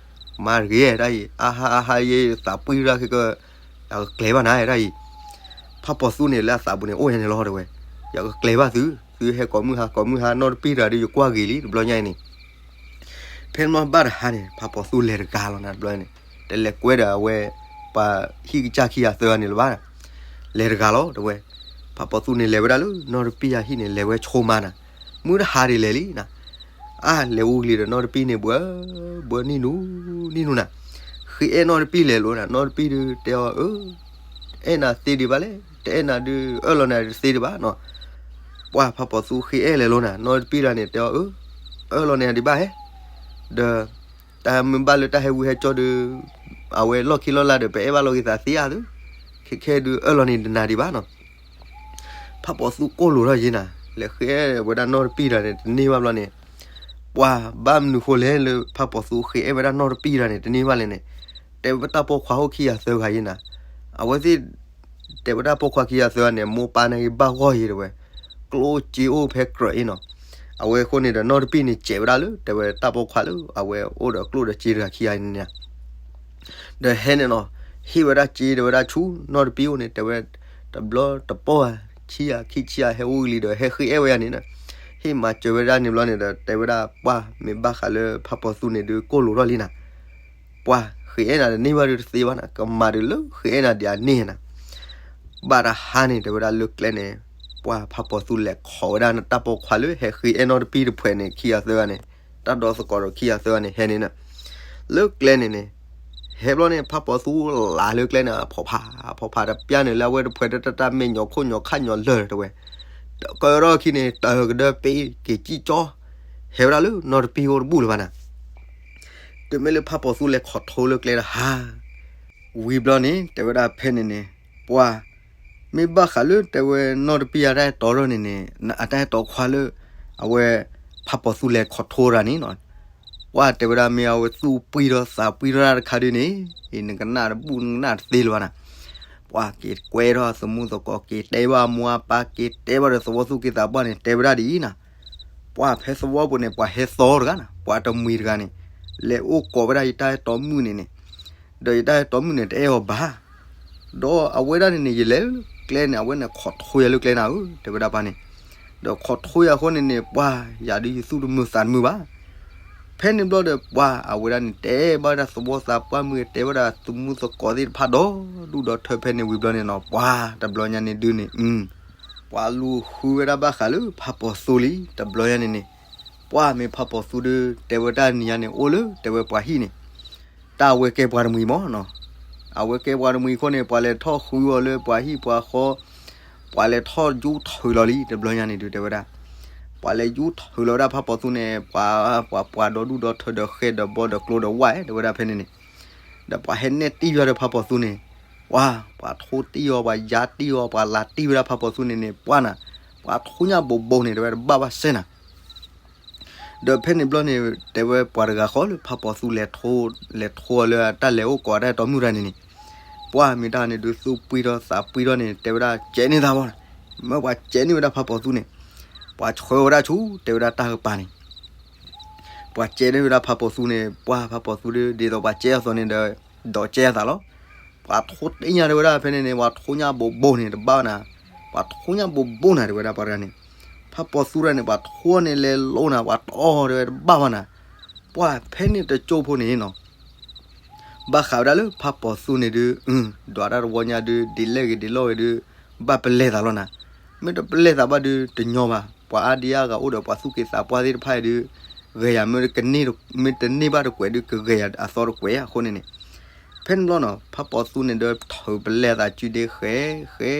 မၤတဂ့ၤတၢ်အံၤ အါဟါအါဟါယဲယသးပှံၢ်တၢ်ခဲကၢ, ယကကျဲၤဘၣ်နၤတၢ်အံၤ, ဖးပီၤသူန့ၣ်လၢအသးပူၤန့ၣ် အိၣ်ယၤန့ၣ်လီၤတဲဝဲ, ယကကျဲၤဘၣ်သု, သုဟဲကိးမုၢ်ဟါကိးမုၢ်ဟါ နီၢ်တပံၢ်တဂၤဒီး ယကွၢ်ဂ့ၤလံ တဘျီညါအံၤန့ၣ် ဖဲန့ၣ်ဘၣ်တဟါန့ၣ် ဖးပီၤသူလဲၤတဂၤလီၤနၤ တဘျီန့ၣ်, တလဲၤကွဲဒီးအဝဲ ပှၤဟံၣ်ကစၢ်ခံဂၤသၢဂၤန့ၣ်လၢၤဘၣ်, လဲၤတဂၤလီၤတဲဝဲ, ဖးပီၤသူန့ၣ်လဲၤဝဲဒၣ်လၢ နီၢ်တပံၢ်အဟံၣ်န့ၣ် လဲၤဝဲဆိမးနၤ, မုၢ်တဟါဒ်လဲၣ်လံနၤ, အါလဲၤအိၣ်ကလံၤဒီးနီၢ်တပံၢ်န့ၣ် ဘှၢ ဘှၢနံၣ်နူ နံၣ်နူနၤ, ဃ့အဲၣ်နီၢ်တပံၢ်လဲၤလိာ်နၤ နီၢ်တပံၢ်ဒုးတဲအီၤအၢ အဲၣ်နၤသ့ဒံးဘၣ်လဲၣ် တအဲၣ်နၤဒုးအၢၣ်လီၤနၤတသ့ဒံးဘၣ်နီၤ, ပှၤဖးပီၤသူဃ့အဲၣ်လဲၤလိာ်နၤ နီၢ်တပံၢ်တဂၤန့ၣ် တဲအီၤအၢ အၢၣ်လီၤန့ၣ်ဒံးဘၣ်ဟဲ, ဒီး တၢ်မ့ၢ်ဘၣ်လၢတၢ်ဟဲဝံဟဲကၠီဒီး အဝဲလီၢ်ခံလီၢ်လါဒီး ပအဲၣ်ဘၣ်လီၤက့ၤသးသ့ဧါသု, ခဲခဲဒုးအၢၣ်လီၤန့ၣ်တနၤဒံးဘၣ်နီၤ, ဖးပီၤသူကိၢ်လိာ်ထီၣ်ယံၤနၤ လဲၤဃ့အဲၣ်ဝဲဒၣ်နီၢ်တပံၢ်တဂၤန့ၣ် တန့ၢ်ဘၣ်ဘျီန့ၣ်, ပှၤဘၣ်မနုၤဃိလဲၣ်လၢဖးပီၤသူဃ့အဲၣ်ဝဲဒၣ်နီၢ်တပံၢ်တဂၤန့ၣ် တန့ၢ်ဘၣ်လဲၣ်န့ၣ်, တဲဝဲတၢ်ပိာ်ခွါအိၣ်ခံဂၤသၢဂၤယံၤနၤ, အဝဲသ့ၣ် တဲဝဲဒၣ်ပိာ်ခွါခံဂၤသၢဂၤန့ၣ် မိၢ်ပၢ်န့ၣ်ဂ့ၤဘၣ်ဂီၢ်ယံၤတဲဝဲ, ကျိၣ်စ့အိၣ်ဖဲကြၢးအံၤနီၤ, အဝဲအဃိန့ၣ်ဒီးနီၢ်တပံၢ်န့ၣ် စဲးဝဲဒၣ်လၢ တဲဝဲတၢ်ပိာ်ခွါလၢ အဝဲအိၣ်ဒီးကျိၣ်ဒီးစ့တဂၤခံဂၤန့ၣ် ဒီးဟဲန့ၣ်နီၤ, ဟ့ၣ်ဝဲဒၣ်စ့တဲဝဲဒၣ်ဆူနီၢ်တပံၢ်အိၣ်န့ၣ် တဲဝဲ, တဘျီတပီၢ်ဧါ, ဆံဧါ ခံဆံဧါ ဟဲအိၣ်လံဒီး ဟဲဃ့အဲၣ်ဝဲယၤန့ၣ်, ဟ့ၣ်မၤစၢၤဝဲဒၣ်န့ၣ်ဘျီန့ၣ်ဒီး တဲဝဲဒၣ်ပှၢ်မ့ၢ်ဘၣ်ဃးလၢဖးပီၤသူန့ၣ်ဒုးကိၢ်လိာ်ထီၣ်လံနၤ, ပှၢ်ဃ့အဲၣ်နၤတန့ၢ်ဘၣ်ဒုးတသ့ဘၣ်နၤ, ကမၤဒုးလၢဃ့အဲၣ်နၤဒံးအန့ၢ်နၤ ဘၣ်တဟါန့ၣ် တဲဝဲဒၣ်လၢကျဲန့ၣ်, ပှၢ်ဖးပီၤသူလဲၤခိးဝဲဒၣ်နတၢ်ပိာ်ခွါလၢ ဟဲဃ့အဲၣ်နီၢ်တပံၢ်တဖုန့ၣ် ခံဂၤသၢဂၤန့ၣ်, တၢ်ဒီသကိးဒီးခံဂၤသၢဂၤန့ၣ် ဟဲန့ၣ်နၤ, လၢကျဲန့ၣ်န့ၣ်, ဟဲဘျီန့ၣ် ဖးပီၤသူလးလၢကျဲန့ၣ် အဖီဖး, အဖီဖးတပျၢ်န့ၣ် လၢအဝဲတဖှဲးတၢ်တၢ်မဲာ်ညိးခိၣ်ညိးခၣ်ညိးလၢာ်တဲဝဲ, တကဒီၣ်ခံန့ၣ် တၢ်ကဒၢပ့က့ၤကံၣ်ကၠီ, ဟဲဝဲဒၣ်လၢနီၢ်တပံၢ်အိၣ်တဘူၣ်လၢၤဘၣ်နၤ တုၤမ့ၢ်လၢဖးပီၤသူလဲၤခိးထိလၢကျဲတဟါ, ဝံၤဘျီန့ၣ် တဲဝဲဒၣ်ဖဲန့ၣ်န့ၣ်, ပှၢ်, မ့ၢ်ဘၣ်ဃးလၢတဲဝဲနီၢ်တပံၢ်အတၢ်အဲၣ်တီထီၣ်န့ၣ်န့ၣ်, အတၢ်အဲၣ်တီခွါလၢ အဝဲ ဖးပီၤသူလဲၤခိးထိတဂၤန့ၣ်နီၤ, ပှၢ်တဲဝဲဒၣ်မ့ၢ်အဝဲသူၣ်ပှံၢ်ထီၣ်သးပှံၢ်ထီၣ်တၢ်တခါဒုန့ၣ်, နကနၣ်တဘူၣ်နကနၣ်တသ့လၢၤဘၣ်နၤ, ပှၢ်က့ၤကွဲထီၣ်သမူသကိး က့ၤတဲဘၣ်မိၢ်အပၢ် က့ၤတဲဘၣ်ဒီးသဝီသူၣ်က့သးပှၢ်န့ၣ် တဲဝဲဒၣ်ဒ်အံၤနၤ, ပှၢ်ဖဲသဝီပူၤန့ၣ် ပှၤဟဲသီတဂၤနၤ, ပှၤတမှံၤတဂၤန့ၣ်, လဲၤအိၣ်ကိးဝဲဒၣ်ယတၢ်အဲၣ်တီမုၣ်န့ၣ်န့ၣ်, ဒီးယတၢ်အဲၣ်တီမုၣ်န့ၣ် တအဲၣ်အီၤဘၣ်, ဒီးအဝဲဒၣ်န့ၣ်န့ၣ် ယလဲၤလၢကျဲန့ၣ် အဝဲန့ၣ်ခိးထိယၤလၢကျဲနၤဧၢ တဲဝဲဒၣ်ပှၢ်န့ၣ်, ဒီးခိးထိယၤအဃိန့ၣ်န့ၣ် ပှၢ် ယၤဒုးယသူၣ်တမုာ်သးတမုာ်ဘၣ်, ဖဲန့ၣ်ဘျီဒီးပှၢ် အဝဲဒၣ်န့ၣ် တဲဘၣ်ဝဲဒၣ်သဝီသးပှၢ်မုၢ် တဲဝဲဒၣ်သမူသကိးသ့ၣ်တဖၣ်ဒီး ဒူၣ်ဒီးထၢဖဲန့ၣ်ဝံၤဘျီန့ၣ်နီၤ ပှၢ်တဘျီညါန့ၣ်ဒုန့ၣ် ပှၤလူၤဃုဝဲဒၣ်ဘၣ်ဃးလၢဖးပီၤသူလံ တဘျီညါန့ၣ်န့ၣ်, ပှၢ်မ့ၢ်ဖးပီၤသူဒီး တဲဝဲတၢ်နံၤညါန့ၣ် အိၣ်လၢတဲဝဲပှၤဟံၣ်န့ၣ်, တၢ်အဝဲကဲပှၤတမှံၤမးနီၤ, အဝဲကဲပှၤတမှံၤအဃိန့ၣ် ပှၤလဲၤထီၣ်ဃုအီၤလၢပှၤဟံၣ်ပှၤဃီ, ပှၤလဲၤထီၣ်ယူထၢလီၤလံ တဘျီညါန့ၣ်ဒု တဲဝဲဒၣ်, ပှၤလဲၤယူထၢလီၤဝဲဒၣ်ဖးပီၤသူန့ၣ် ပှၤ ပှၤပှၤဒီးဒူၣ်ဒီးထၢဒီးဃဲဒီးဘီဒီးကျိဒီးဝၣ် တဲဝဲဒၣ်ဖဲန့ၣ်န့ၣ်, ဒီးပှၤဟဲနဲၣ်တံၢ်ယွၤဒီးဖးပီၤသူန့ၣ်, ပှၤ ပှၤထိတံၢ်အီၤ ပှၤယါတံၢ်အီၤ ပှၤလၤတံၢ်ဝဲဒၣ်ဖးပီၤသူန့ၣ်န့ၣ် ပှၢ်နၤ, ပှၤထိညၣ်ဘိးဘိန့ၣ် တဲဝဲတဘၣ်ဘၣ်စဲနၤ ဒီးဖဲန့ၣ်ဘျီန့ၣ် တဲဝဲပှၤတဂၤဃီလၢဖးပီၤသူလဲၤထိ, လဲၤထိအီၤလၢတၢ်လဲၤအိၣ်ကိးတၢ်အဲၣ်တီမုၣ်တဂၤန့ၣ်န့ၣ်, ပှၢ်မ့ၢ်တၢ်န့ၣ်ဒုးသူၣ်ပှံၢ်ထီၣ်သးပှံၢ်ထီၣ်န့ၣ် တဲဝဲဒၣ်ကဲန့ၢ်သးဘၣ်, မ့ၢ်ပှၤကဲန့ၢ်ဝဲဒၣ်ဖးပီၤသူန့ၣ်, ပှၤဆှၢဝဲဒၣ်ဆူ တဲဝဲဒၣ်တၢ်ကပၤန့ၣ်, ပှၤကဲန့ၢ်ဝဲဒၣ်ဖးပီၤသူန့ၣ် ပှၢ်ဖးပီၤသူဒီး ဒ်သိးပှၤကဲအသိးန့ၣ်ဒီး ဒီးကဲအသးလီၤ. ပှၤထိတံၢ်ညါတဲဝဲဒၣ်ဖဲန့ၣ်န့ၣ် ပှၤထိညၣ်ဘိးဘိန့ၣ်တဘၣ်နၤ, ပှၤထိညၣ်ဘိးဘိနၤ တဲဝဲဒၣ်ပှၤတဂၤန့ၣ်, ဖးပီၤသူတဂၤန့ၣ် ပှၤထိန့ၣ်လဲၤလိနၤ ပှၤတီတဲဝဲတဘၣ်ဘၣ်နၤ, ပှၢ်ဖဲန့ၣ်တကၠိဖိန့ၣ်နီၤ ဘၣ်ဃးဝဲဒၣ်လၢဖးပီၤသူန့ၣ်ဒုး, ဒွးတၢ်တဝီညါဒုး ဒ်လဲၣ်ဂ့ၤဒ်လဲၣ်ဂ့ၤဒုး, ဘၣ်ပလဲၤသးလီၤနၤ, မ့ၢ်တပလဲၤသးဘၣ်ဒုးတညီဘၣ်, ပှၤအါဒံအါဂၤအိၣ်ဒီးပှၤသူၣ်က့သးပှၢ်သ့ၣ်တဖၣ်အံၤဒုး, ဂဲၤယၤ မ့ၢ်တန့ၢ်ဘၣ်တကွဲးဒုး ကဂဲၤယၤအသီတကွဲးအဃိန့ၣ်န့ၣ်, ဖဲန့ၣ်ဘျီနီၤ ဖးပီၤသူန့ၣ်ဒီးထုးပလဲၤသးစုဒ့ဃဲဃဲ,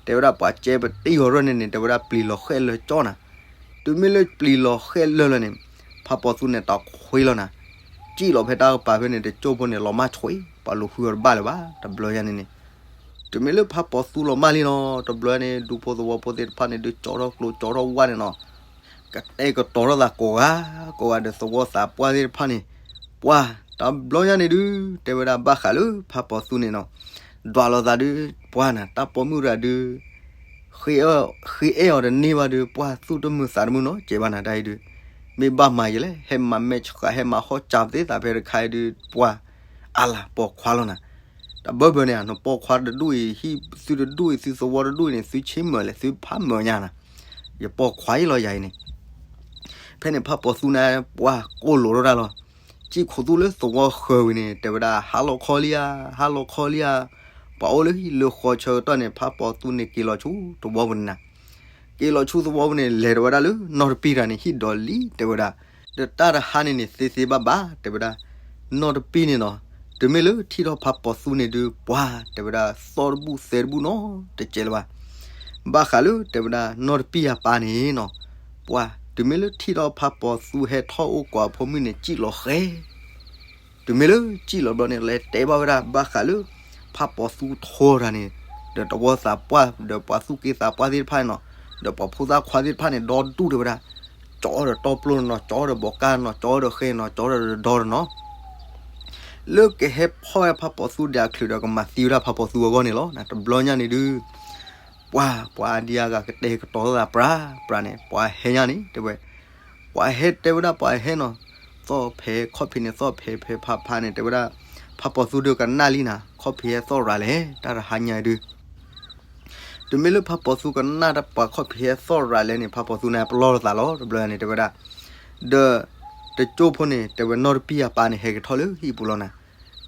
တဲဝဲဒၣ်ပှၤကဲပတံၢ်အီၤရၢၢ်န့ၣ်န့ၣ် တဲဝဲဒၣ်ပျံၤလီၤဃဲၣ်လၢကၠီနၤ, တုၤမ့ၢ်လၢပျံၤလီၤဃဲၣ်လၢလၢန့ၣ်, ဖးပီၤသူန့ၣ်တခွ့လီၤနၤ, စံၣ်လီၤဖဲတၢ်ကပၤဖဲန့ၣ် တကၠိဖိန့ၣ် လီၤမၢ်ဆွံ, ပှၤလူၤဃုအီၤတဘၣ်လၢၤဘၣ် တဘျီညါန့ၣ်န့ၣ်, တုၤမ့ၢ်လၢဖးပီၤသူလီၤမၢ်လံနီၤ တဘျီန့ၣ် ဒူဖိသဝီဖိသ့ၣ်တဖၣ်န့ၣ်ဒုး ကၠီထီၣ်ကျိကၠီထီၣ်ဝၣ်န့ၣ်နီၤ, ကတဲာ်ကတီၤထီၣ်သးကိးဂၤကိးဂၤဒီးသဝီသးပှၢ်သ့ၣ်တဖၣ်န့ၣ်, ပှၤတဘျီညါန့ၣ်ဒုး တဲဝဲဒၣ်ဘၣ်ဃးလၢဖးပီၤသူန့ၣ်နီၤ, ဒွးလိာ်သးဒုး ပှၤနၤ တၢ်ပိာ်မုၣ်တဂၤဒုး ဃ့အဲၣ်အီၤတန့ၢ်ဘၣ်ဒုး ပှၤသူၣ်တမုာ်သးတမုာ်နီၤ ကဲဘၣ်နၤတၢ်အံၤဒုး, မ့ၢ်ဘၣ်မၤယလဲၣ်, ဟဲမၤမဲာ်ဆှး ဟဲမၤဟီၣ်စၢၤသ့သးဖဲတခါအံၤဒုး ပှၤအလၤပိာ်ခွါလီၤနၤ. တဘၢဘၢန့ၣ် နပိာ်ခွါတဒူၣ်အံၤ ဟံၣ်သုတဒူၣ်အံၤ သုသဝီတဒူၣ်အံၤန့ၣ် သုဆ့မၢၢ်လဲၣ် သုဖးမၢၢ်ညါနၤ, ယပိာ်ခွါအံၤလီၤယၤအံၤန့ၣ်. ဖဲန့ၣ်ဖးပီၤသူန့ၣ် ပှၤကိၢ်လိာ်ထီၣ်တၢ်လီၤ. စံၣ်ခိးသူလၢသဝီဃၢၤဝံၤန့ၣ် တဲဝဲဒၣ် ဟါလီၤခီလံဧါ, ဟါလီၤခီလံဧါ, ပှၤအိၣ်လၢဟံၣ်လၢဃီဆၢကတီၢ်န့ၣ် ဖးပီၤသူန့ၣ်က့ၤလီၤဆူသဝီပူၤန့ၣ်နၤ, က့ၤလီၤဆူသဝီပူၤန့ၣ် လဲၤဒီးဝဲဒၣ်လၢနီၢ်တပံၢ်တဂၤန့ၣ် ဟံၣ်ဒီးလံ တဲဝဲဒၣ်, ဒီးတၢ်တဟါန့ၣ်န့ၣ် သ့သ့ဘၣ်ဘၣ် တဲဝဲဒၣ်, နီၢ်တပံၢ်န့ၣ်နီၤ, တုၤမ့ၢ်လၢထံၣ်ထီၣ်ဖးပီၤသူန့ၣ်ဒုး ပှၤတဲဝဲဒၣ် သီၣ်တဘူၣ်သဲတဘူၣ်နီၤ တကဲလၢၤဘၣ်. ဘၣ်ဃးလၢတဲဝဲဒၣ် နီၢ်တပံၢ်အပၢ်န့ၣ်နီၤ, ပှၤတုၤမ့ၢ်လၢထံၣ်ထီၣ်ဖးပီၤသူဟဲထီၣ်အိၣ်ကွၢ်အဖိမုၣ်န့ၣ် စံၣ်လီၤဃဲ တုၤမ့ၢ်လၢစံၣ်လီၤဘျီန့ၣ် လဲၤတဲဘၣ်ဝဲဒၣ် ဘၣ်ဃးလၢ ဖးပီၤသူထိတဂၤန့ၣ် ဒီးသဝီသးပှၢ် ဒီးပှၤသူၣ်က့သးပှၢ်သ့ၣ်တဖၣ်န့ၣ်နီၤ, ဒီးပှၤဖိသၣ်ခွါသ့ၣ်တဖၣ်န့ၣ် ဒီဒူၣ်တဲဝဲဒၣ်, ကၠီဒီးတီပျိၢ်နီၤ, ကၠီဒီးဘီးကၢ်နီၤ, ကၠီဒီးဃဲနီၤ, ကၠီဒီးဒီနီၤ လၢကဟဲဖီၣ်ဝဲဖးပီၤသူဒီးအချုးဒီးကမၤသံဝဲဒၣ်ဖးပီၤသူအဂီၢ်န့ၣ်လီၤ. တဘျီညါန့ၣ်ဒုး ပှၤ ပှၤအဒံအါဂၤကတဲာ်ကတီၤသးပြးပြးန့ၣ် ပှၤဟဲညါန့ၣ် တဲဝဲ, ပှၤဟဲတဲဝဲဒၣ်ပှၤဟဲနီၤ, သီၣ်ဖဲခီၣ်ဖံးန့ၣ် သီၣ်ဖဲဖဲဖးဖးန့ၣ် တဲဝဲဒၣ်, ဖးပီၤသူဒီးကနၣ်လံနၤ ခီၣ်ဖံးဟဲသီၣ်ရၤလဲၣ် တၢ်တဟါညါဒုး တုၤမ့ၢ်လၢဖးပီၤသူကနၣ်တၢ်ပှၤခီၣ်ဖံးဟဲသီၣ်ရၤလဲၣ်န့ၣ် ဖးပီၤသူန့ၣ်ပလီၢ်လိာ်သးလီၤ တဘျီညါန့ၣ် တဲဝဲဒၣ်, ဒီး တကၠိဖိန့ၣ် တဲဝဲနီၢ်တပံၢ်အပၢ်န့ၣ် ဟဲက့ၤထီၣ်လၢဟံၣ်ပူၤလီၤနၤ.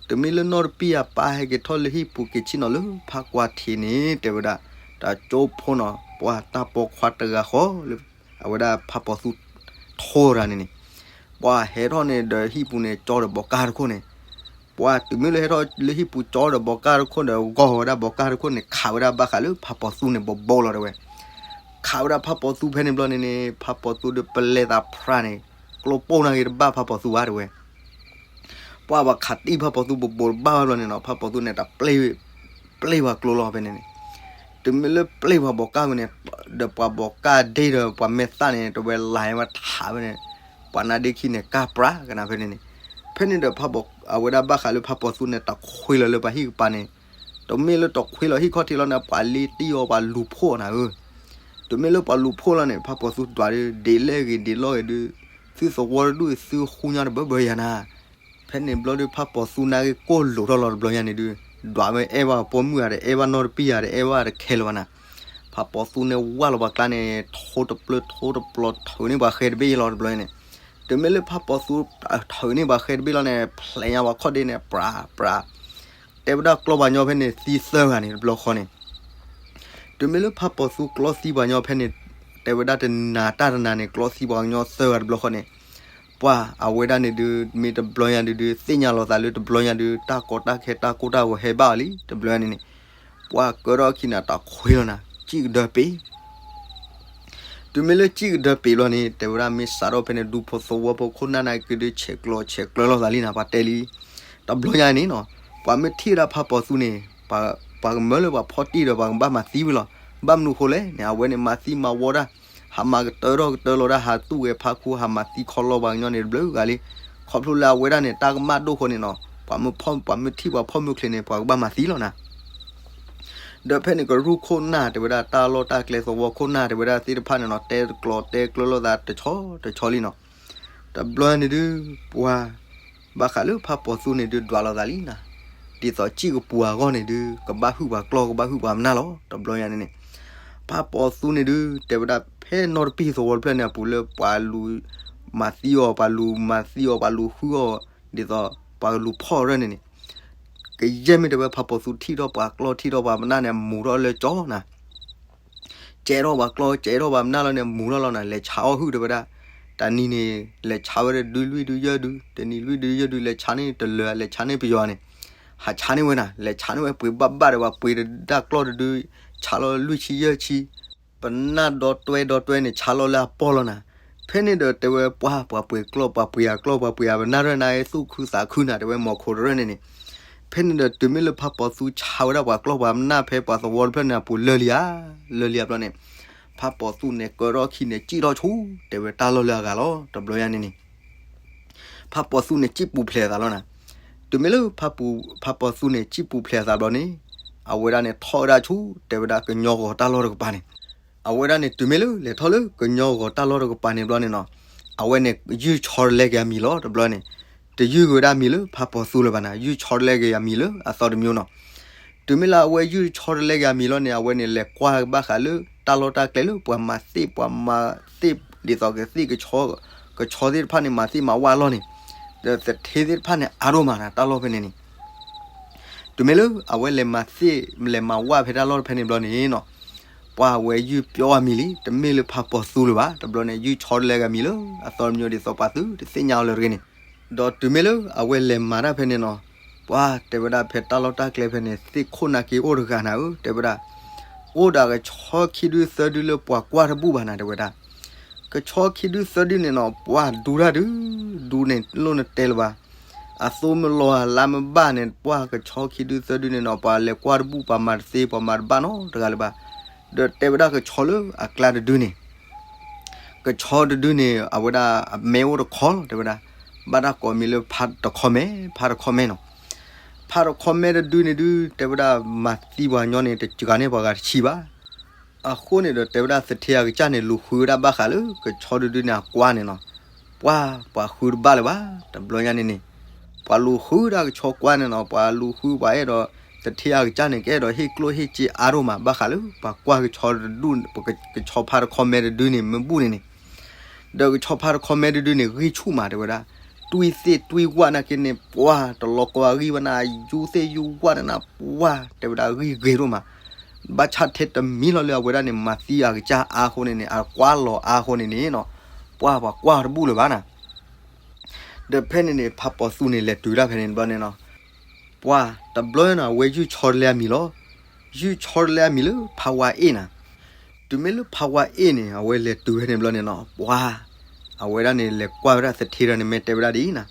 တုၤမ့ၢ်လၢနီၢ်တပံၢ်အပၢ်ဟဲက့ၤထီၣ်လၢဟံၣ်ပူၤက့ၤဆ့ၣ်နီၤလၢဖးကွၢ်ထံးန့ၣ် တဲဝဲဒၣ်, တကၠိဖိနီၤ ပှၤတၢ်ပိာ်ခွါတဂၤဃီလၢ အဝဲဒၣ်ဖးပီၤသူထိတဂၤန့ၣ်န့ၣ်, ပှၤဟဲထီၣ်န့ၣ်ဒီးဟံၣ်ပူၤန့ၣ် ကၠီဒီးဘီးကၢ်တခိၣ်န့ၣ်, ပှၤတုၤမ့ၢ်လၢဟဲထီၣ်လၢဟံၣ်ပူၤကၠီဒီးဘီးကၢ်တခိၣ်ဒီး ဂီၢ်ဝဲဒၣ်ဘီးကၢ်တခိၣ်န့ၣ် ခးဝဲဒၣ်ဘၣ်ဃးလၢဖးပီၤသူန့ၣ် ဘိးဘိလီၤတဲဝဲ, ခးဝဲဒၣ်ဖးပီၤသူဖဲန့ၣ်ဘျီန့ၣ်န့ၣ် ဖးပီၤသူဒီးပလဲၤသးဖြးန့ၣ် ကျိပိၢ်နၢ်ဂ့ၤတဘၣ်ဖးပီၤသူဘၣ်တဲဝဲ ပှၤဘၣ်ခးတံၢ်ဖးပီၤသူဘိးဘိတဘၣ်ဘၣ်ဘျီန့ၣ်နီၤ ဖးပီၤသူန့ၣ်တၢ်ပျ့ၢ်ပျ့ၢ်ပှၤကျိလီၤဖဲန့ၣ်န့ၣ်, တုၤမ့ၢ်လၢပျ့ၢ်ပှၤဘီးကၢ်ဝံၤန့ၣ်, ဒီးပှၤဘီးကၢ်ဒ့ဒီးပှၤမဲာ်သၣ်န့ၣ် တဝဲလၤဝဲထးဝဲန့ၣ်, ပှၤနါဒ့ခံန့ၣ် ကၢ်ပြးကနၣ်ဖဲန့ၣ်န့ၣ်, ဖဲန့ၣ်ဒီးဖးပီၤ အဝဲဒၣ်ဘၣ်ဃးလၢဖးပီၤသူန့ၣ် တခွ့လီၤလၢပှၤဟံၣ်ကပၤန့ၣ်, တမ့ၢ်လၢတခွ့လီၤဟံၣ်ခီၣ်ထံးလီၤန့ၣ် ပှၤလ့တံၢ်အီၤပှၤလူၤဖှိၣ်နၤဧၢ, တုၤမ့ၢ်လၢပှၤလူၤဖှိၣ်လီၤန့ၣ် ဖးပီၤသူဒွးဒုး ဒ့းလဲၣ်ဂ့ၤဒ့းလီၢ်ဂ့ၤဒုး, သုသဝီတဒူၣ်သုဃူညါတဘၢဘၢယၤနၤ ဖဲန့ၣ်ဘျီဒုး ဖးပီၤသူနၢ်ဂ့ၤကိၢ်လိာ်ထီၣ်လီၤတဘျီညါန့ၣ်ဒုး, ဒွးဝဲအဲၣ်ဘၣ်ပိာ်မုၣ်ဧါဒီး အဲၣ်ဘၣ်နီၢ်တပံၢ်ဧါဒီး အဲၣ်ဘၣ်တခဲလၢၤဘၣ်နၤ, ဖးပီၤသူန့ၣ်ဝၢ်လီၤပှၤကျါန့ၣ် ထိတပျၢၤထိတပျီၤ ထုးန့ၢ်ပှၤဃဲတဘ့ၣ်လီၤတဘျီန့ၣ်, တုၤမ့ၢ်လၢဖးပီၤသူ ထုးန့ၢ်ပှၤဃဲတဘ့ၣ်လီၤန့ၣ် ဖျဲးညါပှၤခီၣ်ဒ့န့ၣ် ပြးပြး တဲဝဲဒၣ်ကျီပှၤညီဖဲန့ၣ် သံသၢဂၤန့ၣ်တဘျီဃီန့ၣ်, တုၤမ့ၢ်လၢဖးပီၤသူကျီသံပှၤညီဖဲန့ၣ်, တဲဝဲဒၣ်တနၤတၢ်တနၤန့ၣ် ကျီသံပှၤကညီသၢဂၤတဘျီဃီန့ၣ်, ပှၤအဝဲဒၣ်န့ၣ်ဒုး မ့ၢ်တဘျီညါဒုးဒုး သ့ၣ်ညါလီၤသးလၢတဘျီညါဒုး တၢ်ကီတၢ်ခဲတၢ်ကိၢ်တၢ်ဂီၤဟဲဘၣ်အီၤလံ တဘျီညါန့ၣ်န့ၣ်, ပှၤကၢထီၣ်အခံန့ၣ် တၢ်ခွ့လီၤနၤ စံၣ်ကဒၢပ့ၤ တုၤမ့ၢ်လၢစံၣ်ကဒၢပ့ၤဘျီန့ၣ် တဲဝဲဒၣ်မ့ၢ်စးထီၣ်ဖဲန့ၣ် ဒူဖိသဝီဖိခိၣ်နၢ်န့ၣ်က့ၤဒုး ဆဲးကျိးဆဲးကျၢလိာ်သးလံနၤ ပှၤတဲလံ, တဘျီညါန့ၣ်နီၤ, ပှၤမ့ၢ်ထံၣ်ဝဲဒၣ်ဖးပီၤသူန့ၣ်, ပှၤကမၢလၢပှၤဖီၣ်တံၢ်ဒီးပှၤကဘၣ်မၤသံဝံၤလီၤ, ဘၣ်မနုၤဃိလဲၣ်န့ၣ် အဝဲန့ၣ်မၤသံမၤဝီတၢ်, ဟးမၤကတၢၢ်ထီၣ်ကတၢၢ်လီၤဒၣ် ဟးသူၣ်ဂဲၤဖးခူ ဟးမၤသံခီလီၤပှၤကညီန့ၣ်တဘျုးဂၤလံ, ခီဖျိလၢအဝဲဒၣ်န့ၣ် တၢ်ကမၣ်ဒိၣ်ဃိန့ၣ်နီၤ, ပှၤမ့ၢ်ဖီၣ် ပှၤမ့ၢ်ထံၣ်ပှၤဖီၣ်မုၢ်ချ့န့ၣ် ပှၤကဘၣ်မၤသံလီၤနၤ ဒီးဖဲန့ၣ်ကရူၢ်ခိၣ်နၢ်တဲဝဲဒၣ် တၢ်လီၢ်တၢ်ကျဲသဝီခိၣ်နၢ်တဲဝဲဒၣ်သ့ၣ်တဖၣ်န့ၣ်နီၤ တဲတကျိၤတဲကျၢၤလိာ်သးတဆီတဆီလံနီၤ, တဘျီန့ၣ်ဒုး ပှၤ ဘၣ်ဃးလၢဖးပီၤသူန့ၣ်ဒုး ဒွးလိာ်သးလံနၤ, ဒ်သိးစံၣ်ကပူၤအဂီၢ်န့ၣ်ဒုး ကဘၣ်ဟုၣ်ပှၤကျီၢ် ကဘၣ်ဟုၣ်ပှၤမနၢ်လီၤ တဘျီညါန့ၣ်န့ၣ်, ဖးပီၤသူန့ၣ်ဒုး တဲဝဲဒၣ်ဖဲနီၢ်တပံၢ်သဝီတဖျၢၣ်န့ၣ်အပူၤလၢပှၤလူၤမၤသံအီၤ ပှၤလူၤမၤသံအီၤ ပှၤလူၤဃုအီၤ ဒ်သိးပှၤကလူၤဖီၣ်ရၢၢ်န့ၣ်န့ၣ်, ကယဲၢ်မ့ၢ်တဲဝဲဖးပီၤသူထံၣ်ထီၣ်ပှၤကျီၢ်ထံၣ်ထီၣ်ပှၤမနၢ်န့ၣ် မူၤထီၣ်လၢကၠီနၤ ကဲထီၣ်ပှၤကျီၢ် ကဲထီၣ်ပှၤမနၢ်လီၤန့ၣ် မူၤထီၣ်လီၤနၤ လဲၤဆါအီၣ်ဟုၣ်တဲဝဲဒၣ်, တနံၤန့ၣ် လဲၤဆါဝဲဒၣ်ဒုလွံၢ်ဒုယဲၢ်ဒု, တနံၤလွံၢ်ဒုယဲၢ်ဒု လဲၤဆါန့ၣ်တလၢာ် လဲၤဆါန့ၣ်ပယီၤန့ၣ်, ဟးဆါန့ၣ်ဝဲနၤ လဲၤဆါန့ၣ်ဝဲပှ့ၤဘၣ်ဘၣ်ဒီး ပှ့ၤတၢ်ကျီၢ်တဒု ဆါလီၤလွံၢ်ဆံယဲၢ်ဆံ ပနၢ်ဒီတွဲဒီတွဲန့ၣ် ဆါလီၤလၢအပီၢ်လီၤနၤ, ဖဲန့ၣ်ဒီးတဲဝဲပှၤ ပှၤပှ့ၤကျီၢ် ပှၤပှ့ၤအကျီၢ် ပှၤပှ့ၤအပနၢ်ရၢၢ်နၤ သူၣ်ခုသးခုနၤ တဲဝဲမီၤခိၣ်တရၢၢ်န့ၣ်န့ၣ်, ဖဲန့ၣ်ဒီးတုၤမ့ၢ်လၢဖးပီၤသူဆါဝဲဒၣ်ပှၤကျီၢ်ပှၤမနၢ်ဖဲပှၤသဝီတဖျၢၣ်န့ၣ် အပူၤလၢာ်လံဧါ, လၢာ်လံဧါဘျီန့ၣ်, ဖးပိာ်သူန့ၣ်ကၢထီၣ်ခံန့ၣ် စံၣ်ထီၣ်ဆူ တဲဝဲတၢ်လီၢ်လၢအဂၤလီၤ. တဘျီညါန့ၣ်န့ၣ် ဖးပိာ်သူန့ၣ် စံၣ်ပူၤဖျဲးအသးလီၤနၤ. တုၤမ့ၢ်လၢ ဖးပူၤ ဖးပိာ်သူန့ၣ် စံၣ်ပူၤဖျဲးအသးဘျီန့ၣ် အဝဲဒၣ်န့ၣ်ထီၣ်ဝဲဒၣ်ဆူ တဲဝဲဒၣ်ကညီဂီၤတၢ်လီၢ်တကပၤန့ၣ်. အဝဲဒၣ်န့ၣ် တုၤမ့ၢ်လၢလဲၤထီၣ်လၢကညီဂီၤတၢ်လီၢ်တကပၤန့ၣ်ဘျီန့ၣ်နီၤ, အဝဲန့ၣ် ယုၢ်ဆီတလဲက့ၤအမံၤလီၤ. တဘျီန့ၣ် တယုၢ်က့ၤဝဲဒၣ်မံၤလၢဖးပိာ်သူလၢၤဘၣ်နၤ, ယုၢ်ဆီတလဲက့ၤအမံၤလၢအသီတမံၤနီၤ. တုၤမ့ၢ်လၢအဝဲယုၢ်ဆီတလဲက့ၤအမံၤလီၤန့ၣ် အဝဲန့ၣ်လဲၤကွၢ်ဘၣ်ဃးလၢ တၢ်လီၢ်တၢ်ကျဲလၢပှၤမၤသ့ၣ် ပှၤမၤသ့ၣ် ဒ်သိးကသ့ၣ် ကဆီသ့ၣ်တဖၣ်န့ၣ် မၤသ့ၣ်မၤဝၣ်အလီၢ်န့ၣ်, ဒီးသထ့သ့ၣ်တဖၣ်န့ၣ် အါဒိၣ်မးနၤ တၢ်လီၢ်ဖဲန့ၣ်န့ၣ်. တုၤမ့ၢ်လၢအဝဲလဲၤမၤသ့ၣ် လဲၤမၤဝၣ်ဖဲတၢ်လီၢ်ဖဲန့ၣ်ဘျီန့ၣ်နီၤ, ပှၤအဝဲယုၢ်ပျီအမံၤလံ, တမ့ၢ်လၢဖးပိာ်သူလၢၤဘၣ်. တဘျီန့ၣ် ယုၢ်ဆီတလဲက့ၤအမံၤလၢအသီတမံၤဒ်သိးပှၤသုတသ့ၣ်ညါအီၤလၢၤတဂ့ၤန့ၣ်. ဒီးတုၤမ့ၢ်လၢအဝဲလဲၤမၤတၢ်ဖဲန့ၣ်နီၤ, ပှၤတဲဝဲဒၣ်ဖဲတၢ်လီၢ်တၢ်ကျဲဖဲန့ၣ် သ့ၣ်ခိၣ်နာ်က့အိၣ်တဂၤနၤဧၢ, တဲဝဲဒၣ် အိၣ်ဒီးကဆီခံဒုသၢဒုလၢပှၤကွၢ်တဘူၣ်ဘၣ်နၤ တဲဝဲဒၣ်. ကဆီခံဒုသၢဒုန့ၣ်နီၤ ပှၤဒူတၢ်ဒု ဒူန့ၣ်လိၣ်နတဲလၢၤဘၣ်. အသိမလီၤအလါမဘၣ်န့ၣ် ပှၤကဆီခံဒုသၢဒုန့ၣ်နီၤ ပှၤလဲၤကွၢ်တဘူၣ် ပှၤမၤတသ့ ပှၤမၤတဘၣ်နီတဂၤလၢၤဘၣ်. ဒီးတဲဝဲဒၣ်ကဆီလၢအကျါတဒုန့ၣ် ကဆီတဒုန့ၣ် အဝဲဒၣ်အမဲအိၣ်တခီလီၤ တဲဝဲဒၣ်. ဘၣ်တၢ်ကိးမံၤလၢဖးတခီမဲ, ဖးတခီမဲနီၤ. ဖးတခီမဲတဒုန့ၣ်ဒု တဲဝဲဒၣ်မၤသံပှၤညီန့ၣ် တဂၤန့ၢ်ပှၤဂၤတဆံးဘၣ်. အဃိန့ၣ်ဒီးတဲဝဲဒၣ်သထ့အကစၢ်န့ၣ် လူၤဃုဝဲဒၣ်ဘၣ်ဃးလၢကဆီတဒုန့ၣ်အကွါန့ၣ်နီၤ. ပှၤ ပှၤဃုတဘၣ်လၢၤဘၣ် တဘျီညါန့ၣ်န့ၣ်. ပှၤလူၤဃုဒၣ်ကဆီကွါန့ၣ်နီၤ, ပှၤလူၤဃုပှၤအဲၣ်ဒိး သထ့အကစၢ်န့ၣ် ကအဲၣ်ဒိးဟ့ၣ်ကျိၣ်ဟ့ၣ်စ့အါဒိၣ်မး ဘၣ်ဃးလၢပှၤကွၢ်ကဆီတဒု ကဆီဖးတခီမဲတဒုန့ၣ် မ့ၢ်ဘူၣ်န့ၣ်န့ၣ်. ဒီးကဆီဖါတခီမဲတဒုန့ၣ် ဂံၢ်ဆူၣ်မး တဲဝဲဒၣ်. တွံၢ်သ့ၣ်တွံၢ်ဝၣ်နာ်က့န့ၣ် ပှၤတလီၤကီအဂံၢ်ဘၣ်နၤ, ယူၤသ့ၣ်ယူၤဝၣ်နၤ ပှၤ တဲဝဲဒၣ်ဂံၢ်ဂ့ၤဒိၣ်မး. ဘၣ်ဆၣ်ထဲတမံၤလီၤလၢအဝဲဒၣ်န့ၣ် မၤသံအကစၢ်အါအဃိန့ၣ်န့ၣ် အကွါလီၤအါအဃိန့ၣ်န့ၣ်နီၤ, ပှၤ ပှၤကွၢ်တဘူၣ်လၢၤဘၣ်နၤ. ဒီးဖဲန့ၣ်န့ၣ် ဖါပီၤသူန့ၣ် လဲၤတုၤတၢ်ဖဲန့ၣ်တဘျီန့ၣ်နီၤ, ပှၤတဘျီန့ၣ် အဝဲယုၢ်ဆီတလဲအမံၤလီၤ. ယုၢ်ဆီတလဲအမံၤလၢဖါဝါအ့ၣ်နၤ. တုၤမ့ၢ်လၢဖါဝါအ့ၣ်န့ၣ် အဝဲလဲၤတုၤဖဲန့ၣ်တဘျီန့ၣ်နီၤ, ပှၤ အဝဲဒၣ်န့ၣ် လဲၤကွၢ်ဝဲဒၣ်သထ့ဒီးန့ၣ် မ့ၢ်တဲဝဲဒၣ်ဒ်အံၤနၤ,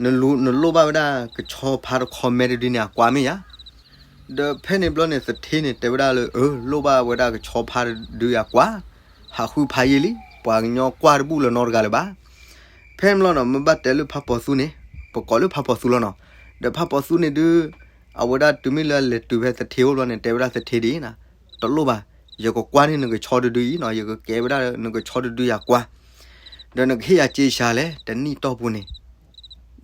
နလိၣ်ဘၣ်ဝဲဒၣ်ကဆီဖါတခီမဲတဒုန့ၣ် အကွါမ့ၢ်ဧါ. ဒီးဖဲန့ၣ်တဘျီန့ၣ် သထ့န့ၣ် တဲဝဲဒၣ်လၢ အၢ လိၣ်ဘၣ်ဝဲဒၣ်ကဆီဖါတဒုအကွါ, ဟးဃုဖးယံာ်လံ, ပှၤကညီကွၢ်တဘူၣ်လၢၤနီတဂၤလၢၤဘၣ်. ဖဲန့ၣ်တဘျီနီၤ မ့ၢ်ဘၣ်တဲလၢဖါပီၤသူန့ၣ်, ပကိးလၢဖါပီၤသူလီၤနီၤ. ဒီးဖါပီၤသူန့ၣ်ဒုး အဝဲဒၣ်တုၤမ့ၢ်လၢအလဲၤတုၤဖဲသထ့အိၣ်တဘျီန့ၣ် တဲဝဲဒၣ်သထ့ဒ်အံၤနၤ, တလိၣ်ဘၣ်, ယကကွၢ်န့ၢ်နကဆီတဒုအံၤနီၤ, ယကကဲဝဲဒၣ်နကဆီတဒုယၤကွါ, ဒီးနကဟ့ၣ်ယၤစ့ဆါလဲၣ်, တနံၣ်တီၢ်ပူၤန့ၣ်.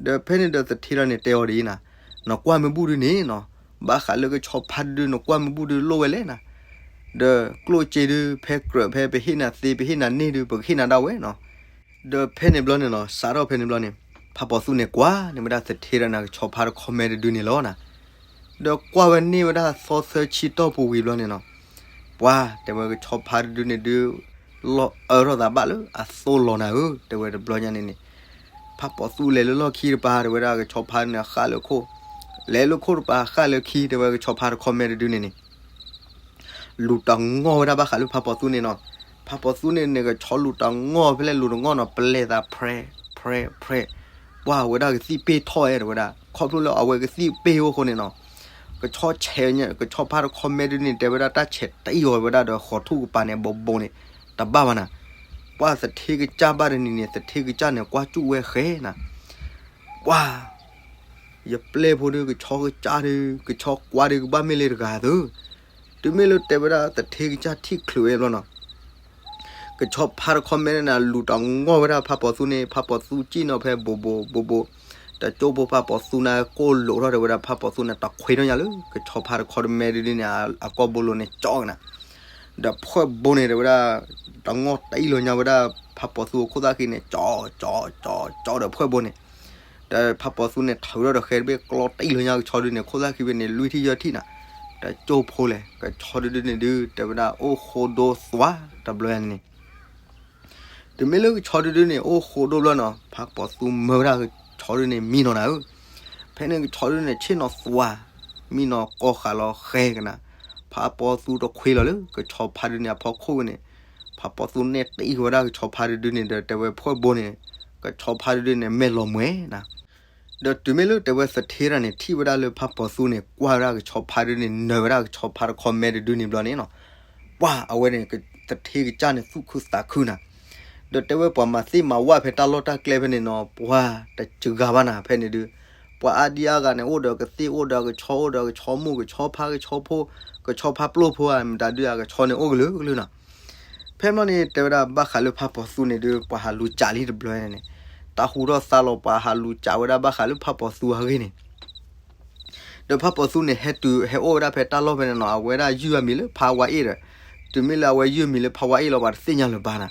ဒီးဖဲန့ၣ်ဒီးသထ့ဒီးန့ၣ် တဲအီၤဒ်အံၤနၤ, နကွၢ်မ့ၢ်ဘူၣ်ဒုန့ၣ်နီၤ, ဘၣ်ဃးလၢကဆီဖါတဒု နကွၢ်မ့ၢ်ဘူၣ်ဒုလိၣ်ဝဲလဲၣ်နၤ. ဒီးကျိၣ်စ့ဒု ဖဲကြၢးဖဲပဟ့ၣ်နၤသ့ ပဟ့ၣ်နၤန့ၢ်ဒု ပကဟ့ၣ်နၤဒၣ်ဝဲနီၤ. ဒီးဖဲန့ၣ်တဘျီန့ၣ်နီၤ စးထီၣ်ဖဲန့ၣ်တဘျီန့ၣ် ဖါပီၤသူန့ၣ်ကွၢ်န့ၢ်ဝဲဒၣ်သထ့ဒီးန့ၣ် ကဆီဖါတခီမဲတဒုန့ၣ်လီၤနၤ. ဒီးကွၢ်ဝဲန့ၢ်ဝဲဒၣ်သီသၢဆံတီၢ်ပူၤဝံၤတဘျီန့ၣ်နီၤ, ပှၤ တဲဝဲကဆီဖါတဒုန့ၣ်ဒု လီၤအၢထီၣ်သးဘၣ်လၢအသိလီၤနၤဧၢ, တဲဝဲတဘျီညါန့ၣ်န့ၣ် ဖါပီၤသူလဲၤလၢလီၢ်ခံတပၤ တဲဝဲဒၣ်ကဆီဖါန့ၣ်ဃၣ်လၢခိၣ်, လဲၤလၢခိၣ်တပၤဃၣ်လၢခံ တဲဝဲကဆီဖါတခီမဲတဒုန့ၣ်န့ၣ် လူၤတၢ်ငီၢ်ဝဲဒၣ်ဘၣ်ဃးလၢဖါပီၤသူန့ၣ်နီၤ. ဖါပီၤသူန့ၣ်န့ၣ် ကဆီလူၤတၢ်ငီၢ်ဖဲလဲၣ်လူၤတၢ်ငီၢ်နီၤ ပလဲၤသးဖြဲ ဖြဲ ဖြဲ, ပှၤဝဲဒၣ်ကသံၣ်ပ့ၢ်ထီၣ်အဲၣ်တဲဝဲဒၣ် ခီဖျိလၢအဝဲကသံၣ်ပ့ၢ်အိၣ်အဃိန့ၣ်နီၤ, ကဆီဆဲး ကဆီဖါတခီမဲတဒုန့ၣ် တဲဝဲဒၣ်တၢ်ဆဲးတအံၣ်အီၤဝဲဒၣ်ဒီးဃီၤထူၣ်ကပၤန့ၣ် ဘိးဘိးန့ၣ် တဘၣ်ဘၣ်နၤ. ပှၤသထ့ကစၢ်ဘၣ်တနံၤန့ၣ် သထ့ကစၢ်န့ၣ် ကွၢ်စူၣ်ဝဲဃဲနၤ ပှၤ ယပျဲၢ်ဖိဒု ကဆီကစၢ်ဒု ကဆီကွၢ်ဒု ကဘၣ်မ့ၢ်လၢတဂၤသု, တုၤမ့ၢ်လၢတဲဝဲဒၣ်သထ့ကစၢ်ထံၣ်ချုးဝဲဘျီနီၤ, ကဆီဖါတခီမဲန့ၣ် လူၤတၢ်ငီၢ်ဝဲဒၣ်ဖါပီၤသူန့ၣ် ဖါပီၤသူစံၣ်နီၤဖဲဘိးဘိးဘိးဘိး, တကၠိဖိဖါပီၤသူန့ၣ် ကိၢ်လိာ်ထီၣ်တဲဝဲဒၣ်ဖါပီၤသူန့ၣ် တခွ့ထီၣ်ညါလၢ ကဆီဖါတခီတမဲတဒုန့ၣ် အကိာ်ဘိလိၤန့ၣ် ကၠီကနၤ ဒီးဖှၢၣ်ဘိန့ၣ် တဲဝဲဒၣ် တၢ်ငီၢ်တအံၣ်လီၤညါဝဲဒၣ် ဖါပီၤသူအခိၣ်သၣ်ဃံန့ၣ် ကၠီ ကၠီ ကၠီ ကၠီဒီးဖှၢၣ်ဘိန့ၣ်, ဒီးဖါပီၤသူန့ၣ် ထုးထီၣ်ဒီးဃဲတဘ့ၣ် ကျီတအံၣ်လီၤညါကဆီဒုန့ၣ် ခိၣ်သၣ်ဃံဘ့ၣ်န့ၣ် လွံၢ်ထံၣ်ယဲၢ်ထံၣ်နၤ, တကၠိဖိလဲၣ် ကဆီဒုဒုန့ၣ်ဒု တဲဝဲဒၣ်အိၣ်ဃိဒိသွါ တဘျီန့ၣ် တုၤမ့ၢ်လၢကဆီဒုဒုန့ၣ် အိၣ်ဃိဒိဘျီနီၤ ဖါပီၤသူမၢဝဲဒၣ်ကဆီဒုန့ၣ် မံနီၤနၤဧၢ, ဖဲန့ၣ်ကဆီဒုန့ၣ် ဆ့ၣ်နီၤသွါ, မံနီၤကီၢ်ဃာ်လီၤဃဲကနၤ, ဖါပီၤသူတခွ့လီၤလၢ ကဆီဖါဒုန့ၣ်အဖီခိၣ်ဝဲန့ၣ်, ဖါပီၤသူနဲၣ်တအံၣ်ဝဲဒၣ်ကဆီဖါဒုဒုန့ၣ်ဒီး တဲဝဲဖှၢၣ်ဘိန့ၣ်, ကဆီဖါဒုဒုန့ၣ် မဲာ်လီၤမှဲၤနၤ ဒီးတုၤမ့ၢ်လၢတဲဝဲသထ့တၢ်န့ၣ် ထံၣ်ဝဲဒၣ်လၢဖါပီၤသူန့ၣ် ကွၢ်ဝဲဒၣ်ကဆီဖါဒုန့ၣ် နၢၤဝဲဒၣ်ကဆီဖါတခီမဲတဒုန့ၣ်ဘျီန့ၣ်နီၤ, ပှၤအဝဲန့ၣ် သထ့ကစၢ်န့ၣ်သူၣ်ခုသးခုနၤ, ဒီးတဲဝဲပှၤမၤသ့ၣ်မၤဝၣ်ဖဲတၢ်လီၢ်တၢ်ကျဲဖဲန့ၣ်နီၤ ပှၤတစှၤဘၣ်နၤ ဖဲန့ၣ်ဒုး, ပှၤအါဒံအါဂၤန့ၣ် အိၣ်ဒီးကသ့ၣ် အိၣ်ဒီးကဆီ အိၣ်ဒီးကဆီမိၢ် ကဆီဖါ ကဆီဖိ ကဆီဖါပျိၢ်ဖိဧါ မတၤဒုး အကဆီန့ၣ်အိၣ်ကလုာ်ကလုာ်နီၤ. ဖဲမ့ၢ်န့ၣ် တဲဝဲဒၣ်ဘၣ်ဃးလၢဖးပီၤသူန့ၣ်ဒုး ပှၤဟးလူၤစးလံတဘျီန့ၣ်, တၢ်ဟူထီၣ်သါလီၤ ပှၤဟးလူၤစးဝဲဒၣ်ဘၣ်ဃးလၢဖးပီၤသူအဂ့ၢ်န့ၣ် ဒီးဖးပီၤသူန့ၣ် ဟဲတုၤဟဲအိၣ်ဝဲဒၣ်ဖဲတၢ်လီၢ်ဖဲန့ၣ်နီၤ အဝဲဒၣ်ယုၢ်အမံၤလၢဖးဝါအ့ၣ်ဒီး, တုၤမ့ၢ်လၢအဝဲယုၢ်အမံၤလၢဖးဝါအ့ၣ်လီၤ ပှၤတသ့ၣ်ညါလၢၤဘၣ်နၤ.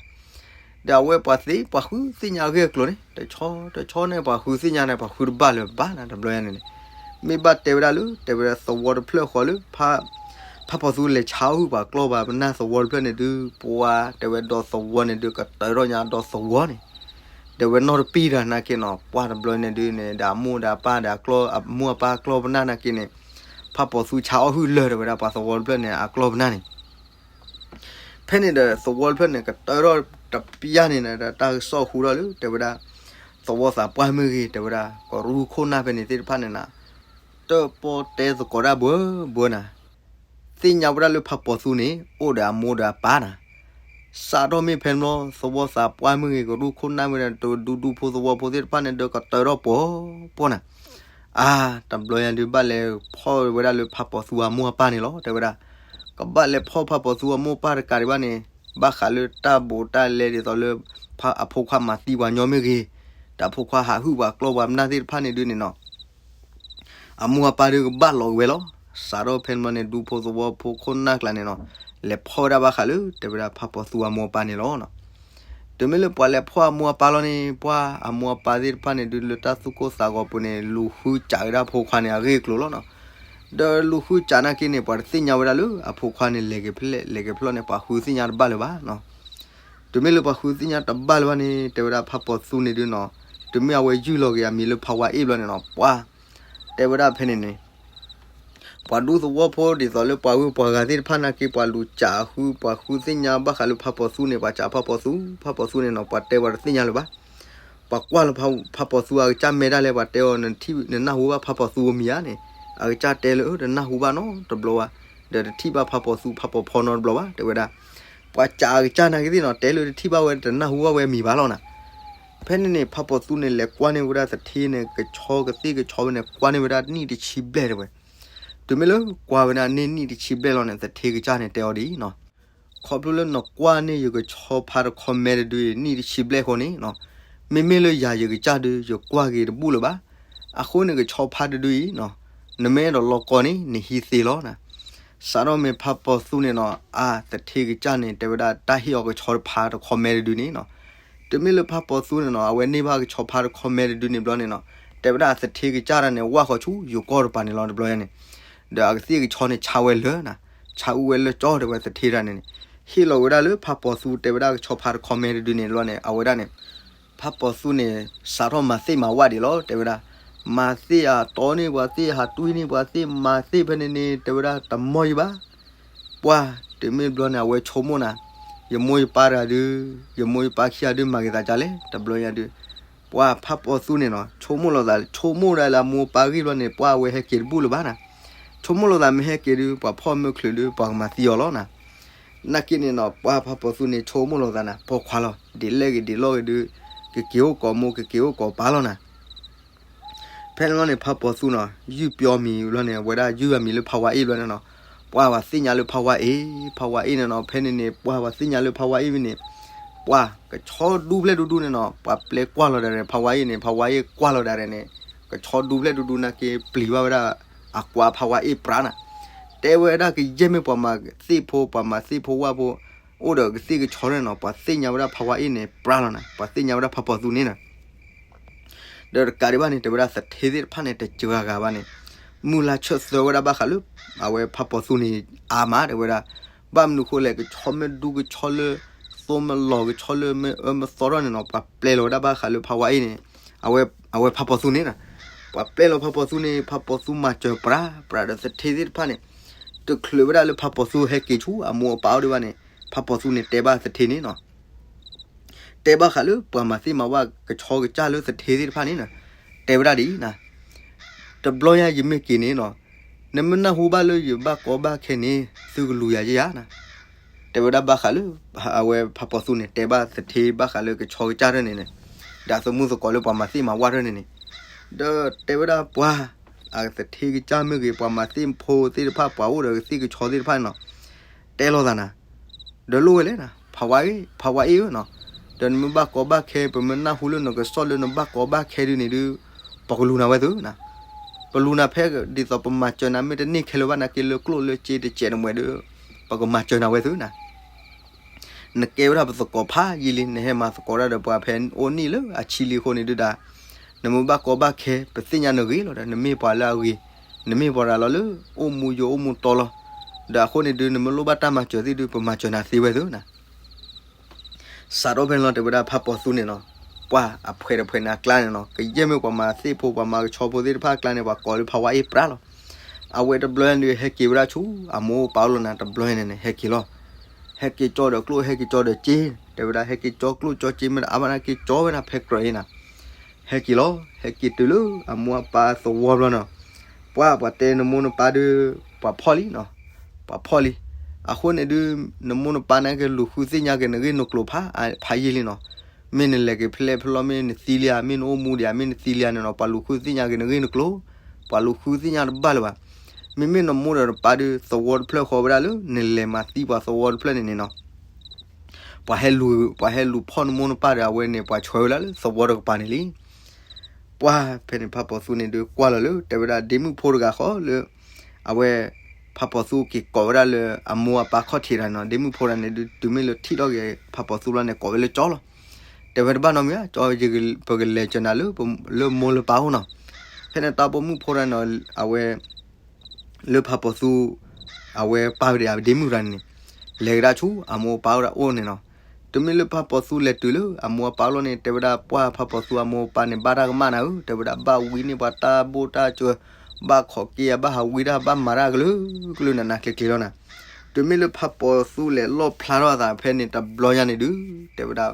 ဒီးအဝဲပှၤသ့ ပှၤဃုသ့ၣ်ညါအဂ့ၢ်အကျိၤန့ၣ် တဆီတဆီန့ၣ် ပှၤဃုသ့ၣ်ညါန့ၣ် ပှၤဃုတဘၣ်လၢၤဘၣ်နၤ တဘျီညါန့ၣ်န့ၣ်, မ့ၢ်ဘၣ်တဲဝဲဒၣ်လၢ တဲဝဲဒၣ်သဝီတဖျၢၣ်ဃီလၢ ဖးပီၤသူလဲၤဆါအီၣ်ဟုၣ်ပှၤကျီၢ်ပှၤပနၢ်သဝီတဖျၢၣ်န့ၣ်ဒုး ပှၤတဲဝဲဒီးသဝီန့ၣ်ဒုး ကတၢၢ်ထီၣ်ညါဒီးသဝီန့ၣ် ဒီးဝဲနီၢ်တပံၢ်တၢ်နာ်က့နီၤ ပှၢ်တဘျီန့ၣ်ဒုးန့ၣ် ဒီးအမိၢ်ဒီးအပၢ်ဒီးအကျီၢ် အမိၢ်အပၢ်အကျီၢ်ပနၢ်နာ်က့န့ၣ် ဖးပီၤသူဆါအီၣ်ဟုၣ်လၢာ် တဲဝဲဒၣ်ပှၤသဝီတဖျၢၣ်န့ၣ် အကျီၢ်ပနၢ်န့ၣ်. ဖဲန့ၣ်ဒီးသဝီတဖျၢၣ်န့ၣ် ကတၢၢ်ထီၣ်တပျၢ်န့ၣ်ဒီး တၢ်ကစီၣ်ဟူထီၣ်လၢ တဲဝဲဒၣ် သဝီသးပှၢ်မ့ၢ်ဂ့ၤ တဲဝဲဒၣ် ကရူၢ်ခိၣ်နၢ်ဖဲန့ၣ်သ့ၣ်တဖၣ်န့ၣ်နၤ တၢၣ်ပီၣ်တဲသကိးတၢ်ဘၢဘၢနၤ သ့ၣ်ညါဝဲဒၣ်လၢဖးပီၤသူန့ၣ် အိၣ်ဒီးအမိၢ်ဒီးအပၢ်နၤ. စးထီၣ်မ့ၢ်ဖဲန့ၣ်ဘျီ သဝီသးပှၢ်မ့ၢ်ဂ့ၤ ကရူၢ်ခိၣ်နၢ်မ့ၢ်ဂ့ၤ တဒူဒူဖိသဝီဖိသ့ၣ်တဖၣ်န့ၣ်ဒီး ကတၢၢ်ထီၣ်ပှီၤပှီၤနၤ. အါ တဘျီညါဒုး ဘၣ်လဲၤဖီၣ်ဝဲဒၣ်လၢဖးပီၤသူအမိၢ်အပၢ်န့ၣ်လီၤ တဲဝဲဒၣ်. ကဘၣ်လဲၤဖီၣ်ဖးပီၤသူအမိၢ်အပၢ်တကးဒံးဘၣ်န့ၣ် ဘၣ်ဃးလၢတၢ်ဘူးတၢ်လဲဒ်သိးလၢ အဖိခွါမၤသံပှၤညီမ့ၢ်ဂ့ၤ, ဒီးအဖိခွါဟးဟုၣ်ပှၤကျီၢ်ပှၤပနၢ်သ့ၣ်တဖၣ်န့ၣ်ဒုးန့ၣ်နီၤ အမိၢ်အပၢ်ဒုးကဘၣ်လီၤက့ၤဝဲလီၤ. စးထီၣ်ဖဲန့ၣ်ဘျီန့ၣ် ဒူဖိသဝီဖိခိၣ်နၢ်ကျါန့ၣ်နီၤ လဲၤဖီၣ်ဝဲဒၣ်ဘၣ်ဃးလၢ တဲဝဲဒၣ်ဖးပီၤသူအမိၢ်အပၢ်န့ၣ်လီၤ. တုၤမ့ၢ်လၢပှၤလဲၤဖီၣ်အမိၢ်အပၢ်လီၤန့ၣ် ပှၢ်အမိၢ်အပၢ်သ့ၣ်တဖၣ်န့ၣ်ဒုး လၢတၢ်သူၣ်ကိၢ်သးဂီၤပူၤန့ၣ် လူၤဃုစးဝဲဒၣ်အဖိခွါန့ၣ် အဂ့ၢ်အကျိၤလီၤနီၤ. ဒီးလူၤဃုစးနာ်က့န့ၣ် ပှၤတသ့ၣ်ညါဝဲဒၣ်လၢအဖိခွါန့ၣ် လဲၤက့ၤဖဲလဲၣ် လဲၤက့ၤဖဲလဲၣ်န့ၣ် ပှၤဃုသ့ၣ်ညါတဘၣ်လၢၤဘၣ်နီၤ. တုၤမ့ၢ်လၢပှၤဃုသ့ၣ်ညါတဘၣ်လၢၤဘၣ်န့ၣ် တဲဝဲဒၣ်ဖးပီၤသူန့ၣ်ဒုးနီၤ တုၤမ့ၢ်အဝဲယုၢ်လီၤက့ၤအမံၤလၢဖးဝါအ့ၣ်ဘျီန့ၣ်နီၤ ပှၢ် တဲဝဲဒၣ်ဖဲန့ၣ်န့ၣ် ပှၤဒူသဝီဖိဒ်သိးလၢပှၤဂုၤပှၤဂၤသ့ၣ်တဖၣ်နာ်က့ ပှၤလူၤစးဃု ပှၤဃုသ့ၣ်ညါဘၣ်ဃးလၢဖးပီၤသူန့ၣ် ပှၤစးဖးပီၤသူ ဖးပီၤသူန့ၣ်နီၤ ပှၤတဲပှၤတသ့ၣ်ညါလၢၤဘၣ်. ပှၤကွၢ်လီၤဖးပီၤသူအကစၢ်မဲာ်ဒၣ်လဲာ် ပှၤတဲအီၤ နနၢ်ဟူဘၣ်ဖးပီၤသူအမံၤဧါန့ၣ် အကစၢ်တဲလၢ အၢ တနၢ်ဟူဘၣ်နီတဘျီဘၣ်, ဒီးတထံၣ်ဘၣ်ဖးပီၤသူဖးပီၤဖီနီတဘျီဘၣ် တဲဝဲဒၣ်. ပှၤစးအကစၢ်နာ်က့သ့ၣ်နီၤ တဲလၢတထံၣ်ဘၣ်ဝဲ တနၢ်ဟူဘၣ်ဝဲအမံၤဘၣ်လီၤနၤ. ဖဲန့ၣ်န့ၣ် ဖးပီၤသူန့ၣ် လဲၤကွၢ်န့ၢ်ဝဲဒၣ်သထ့န့ၣ် ကဆီကသ့ၣ်ကဆီဝဲန့ၣ် ကွၢ်န့ၢ်ဝဲဒၣ်နံၣ်တဆံဘျဲၣ်တဲဝဲ. တုၤမ့ၢ်လၢကွၢ်ဝဲဒၣ်န့ၢ်နံၣ်တဆံဘျဲၣ်လီၤန့ၣ် သထ့ကစၢ်န့ၣ်တဲအီၤဒ်အံၤနီၤ ခီဖျိလၢနကွၢ်န့ၢ်ယကဆီဖါတခီမဲတဒုအံၤ နံၣ်တဆံဘျဲၣ်ဃီန့ၣ်နီၤ, မ့မ့ၢ်လၢယၤယကစၢ်ဒုး ယကွၢ်က့ၤတဘူၣ်လၢၤဘၣ်. အဃိန့ၣ်ကဆီဖါတဒုအံၤနီၤ, နမ့ၢ်အဲၣ်ဒိးလီၤကီန့ၣ် နဟံးသ့လီၤနၤ. စးထီၣ်မ့ၢ်ဖးပီၤသူန့ၣ်နီၤ အါ သထ့ကစၢ်န့ၣ် တဲဝဲဒၣ်တၢ်ဟ့ၣ်အီၤကဆီဖါတခီမဲတဒုန့ၣ်နီၤ. တုၤမ့ၢ်လၢဖးပီၤသူန့ၣ်နီၤ အဝဲန့ၢ်ဘၣ်ကဆီဖါတခီမဲတဒုန့ၣ်ဘျီန့ၣ်နီၤ, တဲဝဲဒၣ်သထ့ကစၢ်တၢ်န့ၣ် ဝၢ်ဃီဆူယိၤကီၢ်တပၤန့ၣ်လီၤ တဘျီညါန့ၣ်, ဒီးအကသ့ၣ်ကဆီန့ၣ် ဆါဝဲလၢာ်နၤ, ဆါအူဝဲလၢာ်ကၠီတဲဝဲသထ့တၢ်န့ၣ်န့ၣ်, ဟ့ၣ်လီၤဝဲဒၣ်လၢဖးပီၤသူတဲဝဲဒၣ်ကဆီဖါတခီမဲတဒုန့ၣ်ဘျီန့ၣ် အဝဲဒၣ်န့ၣ် ဖးပီၤသူန့ၣ် စးထီၣ်မၤသ့ၣ်မၤဝၣ်ဒံးလီၤ တဲဝဲဒၣ်, မၤသ့ၣ်အတီန့ၢ်ပှၤသ့ၣ် ဟးတွံၢ်န့ၢ်ပှၤသ့ၣ် မၤသ့ၣ်ဖဲန့ၣ်န့ၣ် တဲဝဲဒၣ်တမီၢ်ယံၤဘၣ်. ပှၢ် တုၤမ့ၢ်ဘျီန့ၣ် အဝဲဆိကမိၣ်နၤ, ယမိၢ်ယပၢ်တဂၤဒုး, ယမိၢ်ယပၢ်ခံဂၤဒုး မၤက့ၤသးဒ်လဲၣ် တဘျီညါဒုး, ပှၢ်ဖးပီၤသူန့ၣ်နီၤ ဆိကမိၣ်လီၤသး ဆိကမိၣ်ဒၣ်လၢအမိၢ်အပၢ်ဂ့ၢ်ဘျီန့ၣ် ပှၢ်အဝဲဟဲက့ၤတဘူၣ်လၢၤဘၣ်နၤ, ဆိကမိၣ်လီၤသးမ့ၢ်ဟဲက့ၤဒုး ပှၤဖီၣ်မ့ၢ်ချုးဒုး ပှၤကမၤသံအီၤလီၤနၤ. နာ်က့န့ၣ်နီၤ ပှၢ်ဖးပီၤသူန့ၣ် ဆိကမိၣ်လီၤသးနၤ ပိာ်ခွါလီၤ ဒ်လဲၣ်ဂ့ၤဒ်လဲၣ်ဂ့ၤဒုး, ကက့ၤအိၣ်ကိးမိၢ် ကက့ၤအိၣ်ကိးပၢ်လီၤနၤ. ဖဲန့ၣ်ဘျီန့ၣ် ဖးပီၤသူနီၤ ယုၢ်ပျီမံၤဘျီန့ၣ် အဝဲဒၣ်ယုၢ်အမံၤလၢဖးဝါအ့ၣ်ဘျီန့ၣ်နီၤ, ပှၢ်ပှၤသ့ၣ်ညါလၢဖးဝါအ့ၣ်, ဖးဝါအ့ၣ်န့ၣ်နီၤ ဖဲန့ၣ်န့ၣ် ပှၢ်ပှၤသ့ၣ်ညါလၢဖးဝါအ့ၣ်ဝံၤန့ၣ်, ပှၢ်ကဆီဒူဖျဲၣ်ဒူဒူန့ၣ်နီၤ ပှၤပျဲကွၢ်လီၤဒၣ်ရဲၣ် ဖးဝါအ့ၣ်န့ၣ် ဖးဝါအ့ၣ်ကွၢ်လီၤဒၣ်ရဲၣ်န့ၣ်, ကဆီဒူဖျဲၣ်ဒူဒူနာ်က့ ပျံၤဘၣ်ဝဲဒၣ် အကွၢ်ဖးဝါအ့ၣ်ပြးနၤ, တဲဝဲဒၣ်ကယဲၢ်မ့ၢ်ပှၤမၤသ့ၣ်ဖိ ပှၤမၤသ့ၣ်ဖိဝၣ်ဖိ အိၣ်ဒီးကသ့ၣ်ကဆီန့ၣ်နီၤ ပှၤသ့ၣ်ညါဝဲဒၣ်ဖးဝါအ့ၣ်န့ၣ် ပြးလီၤနၤ ပှၤသ့ၣ်ညါဝဲဒၣ်ဖးပီၤသူန့ၣ်နၤ. ဒီးတကးဒံးဘၣ်န့ၣ် တဲဝဲဒၣ်သထ့သ့ၣ်တဖၣ်န့ၣ် တစှၤဂၤဘၣ်န့ၣ်, မုၢ်လၢ်ဆၢၣ်သၢဝဲဒၣ်ဘၣ်ဃးလၢ အဝဲဖးပီၤသူန့ၣ် အါမး တဲဝဲဒၣ်, ဘၣ်မနုၤဃိလဲၣ် ကဆီမ့ၢ်ဒူကဆီလၢ သိမ့ၢ်လီၤကဆီလၢမ့ၢ်အၢမ့ၢ်သီထီၣ်န့ၣ်နီၤ ပှၤပျဲလီၤဝဲဒၣ်ဘၣ်ဃးလၢဖးဝါအ့ၣ်န့ၣ်, အဝဲဖးပီၤသူန့ၣ်နၤ, ပှၤပျဲလီၤဖးပီၤသူန့ၣ် ဖးပီၤသူမၤစၢၤပြး ပြးဒီးသထ့သ့ၣ်တဖၣ်န့ၣ်, တချုးဝဲဒၣ်လၢဖးပီၤသူဟဲက့ၤဆူအမိၢ်အပၢ်အိၣ်ဒံးဘၣ်န့ၣ် ဖးပီၤသူန့ၣ်တဲဘၣ်သထ့န့ၣ်နီၤ တဲဘၣ်ဃးလၢပှၤမၤသ့ၣ်မၤဝၣ်ကဆီကစၢ်လၢသထ့သ့ၣ်တဖၣ်န့ၣ်နၤ, တဲဝဲဒၣ်ဒ်အံၤနၤ, တဘျီညါယမ့ၢ်က့ၤန့ၣ်နီၤ, နမ့ၢ်နၢ်ဟူဘၣ်လၢယဘၣ်ကီဘၣ်ခဲန့ၣ် သုကလူၤယၤယဲယၤနၤ, တဲဝဲဒၣ်ဘၣ်ဃးလၢ အဝဲဖးပီၤသူန့ၣ် တဲဘၣ်သထ့ဘၣ်ဃးလၢကဆီကစၢ်တဖၣ်န့ၣ်န့ၣ်, ဒီးအသမူသကိးလၢပှၤမၤသ့ၣ်မၤဝၣ်တဖၣ်န့ၣ်န့ၣ်, ဒီးတဲဝဲဒၣ်ပှၤ အသထ့ကစၢ်မ့ၢ်ဂ့ၤ ပှၤမၤသ့ၣ်ဖိသ့ၣ်တဖၣ် ပှၤအိၣ်ဒီးကသ့ၣ်ကဆီသ့ၣ်တဖၣ်န့ၣ်နီၤ, တဲလိာ်သးနၤ, ဒီးလိၣ်ဝဲလဲၣ်နၤ, ဖးဝါအ့ၣ်, ဖးဝါအ့ၣ်ဧၢနီၤ, ဒီးနမ့ၢ်ဘၣ်ကီဘၣ်ခဲ ပမ့ၢ်နၢ်ဟူလၢနကစီၣ်လၢနဘၣ်ကီဘၣ်ခဲဒုန့ၣ်ဒုး, ပကလူၤနၤဝဲသုနၤ, ပလူၤနၤဖဲဒ်သိးပမၤစၢၤနၤ မ့ၢ်တန့ၢ်ခဲလၢာ်ဘၣ်နာ်က့လၢကျိၣ်လၢစ့တစဲးတမှဲးဒီး, ပကမၤစၢၤနၤဝဲသုနၤ နကဲဝဲဒၣ်ပသကိးဖးယံာ်လံ နဟဲမၤသကိးဒၣ်ဒီးပှၤဖဲအိၣ်နံၣ်လၢအဆံလံအဃိန့ၣ်ဒုးဒီး, နမ့ၢ်ဘၣ်ကီဘၣ်ခဲ ပသ့ၣ်ညါနဂ့ၤလီၤဒီး နမ့ၢ်ပှၤလၢအဂ့ၤ, နမ့ၢ်ပှၤရၤလီၤလၢအိၣ်မူယိာ်အိၣ်မူတီလီၤ, ဒီးအဃိန့ၣ်ဒုး နမ့ၢ်လိၣ်ဘၣ်တၢ်မၤစၢၤသ့ၣ်ဒုး ပမၤစၢၤနၤသ့ဝဲသုနၤ စးထီၣ်ဖဲန့ၣ်လီၤ တဲဝဲဒၣ်ဖးပီၤသူန့ၣ်နီၤ, ပှၤအဖှဲးတဖှဲးန့ၣ်အကျါန့ၣ်နီၤ ကယဲၢ်မ့ၢ်ပှၤမၤသ့ၣ်ဖိ ပှၤမၤကဆီဖိသ့ၣ်တဖၣ်အကျါန့ၣ် ပှၤကိးလၢဖးဝါအ့ၣ်ပြးလီၤ. အဝဲတဘျီန့ၣ်ဒုး ဟဲက့ၤဝဲဒၣ်ဆူ အမိၢ်ပၢ်အိၣ်လီၤနၤ တဘျီန့ၣ်န့ၣ် ဟဲက့ၤလီၤ. ဟဲက့ၤကၠီဒီးကျိၣ် ဟဲက့ၤကၠီဒီးစ့, တဲဝဲဒၣ်ဟဲက့ၤကၠီကျိၣ်ကၠီစ့ မ့ၢ်တအါဘၣ်နာ်က့ ကၠီဝဲဒၣ်ဖဲကြၢးအံၤနၤ ဟဲက့ၤလီၤ. ဟဲက့ၤတုၤလၢအမိၢ်အပၢ်သဝီဘျီနီၤ, ပှၤ ပှၤတဲနမိၢ်နပၢ်ဒုး ပှၤဖီၣ်လံနီၤ, ပှၤဖီၣ်လံ. အဃိန့ၣ်ဒုး နမိၢ်နပၢ်န့ၣ်ကလူၤဃုသ့ၣ်ညါက့ၤနဂ့ၢ်နကျိၤဖးယံာ်လံနီၤ. မ့ၢ်နလဲၤက့ၤဖဲလဲၣ်ဖဲလဲၣ် မ့ၢ်နသံလံဧါ မ့ၢ်နအိၣ်မူဒံးဧါ မ့ၢ်နသံလံဧါန့ၣ်နီၤ ပှၤလူၤဃုသ့ၣ်ညါက့ၤနဂ့ၢ်နကျိၤ, ပှၤလူၤဃုသ့ၣ်ညါတဘၣ်လၢၤဘၣ်. မ့မ့ၢ်နမိၢ်ဒီးနပၢ်ဒုး သဝီတဖျၢၣ်ဃီဝဲဒၣ်လၢ နလဲၤမၤသံပှၤသဝီတဖျၢၣ်န့ၣ်န့ၣ်နီၤ ပှၤဟဲလူၤ ပှၤဟဲလူၤဖီၣ်နမိၢ်နပၢ်ဒီး အဝဲန့ၣ် ပှၤဆှၢဝဲဒၣ်လၢသဝီတကပၤန့ၣ်လံ. ပှၤဖဲန့ၣ် ဖးပီၤသူန့ၣ်ဒုး ကွၢ်လီၤလၢ တဲဝဲဒၣ်ဒ့မုၣ်ဖိတဂၤဃီလၢ အဝဲ ဖးပီၤသူက့ၤကိးဝဲဒၣ်လၢအမိၢ်အပၢ်ခီၣ်ထံးတဂၤန့ၣ်နီၤ. ဒ့မုၣ်ဖိတဂၤန့ၣ်ဒုး တုၤမ့ၢ်လၢထံၣ်ထီၣ်က့ၤဖးပီၤသူဘျီန့ၣ် ကိးဝဲလၢကၠီလီၤ. တဲဝဲတဘၣ်နီတမံၤဧါ ကၠီ ပကလဲၤစၢၤနၤလၢ လၢမိၢ်လၢပၢ်အိၣ်နီၤ. ဖဲန့ၣ်တၢ်ပိာ်မုၣ်ဖိတဂၤန့ၣ် အဝဲ လၢဖးပီၤသူ အဝဲပၢ်ဝဲဒၣ်ဒ့မုၣ်တဂၤန့ၣ် လဲၤကဒါဆူအမိၢ်အပၢ်အိၣ်ဒၣ်အိၣ်န့ၣ်နီၤ. တုၤမ့ၢ်လၢဖးပီၤသူလဲၤတုၤလၢအမိၢ်အပၢ်လီၤန့ၣ် တဲဝဲဒၣ်ပှၢ်ဖးပီၤသူအမိၢ်အပၢ်န့ၣ် ဘၣ်တၢ်ကမၣ်နၤဧၢ, တဲဝဲဒၣ်ဘၣ်ဝံန့ၢ်ပှၤတၢ်ဘိၣ်တၢ်စၢၤ, ဘၣ်ခိးက့ယၤ ဘၣ်ဟးဝံတၢ် ဘၣ်မၤတၢ်ကလုာ်ကလုာ်နးနးကျ့ၤကျ့ၤလီၤနၤ. တုၤမ့ၢ်လၢဖးပီၤသူလဲၤလီၣ်ဖျါထီၣ်အသးဖဲန့ၣ်တဘျီညါန့ၣ်ဒုး တဲဝဲဒၣ်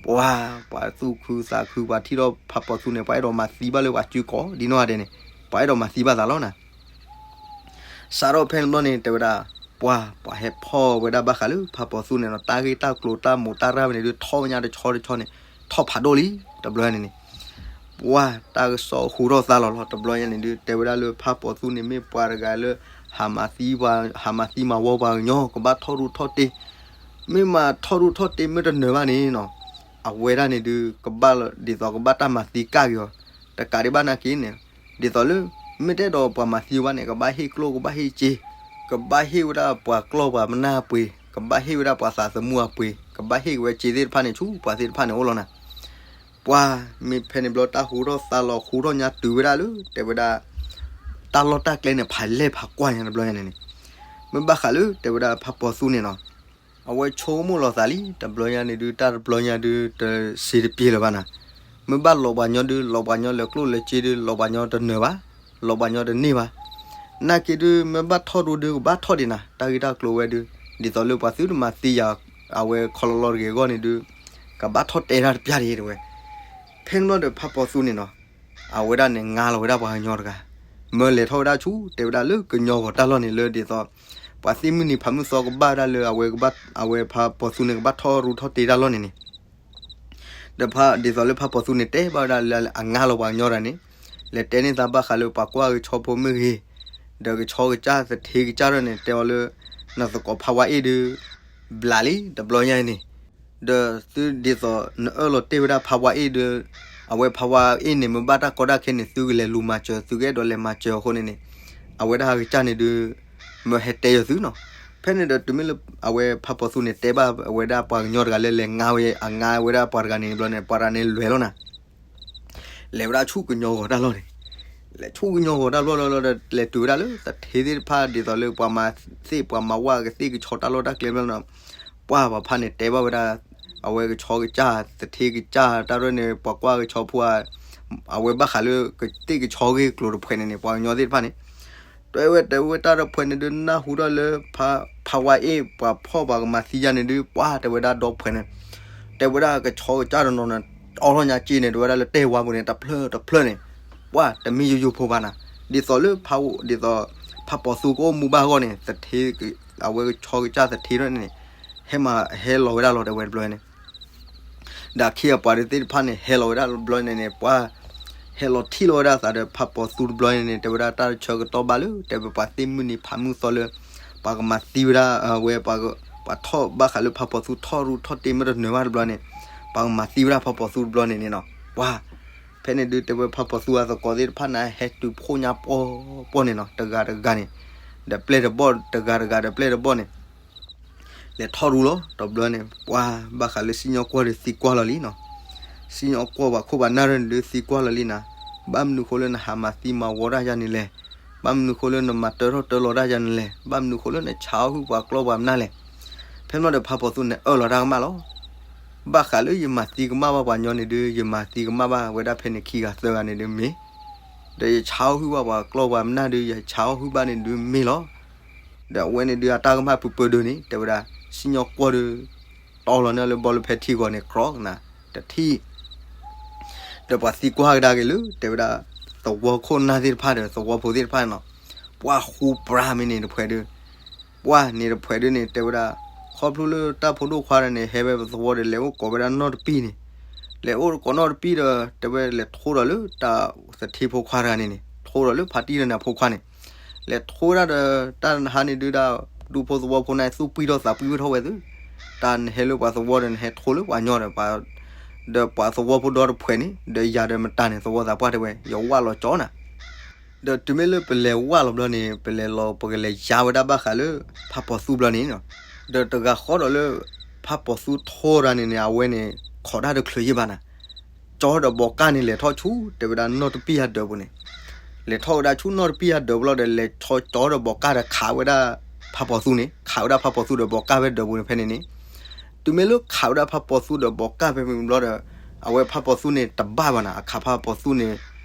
ပှၢ် ပှၤသူၣ်ခုသးခု ပှၤထံၣ်ထီၣ်ဖးပီၤသူန့ၣ် ပှၤအဲၣ်ဒိးမၤသံဘၣ်လၢပှၤစုကီးဒ်နီၢ်ဂၤဒဲးန့ၣ် ပှၤအဲၣ်ဒိးမၤသံဘၣ်သးလီၤနၤ. စးထီၣ်ဖဲန့ၣ်ဘျီန့ၣ် တဲဝဲဒၣ် ပှၢ် ပှၤဟဲဖီၣ်ဝဲဒၣ်ဘၣ်ဃးလၢဖးပီၤသူန့ၣ်နီၤ တၢ်ဂ့ၢ်တၢ်ကျိၤတၢ်မိၢ်တၢ်ရၢ်ဝဲန့ၣ်ဒုး ထီၣ်ဝဲညါတဆီတဆီန့ၣ် ထီၣ်ဖးဒိၣ်လံ တဘျီညါန့ၣ်န့ၣ် ပှၢ် တၢ်ကစီၣ်ဟူထီၣ်သါလီၤလီၤ တဘျီညါန့ၣ်ဒုး တဲဝဲဒၣ်လၢဖးပီၤသူန့ၣ် မ့ၢ်ပှၤတဂၤလၢ ဟးမၤသံပှၤ ဟးမၤသံမၤဝီပှၤကညီ ကဘၣ်ထီၣ်ရူၢ်ထီၣ်တ့ၢ်, မ့ၢ်မၤထီၣ်ရူၢ်ထီၣ်တ့ၢ် မ့ၢ်တနၢၤဘၣ်န့ၣ်နီၤ အဝဲဒၣ်န့ၣ်ဒုး ကဘၣ်လီၤ ဒ်သိးကဘၣ်တၢ်မၤသံကၢ်က့ၤအီၤ တကးဒံးဘၣ်နာ်က့န့ၣ် ဒ်သိးလၢ မ့ၢ်တအဲၣ်ဒိးပှၤမၤသံဘၣ်န့ၣ် ကဘၣ်ဟ့ၣ်ကျိၣ် ကဘၣ်ဟ့ၣ်စ့ ကဘၣ်ဟ့ၣ်ဝဲဒၣ်ပှၤကျီၢ်ပှၤနၢ်ပှ့ၤ ကဘၣ်ဟ့ၣ်ဝဲဒၣ်ပှၤသးသမူအပှ့ၤ ကဘၣ်ဟ့ၣ်က့ၤဝဲစ့သ့ၣ်တဖၣ်န့ၣ် ဆူပှၤသ့ၣ်တဖၣ်န့ၣ်အိၣ်လီၤနၤ. ပှၢ် မ့ၢ်ဖဲန့ၣ်ဘျီ တၢ်ဟူထီၣ်သါလီၤ ဟူထီၣ်ညါတုၤဝဲဒၣ်လၢ တဲဝဲဒၣ် တၢ်လီၢ်တၢ်ကျဲန့ၣ် ဖးလဲၢ်ဖးကွၢ်ညါတဘျီညါန့ၣ်န့ၣ် မ့ၢ်ဘၣ်ဃးလၢ တဲဝဲဒၣ်ဖးပီၤသူန့ၣ်နီၤ အဝဲဆိကမိၣ်လီၤသးလံ တဘျီညါန့ၣ်ဒုး တၢ်တဘျီညါဒုး တစ့တပျ့ၤလၢၤဘၣ်နၤ. မ့ၢ်ဘၣ်လီၤပှၤကညီဒုး လီၤပှၤကညီလၢကျိၣ်လၢစ့ဒုး လီၤပှၤကညီတနၢၤဘၣ်, လီၤပှၤကညီတန့ၢ်ဘၣ်. နာ်က့ဒုး မ့ၢ်ဘၣ်ထီၣ်ဒိဒုး ကဘၣ်ထီၣ်ဒံးနၤ တၢ်ဂ့ၢ်တၢ်ကျိၤဝဲဒုး ဒ်သိးလၢပှၤသုတမၤသံယၤ အဝဲခီလီၤလီၤတဂ့ၤအဂီၢ်န့ၣ်ဒုး ကဘၣ်ထီၣ်တဲတၢ်တပျၢ်တဂ့ၤတဝဲ. ဖဲန့ၣ်ဘျီဒီးဖးပီၤသူန့ၣ်နီၤ အဝဲဒၣ်န့ၣ် ငါလီၤဝဲဒၣ်ပှၤကညီတဂၤ မၢလဲၤထီၣ်ဝဲဒၣ်ဆူ တဲဝဲဒၣ်လၢကညီဂီၤတၢ်လီၢ်န့ၣ် လၢဒ်သိး ပှၤသ့ၣ်မုၢ်နံၤဖးမုၢ်သီကဘၣ်ဝဲဒၣ်လၢ အဝဲကဘၣ် အဝဲဖးပီၤသူန့ၣ် ကဘၣ်ထီၣ်ရူၢ်ထီၣ်တ့ၢ်တၢ်လီၢ်န့ၣ်န့ၣ် ဒီးဖး ဒ်သိးလၢဖးပီၤသူန့ၣ် တဲဘၣ်ဝဲဒၣ်လၢအငါလီၤပှၤကညီတဂၤန့ၣ် လဲၤတဲန့ၢ်သးဘၣ်ဃးလၢပှၤကွၢ်ကဆီဖိမ့ၢ်ဂ့ၤ ဒီးကဆီကစၢ်သထ့ကစၢ်ဒၣ်န့ၣ် တဲအီၤလၢ နသကိးဖးဝါအ့ၣ်ဒုး ဘျးလံ တဘျီညါအံၤန့ၣ် ဒီးသုဒ်သိးနအၢၣ်လီၤတ့ၢ်ဝဲဒၣ်ဖးဝါအ့ၣ်ဒီး အဝဲဖးဝါအ့ၣ်န့ၣ် မ့ၢ်ဘၣ်တၢ်ကီတၢ်ခဲန့ၣ် သုကလဲၤလူၤမၤစၢၤ သုကအဲၣ်ဒိးလဲၤမၤစၢၤအဃိန့ၣ်န့ၣ် အဝဲဒၣ်အကစၢ်န့ၣ်ဒုး မၢဟဲတဲယီၤသုနီၤ. ဖဲန့ၣ်ဒီးတုၤမ့ၢ်လၢ အဝဲဖးပီၤသူန့ၣ် တဲဘၣ်ဝဲဒၣ်ပှၤကညီတဂၤလၢလဲၤငါဝဲ အငါဝဲဒၣ်ပှၤတဂၤန့ၣ်ဘျီန့ၣ် ပှၤတဂၤန့ၣ်လဲၤလီၤနၤ လဲၤဝဲဒၣ်ဆူကညီဂီၤတၢ်လီၢ်န့ၣ် လဲၤဆူကညီဂီၤတၢ်လီၢ်လီၤလီၤဒီး လဲၤတုၤဝဲဒၣ်လၢသထ့သ့ၣ်တဖၣ် ဒ်သိးလၢပှၤမၤသ့ၣ် ပှၤမၤဝဲကသ့ၣ်ကဆီတၢ်လီၢ်တၢ်ကျဲဘျီနီၤ ပှၢ်ပှၤဖးန့ၣ်တဲဘၣ်ဝဲဒၣ် အဝဲကဆီကစၢ် သထ့ကစၢ်တၢ်ရဲၣ်န့ၣ် ပှၤကွၢ်ကဆီဖိ အဝဲဘၣ်ဃးလၢကသ့ၣ်ကဆီဂ့ၢ်ကျိၤတဖှဲးန့ၣ်န့ၣ် ပှၤကညီသ့ၣ်တဖၣ်န့ၣ် တဲဝဲတဲဝဲတၢ်တဖှဲးန့ၣ်ဒုး နၢ်ဟူထီၣ်လၢ ဖးဝါအ့ၣ် ပှၤဖီၣ်ပှၤကမၤသံယါန့ၣ်ဒုး ပှၢ်တဲဝဲဒၣ်ဒီဖှဲးန့ၣ် တဲဝဲဒၣ်ကဆီကစၢ်တနီၤန့ၣ် တီထီၣ်ညါက့န့ၣ် တဲဝဲဒၣ်လၢတဲဝါပူၤန့ၣ် တဖျၢၣ်တဖျၢၣ်န့ၣ် ပှၢ်တမ့ၢ်ယိယိဖိဘၣ်နၤ ဒ်သိးလၢ ဒ်သိး ဖးပီၤသူကအိၣ်မူဘၣ်အဂီၢ်န့ၣ် သထ့ အဝဲကဆီကစၢ်သထ့ထီၣ်န့ၣ် ဟဲမၤဟဲလီၤဝဲဒၣ်လီၤ တဲဝဲတဘျီန့ၣ်, ဒီးအခ့အပှၤသ့ၣ်တဖၣ်န့ၣ် ဟဲလီၤဝဲဒၣ်တဘျီန့ၣ်န့ၣ် ပှၤဟဲလီၤထံၣ်လီၤဝဲဒၣ်အသးဒီး ဖးပီၤသူတဘျီန့ၣ်န့ၣ် တဲဝဲဒၣ်တၢ်ဆၢကတီၢ်ဘၣ်လၢ တဲဝဲပှၤသ့ၣ်မုၢ်နံၤဖးမုၢ်သီလၢ ပှၤကမၤသံဝဲဒၣ်ဝဲ ပှၤထီၣ်ဘၣ်ဃးလၢဖးပီၤသူထီၣ်ရူထီၣ်တ့မ့ၢ်တနၢၤဘၣ်တဘျီန့ၣ် ပှၤကမၤသံဝဲဒၣ်ဖးပီၤသူတဘျီန့ၣ်န့ၣ်နီၤ. ပှၤ ဖဲန့ၣ်ဒုးတဲဝဲဖးပီၤသူအသကိးသ့ၣ်တဖၣ်န့ၣ် ဟဲတုၤဖှိၣ်ညါပှီၢ်ပှီၢ်န့ၣ်နီၤ, တဂၤတဂၤန့ၣ် ဒီးပျဲၢ်တဘီၣ် တဂၤတဂၤဒီးပျဲၢ်တဘီၣ်န့ၣ် လဲၤထီၣ်ရူလီၤ. တဘျီန့ၣ် ပှၤဘၣ်ဃးလၢစံၣ်ညီၣ်ကွီၢ်ဒီးသံကွၢ်လီၤလံနီၤ. စံၣ်ညီၣ်ကွီၢ်ပှၤခိၣ်ပှၤနၢ်ရၢၢ်န့ၣ်ဒုးသံကွၢ်လီၤလံနၤ, ဘၣ်မနုၤဃိလၢနဟးမၤသံမၤဝီတၢ်ယၤန့ၣ်လဲၣ်, ဘၣ်မနုၤဃိလၢနမၤတၢထီၣ်တၢလီၤတၢ်ယၤန့ၣ်လဲၣ်, ဘၣ်မနုၤဃိလၢနဆါအီၣ်ဟုၣ်ပှၤကျီၢ်ပှၤမနၢ်လဲၣ်. ဖဲမ့ၢ်ဒီးဖးပီၤသူန့ၣ်အၢၣ်လီၤတၢ်ကမၣ်လီၤ. ဘၣ်ဃးလၢယမၤသံကမၣ်ဘၣ်ပှၤညီန့ၣ်ဒုး ယမၤသံကမၣ်ဘၣ်ဝဲဒၣ်ဖဲန့ၣ်ခံဂၤသၢဂၤန့ၣ်ဒုးမ့ၢ်, ဒီးယဆါအီၣ်ဟုၣ်ဘၣ်ပှၤကျီၢ်ပှၤမနၢ်ဒုး ယဆါအီၣ်ဟုၣ်ဘၣ်န့ၣ်ဒုးမ့ၢ်လီၤ. ဒီးအဝဲန့ၣ်ဒုးအတၢ်ကမၣ်ပၢၢ်ပၢၢ်ဒိၣ်န့ၣ် တဲဝဲဒၣ် စံၣ်ညီၣ်ကွီၢ်ဒီး တီလီၤန့ၢ်လၢဘီလၢဖဲထံဂီၤန့ၣ် ကြီနၤ တထံၣ် ဒီးပှၤသံကွၢ်ကဒါက့ၤလၢ တဲဝဲဒၣ် သဝီခိၣ်နၢ်သ့ၣ်တဖၣ်ဒီး သဝီဖိသ့ၣ်တဖၣ်နီၤ, ပှၤဃူပြါမ့ၢ်န့ၣ်တဖှဲးဒုး ပှၤန့ၣ်တဖှဲးဒုးန့ၣ် တဲဝဲဒၣ် ခီဖျိလၢတၢ်ဖိဒိၣ်ခွါဒီးန့ၣ် ဟဲဝဲပသဝီဒီး လဲၤအိၣ်ကိးဝဲဒၣ်နီၢ်တပံၢ်န့ၣ်, လဲၤအိၣ်ကိးနီၢ်တပံၢ်ဒီး တဲဝဲလဲၤထိဒီးလၢတၢ်သထ့ဖိခွါတဂၤန့ၣ်န့ၣ် ထိဒီးလၢဖါတံၢ်ဒီးန့ၣ်အဖိခွါန့ၣ်, လဲၤထိဝဲဒၣ်ဒီး တၢ်ဟါန့ၣ်ဒုးဒၣ် ဒူဖိသဝီဖိန့ၣ် သူၣ်ပှံၢ်ထီၣ်သးပှံၢ်ဝဲထီၣ်ဝဲသု, တၢ်နဟဲလၢပှၤသဝီဒီး နဟဲထိလၢပှၤညီဒီး ဒီးပှၤသဝီဖိဒီတဖှဲးန့ၣ် ဒီးယၤဒီးမတၤန့ၣ် သဝီသးပှၢ်တဲဝဲ ယဝၣ်လီၤကၠီနၤ ဒီးတုၤမ့ၢ်လၢပလဲၤဝၣ်လီၤဘျီန့ၣ် ပလဲၤလီၤ ပကလဲၤယါဝဲဒၣ်ဘၣ်ဃးလၢ ဖးပီၤသူဘျီန့ၣ်, ဒီးတဂၤဃီဒီးလၢ ဖးပီၤသူထိတဂၤန့ၣ်န့ၣ် အဝဲန့ၣ် ခိးတၢ်တချုးယံာ်ဘၣ်နၤ, ကၠီဒီးဘီကၢ်န့ၣ် လဲၤထီၣ်ဆူ တဲဝဲဒၣ်နီၢ်တပံၢ်ယၤဒၢးပူၤန့ၣ်, လဲၤထီၣ်ဝဲဒၣ်ဆူနီၢ်တပံၢ်ယၤဒၢးပူၤလီၤဒီး လဲၤထီၣ်ကၠီဒီးဘီကၢ်ဒီးခးဝဲဒၣ် ဖးပီၤသူန့ၣ် ခးဝဲဒၣ်ဖးပီၤသူဒီးဘီကၢ်ဖဲဒၢးပူၤန့ၣ်ဖဲန့ၣ်န့ၣ်, တုၤမ့ၢ်လၢခးဝဲဒၣ်ဖးပီၤသူဒီးဘီကၢ်ဖဲန့ၣ်ဘျီဒီး အဝဲဖးပီၤသူန့ၣ်တဘၣ်ဘၣ်နၤ အခးဖးပီၤသူန့ၣ်,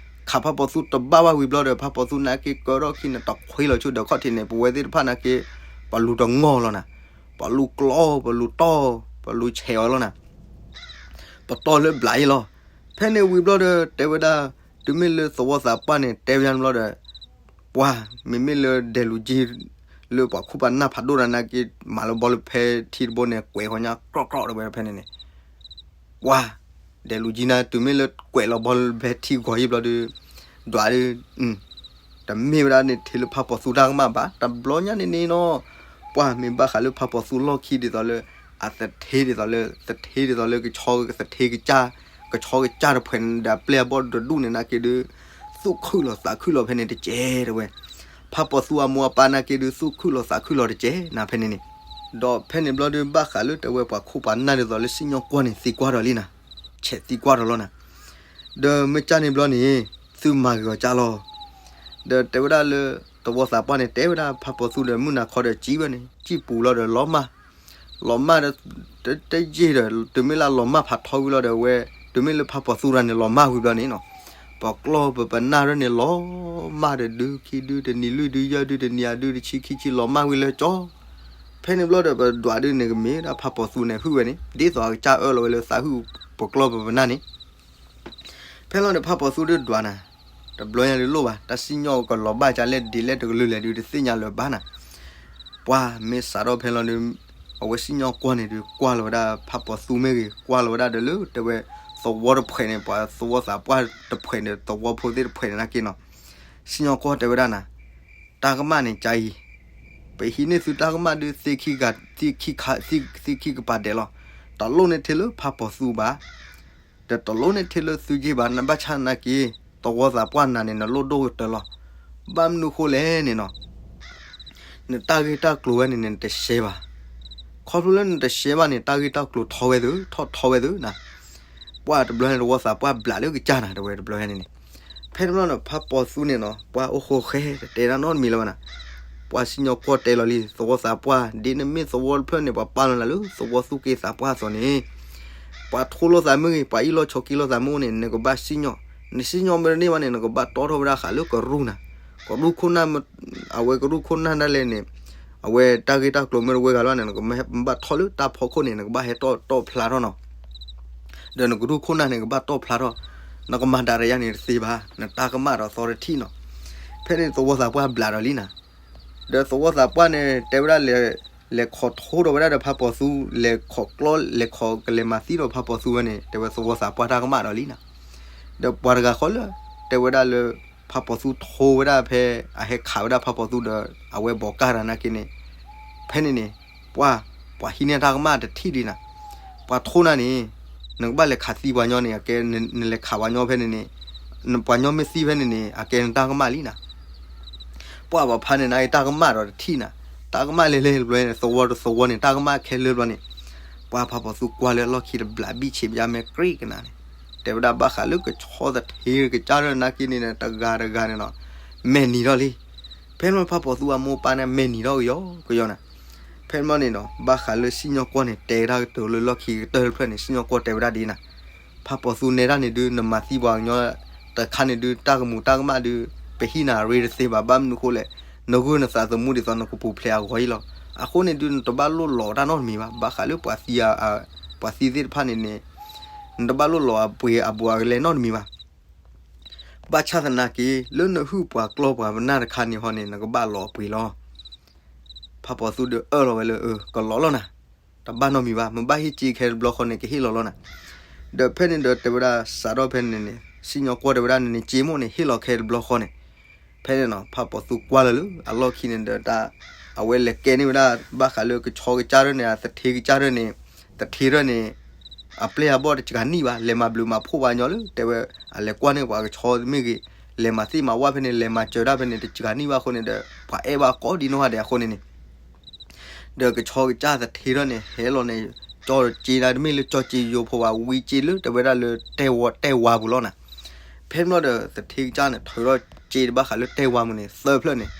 ခးဖးပီၤသူတဘၣ်ဘၣ်ဝံၤဘျီဒီး ဖးပီၤသူနာ်က့ကၢထီၣ်ခံန့ၣ် တခွ့လီၤဆူဒီးခီၣ်ထံးန့ၣ် ပဝဲသ့ၣ်တဖၣ်နာ်က့ ပှၤလူၤတငီၢ်လီၤနၤ, ပှၤလူၤကျီ ပှၤလူၤတီၢ် ပှၤလူၤဆဲးအီၤလီၤနၤ, ပတီၢ်လၢဘျးအံၤလီၤ. ဖဲန့ၣ်ဝံၤဘျီဒီး တဲဝဲဒၣ် တုၤမ့ၢ်လၢသဝီသးပှၢ်န့ၣ် တဲဝဲဒၣ်ဘျီဒီး ပှၤ မ့မ့ၢ်လၢဒဲးလူၤကံ လၢပှၤခိၣ်ပှၤနၢ်ဖးဒိၣ်တဂၤနာ်က့ မၤလၢဘီလၢဖဲထံတဘိန့ၣ် ကွဲးဃီညါကြီကြီတဲဝဲဖဲန့ၣ်န့ၣ်, ပှၤ ဒဲးလူၤကံနၤ တုၤမ့ၢ်လၢကွဲးလီၤဘီလၢဖဲထံဂီၤယံာ်ဘျီဒီး ဒွးဒီး တမ့ၢ်ဝဲဒၣ်န့ၣ်ထဲလၢဖးပီၤသူတၢ်ကမၣ်ဘၣ် တဘျီညါန့ၣ်န့ၣ်နီၤ, ပှၤမ့ၢ်ဘၣ်ဃးလၢဖးပီၤသူလီၢ်ခံဒ်သိးလၢ အသထ့ဒ်သိးလၢ သထ့ဒ်သိးလၢကဆီသထ့ကစၢ် ကဆီကစၢ်တဖှဲးန့ၣ်ဒီးအပျဲၢ်အဘီၣ်တဒူၣ်န့ၣ်နာ်က့ဒုး သူၣ်ခုၣ်လီၤသးခုၣ်လီၤဖဲန့ၣ်တကဲတဲဝဲ, ဖးပီၤသူအမိၢ်အပၢ်နာ်က့ဒုး သူၣ်ခုၣ်လီၤသးခုၣ်လီၤတကဲနၤဖဲန့ၣ်န့ၣ်, ဒီးဖဲန့ၣ်ဘျီဒုး ဘၣ်ဃးလၢတဲဝဲပှၤခိၣ်ပှၤနၢ်ဒ်သိးလၢစံၣ်ညီၣ်ကွီၢ်န့ၣ် သံကွၢ်ဒီးလံနၤ, ဆဲးသံကွၢ်ဒီးလီၤနၤ, ဒီးမ့ၢ်ကၢ်န့ၣ်ဘျီန့ၣ် သုမၤဂ့ၤဂီၤကၢ်လီၤ, ဒီးတဲဝဲဒၣ်လၢ သဝီသးပှၢ်န့ၣ် တဲဝဲဒၣ်ဖးပီၤသူဒီးမုၢ်နၤခီဒီးစံးဝဲန့ၣ် စံၣ်ပူၤလီၤဒီးလီၤမၢ် လီၤမၢ်ဒီး တယံာ်ဒီး တုၤမ့ၢ်လၢလီၤမၢ်ဖးထီဝံၤလီၤဒီးဝဲ တုၤမ့ၢ်လၢဖးပီၤသူတဂၤန့ၣ် လီၤမၢ်ဝံၤဘျီန့ၣ်နီၤ, ပကျီၢ်ပပနၢ်ရၢၢ်န့ၣ် လီၤမၢ်ဒီးဒုခံဒု တနံၤလွံၢ်ဒု ယဲၢ်ဒု တနံၤအဒု တဆံခံဆံ လီၤမၢ်ဝံၤလၢကၠီ, ဖဲန့ၣ်ဘျီဒီး ပဒွးဒုန့ၣ်ကမ့ၢ်ဒၣ်ဖးပီၤသူန့ၣ်ဟုၣ်ဝဲန့ၣ် ဒ်သိးအကစၢ်အၢၣ်လီၤဝဲလၢသးဟုၣ်ပကျီၢ်ပပနၢ်န့ၣ် ဖဲလီၤဒီးဖးပီၤသူဒုးဒွးနၤ, တဘျီညါဒုးလိၣ်ဘၣ် တၢ်စံၣ်ညီၣ်ကလီၤဘၣ်ကၢ်လဲၣ်ဒ်လဲၣ်တကလုာ်လဲၣ်ဒုးတသ့ၣ်ညါလၢၤဘၣ်နၤ, ပှၤမ့ၢ်စးထီၣ်ဖဲလီၤဒုး အဝဲစံၣ်ညီၣ်ကွီၢ်န့ၣ်ဒုး ကွၢ်လီၤဝဲဒၣ်ဖးပီၤသူမ့ၢ်ဂ့ၤ ကွၢ်လီၤဝဲဒၣ်ဒီးလၢတဲဝဲ သဝီတဖှဲးန့ၣ် ပှၤသဝီသးပှၢ်တဖှဲးန့ၣ် သဝီဖိသ့ၣ်တဖှဲးန့ၣ်နာ်က့နီၤ, စံၣ်ညီၣ်ကွီၢ်တဲဝဲဒၣ်နၤ, တၢ်ကမၣ်န့ၣ်ကအံၤ, ပဟံးန့ၢ်သုတၢ်ကမၣ်ဒုး သ့ခံကပၤဒဲးလီၤ, တလိၣ်န့ၢ်ထဲလၢဖးပီၤသူဘၣ် ဒီးတလိၣ်န့ၢ်ထဲလၢသုက့ဘၣ် နဘၣ်ဆၣ်နာ်က့ သဝီသးပှၢ်နၤန့ၣ် နလိၣ်ဒိၣ်ကတၢၢ်လီၤ, ဘၣ်မနုၤဃိလဲၣ်န့ၣ်နီၤ, နတၢ်ဂ့ၢ်တၢ်ကျိၤဝဲန့ၣ်န့ၣ် နတရှဲဘၣ်, ခီဖျိလၢနတရှဲဘၣ်န့ၣ် တၢ်ဂ့ၢ်တၢ်ကျိၤထီဝဲသု ထီၣ်ထီဝဲသုနၤ, ပှၤတဘျီန့ၣ်သဝီသးပှၢ်ဘျးလၢကစၢ်နၤ တဲဝဲတဘျီန့ၣ်န့ၣ်, ဖဲတဘျီန့ၣ် ဖးပီၤသူန့ၣ်နီၤ ပှၤအိၣ်ဃိဃဲ တတဲတၢ်နီတမံၤလၢၤဘၣ်နၤ, ပှၤစံၣ်ညီၣ်ကွီၢ်တဲလီၤလံ သဝီသးပှၢ် ဒ်နမ့ၢ်သဝီတဖျၢၣ်န့ၣ် ပှၤပာ်လီၤနၤလၢသဝီသူၣ်က့သးပှၢ်အသိးန့ၣ် ပှၤထိလိာ်သးမ့ၢ်ဂ့ၤ ပှၤအ့ၣ်လိာ်ဆိးက့လိာ်သးမ့ၢ်အိၣ်န့ၣ် နကဘၣ်စံၣ်ညီၣ်, နစံၣ်ညီၣ်မ့ၢ်တန့ၢ်ဘၣ်န့ၣ် နကဘၣ်တီထီၣ်ဝဲဒၣ်ဃးလၢကရူၢ်နၤ, ကရူၢ်ခိၣ်နၢ်, အဝဲကရူၢ်ခိၣ်နၢ်ဒၣ်လဲာ်န့ၣ်, အဝဲတၢ်ဂ့ၢ်တၢ်ကျိၤမ့ၢ်တဝဲဂၤလီၤန့ၣ် နကဘၣ်ထီၣ်လၢတၢ်ဖီခိၣ်န့ၣ် နကဘၣ်ဟဲတီၣ်တီၣ်ဖျါထီၣ်နီၤ, ဒီးနကရူၢ်ခိၣ်နၢ်န့ၣ်ကဘၣ်တီၣ်ဖျါထီၣ်, နကမၤဒၣ်တယၤန့ၣ်တသ့ဘၣ် နတၢ်ကမၣ်ဒီးသီတထံၣ်နီၤ, ဖဲန့ၣ်သဝီသးပှၢ်ဘျးဒီးလံနၤ, ဒီးသဝီသးပှၢ်န့ၣ် တဲဝဲဒၣ်လဲၤ, လဲၤခိးထိဒီးဝဲဒၣ်ဒီးဖးပိာ်သူ, လဲၤခိးကျီ လဲၤခိးကလဲၤမၤသံဒီးဖးပိာ်သူဝဲန့ၣ် တဲဝဲသဝီသးပှၢ်တၢ်ကမၣ်ဒီးလံနီၤ. ဒီးပှၤတဂၤဃီလၢ တဲဝဲဒၣ်လၢ ဖးပိာ်သူထိဝဲဒၣ်ဖဲ အဟဲခးဝဲဒၣ်ဖးပိာ်သူဒီး အဝဲဘိးကၢ်တၢ်နာ်က့န့ၣ်, ဖဲန့ၣ်န့ၣ် ပှၤ ပှၤဟံးန့ၢ်တၢ်ကမၣ်တထံၣ်ဒံးနၤ, ပှၤထိနၤန့ၣ် နကဘၣ်လဲၤခးသံပှၤညီန့ၣ် အကဲ နလဲၤခးပှၤညီဖဲန့ၣ်န့ၣ်, ပှၤညီမ့ၢ်သံဖဲန့ၣ်န့ၣ် အကဲနတၢ်ကမၣ်လံနၤ. ပှၤဘၣ်ဖးန့ၣ်နၤ တၢ်ကမၣ်ဒီးတထံၣ်နၤ, တၢ်ကမၣ်လဲၤလဲၤတဘျီန့ၣ် သဝီတသဝီန့ၣ် တၢ်ကမၣ်ခဲလၢာ်တဘျီန့ၣ်, ပှၤဖးပိာ်သူကွၢ်လၢအလီၢ်ခံတဘျီ ဘံၣ်ဆံးပယါမဲာ်ကြ့ကနၤန့ၣ်, တဲဝဲဒၣ်ဘၣ်ဃးလၢကဆီသထ့ကစၢ်ဒၣ်နာ်က့န့ၣ် တဂၤတဂၤန့ၣ်နီၤ မဲာ်နံၤထီၣ်လံ. ဖဲန့ၣ်ဖးပိာ်သူအမိၢ်ပၢ်န့ၣ် မဲာ်နံၤထီၣ်ကယီကယီနၤ. ဖဲန့ၣ်န့ၣ်နီၤ ဘၣ်ဃးလၢစံၣ်ညီၣ်ကွီၢ်န့ၣ် တဲတၢ်ကတိၤလၢလီၢ်ခံကတၢၢ်တဖျၢၣ်န့ၣ် စံၣ်ညီၣ်ကွီၢ်တဲဝဲဒၣ်ဒ်နၤ, ဖးပိာ်သူနဲဒၣ်န့ၣ်ဒုး နမၤသံပှၤကညီ တခါန့ၣ်ဒုး တၢ်ကမူးတၢ်ကမၣ်ဒုး ပဟံးနၤရ့တသ့ဘၣ် ဘၣ်မနုၤဃိလဲၣ်, နဂုၢ်နသးသမူဒ်သိးနကပူၤဖျဲးအဂီၢ်အံၤလီၤ. အဃိန့ၣ်ဒုး နတဘၣ်လိၣ်လီၤတၢ်နီတမံၤဘၣ်. ဘၣ်ဃးလၢပှၤသံ ပှၤသံသ့ၣ်တဖၣ်န့ၣ်န့ၣ် နတဘၣ်လိၣ်လီၤအပှ့ၤအဘူးအလဲနီတမံၤဘၣ်. ဘၣ်ဆၣ်သနာ်က့ လၢနဟုၣ်ပှၤကျီပှၤပနၢ်တခါန့ၣ်ဟီန့ၣ် နကဘၣ်လီၤအပှ့ၤလီၤ. ဖးပိာ်သူဒုးအၢၣ်လီၤဝဲလၢ အၢ ကလီၤလီၤနၤ, တဘၣ်နီတမံၤဘၣ်, မ့ၢ်ဘၣ်ဟ့ၣ်စ့ခဲတဘျီဃီန့ၣ် ကဟ့ၣ်လီၤလီၤနၤ. ဒီးဖဲန့ၣ်ဒီးတဲဝဲဒၣ်စးထီၣ်ဖဲန့ၣ်န့ၣ် စံၣ်ညီၣ်ကွီၢ်တဲဝဲဒၣ်န့ၣ်န့ၣ် စ့မိၣ်န့ၣ် ဟ့ၣ်လီၤခဲတဘျီဃီန့ၣ်, ဖဲန့ၣ်နီၤ ဖးပိာ်သူကွၢ်လၢာ်လၢအလီၢ်ခံန့ၣ်ဒီးတၢ် အဝဲလဲၤကဲန့ၢ်ဝဲဒၣ် ဘၣ်ဃးလၢကဆီကစၢ်ဒၣ်န့ၣ် အသထ့ကစၢ်ဒၣ်န့ၣ်, သထ့ဒၣ်န့ၣ် အပျဲၢ်အဘီၣ်တစှၤနံၣ်ဘၣ်, လဲၤမၤဘျုးမၤဖှိၣ်ပှၤကညီလၢ တဲဝဲ အလဲၤကွၢ်န့ၢ်ပှၤကဆီမ့ၢ်ဂ့ၤ, လဲၤမၤသ့ၣ်မၤဝၣ်ဖဲန့ၣ် လဲၤမၤစၢၤတၢ်ဖဲန့ၣ် တစှၤနံၣ်ဘၣ်အဃိန့ၣ်ဒီး ပှၤအဲၣ်ဘၣ်ကိးဒံနီၢ်ဂၤဒဲးအဃိန့ၣ်န့ၣ် ဒီးကဆီကစၢ်သထ့ဒၣ်န့ၣ် ဟဲလီၤန့ၣ် ကၠီက့ဒၣ်တမ့ၢ်လၢကၠီက့ယိဖိဘၣ် ဝံက့လၢတဲဝဲဒၣ်လၢတဲဝါ တဲဝါပူၤလီၤနၤ. ဖဲန့ၣ်ဘျီဒီးသထ့ကစၢ်န့ၣ် ထုးထီၣ်က့တဘၣ်ဃးလၢတဲဝါပူၤန့ၣ် သၢဖျၢၣ်န့ၣ်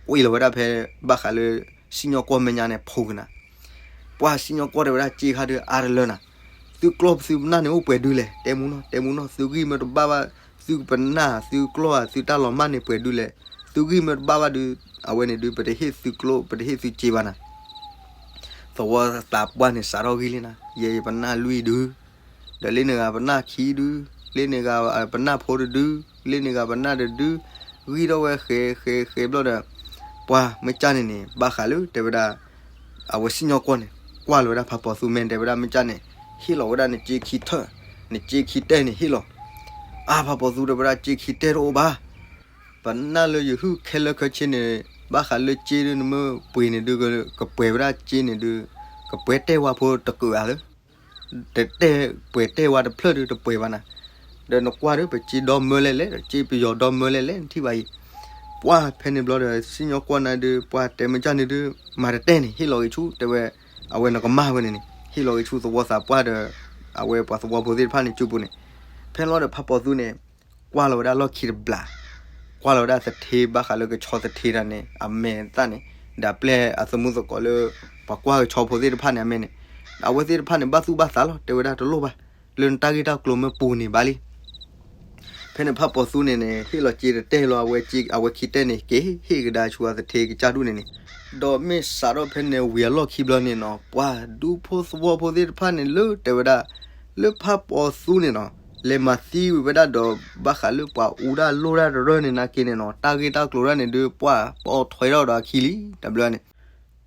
ကွံာ်လီၤဝဲဒၣ်ဖဲ ဘၣ်ဃးလၢ စံၣ်ညီၣ်ကွီၢ်မဲာ်ညါန့ၣ် ဖီကနၤ ပှၤစံၣ်ညီၣ်ကွီၢ်တဲဝဲဒၣ်က့ခါဒုးအါတလၢနၤ, သုကျီၢ်သုပနၢ်န့ၣ်အိၣ်ပှဲၤဒုလဲၣ်, တဲမူနီၢ် တဲမူနီၢ် သုဂံၢ်မ့ၢ်တဘၣ်ဘၣ်, သုပနၢ် သုကျီၢ် သုတၢ်လီၤမၢ်န့ၣ်ပှဲၤဒုလဲၣ်, သုဂံၢ်မ့ၢ်တဘၣ်ဘၣ်ဒုး အဝဲန့ၣ်ဒုး ပတဟ့ၣ်သုကျိ ပတဟ့ၣ်သုစ့ဘၣ်နၤ. သဝီသးပှၢ်န့ၣ် စးထီၣ်ဂံၢ်လံနၤ, ယဲယပနၢ်လွံၢ်ဒု, ဒီးလ့န့ၣ်ဂၤပနၢ်ခံဒု, လ့န့ၣ်ဂၤပနၢ်ဖိတဒု, လ့န့ၣ်ဂၤပနၢ်တဒု, ဂံၢ်ထီၣ်ဝဲဃဲဃဲဃဲဘျီဒီး ပှၤမ့ၢ်ကၢ်န့ၣ်န့ၣ် ဘၣ်ဃးလၢတဲဝဲဒၣ် အဝဲစံၣ်ညီၣ်ကွီၢ်န့ၣ် ကွၢ်လီၤဝဲဒၣ်ဖးပိာ်သူမဲာ်တဲဝဲဒၣ်မ့ၢ်ကၢ်န့ၣ် ဟ့ၣ်လီၤဝဲဒၣ်နစ့ခံထၢၣ်, နစ့ခံတဲာ်န့ၣ်ဟ့ၣ်လီၤ. အါ ဖးပိာ်သူတဲဝဲဒၣ်စ့ခံတဲာ်တအိၣ်ဘၣ်, ပနၢ်လၢယဟုၣ်ခဲလၢာ်ခဲဆ့န့ၣ် ဘၣ်ဃးလၢစ့ဒုးနမ့ၢ်ပှ့ၤန့ၣ်ဒုး ကပှဲၤဝဲဒၣ်စ့န့ၣ်ဒုး ကပှဲၤတဲဝါဖိတကုးဧါလၢ တတဲပှဲၤတဲဝါတဖျၢၣ်ဒုးတပှဲၤဘၣ်နၤ, ဒီးနကွၢ်ဒုး ပစ့ဒီမၢလဲၣ်လဲၣ် ဒီးစ့ပယီၤဒီမၢလဲၣ်လဲၣ် နထံၣ်ဘၣ်အံၤ, ပှၤဖဲန့ၣ်ဘျီဒီး စံၣ်ညီၣ်ကွီၢ်နၤဒုး ပှၤတဲမ့ၢ်ကၢ်န့ၣ်ဒုး မၤတတဲန့ၣ် ဟ့ၣ်လီၤဂ့ၤဆူ တဲဝဲ အဝဲနကမၢ်ဝဲန့ၣ်န့ၣ် ဟ့ၣ်လီၤဂ့ၤဆူသဝီသးပှၢ်ဒီး အဝဲပှၤသဝီဖိသ့ၣ်တဖၣ်န့ၣ်စုပူၤန့ၣ်, ဖဲန့ၣ်လီၤဒီးဖးပိာ်သူန့ၣ် ကွၢ်လီၤဝဲဒၣ်လီၢ်ခံတဘျီ, ကွၢ်လီၤဝဲဒၣ်သထ့ဘၣ်ဃးလၢကဆီသထ့တၢ်န့ၣ် အမဲာ်သၣ်န့ၣ်, ဒီးပျဲၢ်အသမူသကိးလၢ ပှၤကွၢ်ကဆီဖိသ့ၣ်တဖၣ်န့ၣ် အမဲာ်န့ၣ်, အဝဲသ့ၣ်တဖၣ်န့ၣ် ဘၣ်သူၣ်ဘၣ်သးလီၤ တဲဝဲဒၣ်တလိၣ်ဘၣ်, လၢနတၢ်ဂ့ၢ်တၢ်ကျိၤမ့ၢ်ပူၤန့ၣ်ဘၣ်လံ. ဖဲန့ၣ်ဖးပိာ်သူန့ၣ်န့ၣ် ဟ့ၣ်လီၤစ့တတဲာ်လီၤ အဝဲခံတဲာ်န့ၣ် က့ၤဟ့ၣ်ကဒါဆူအသထ့ကစၢ်ဒူၣ်န့ၣ်န့ၣ်, ဒီးမ့ၢ်စးထီၣ်ဖဲန့ၣ်ဝံၤအလီၢ်ခံဘျီန့ၣ်နီၤ ပှၤဒူဖိသဝီဖိသ့ၣ်တဖၣ်န့ၣ်လၢတဲဝဲဒၣ် လၢဖးပိာ်သူန့ၣ်နီၤ လဲၤမၤသံဝံၤဝဲဒၣ်ဒီး ဘၣ်ဃးလၢပှၤအူတၢ်လိၣ်တၢ်တရၢၢ်န့ၣ်နာ်က့န့ၣ်နီၤ တၢ်ဂ့ၢ်တၢ်ကျိၤတၢ်န့ၣ်ဒုး ပှၤပိာ်ထွဲထီၣ်ဒီးအခံလံ တဘျီန့ၣ်,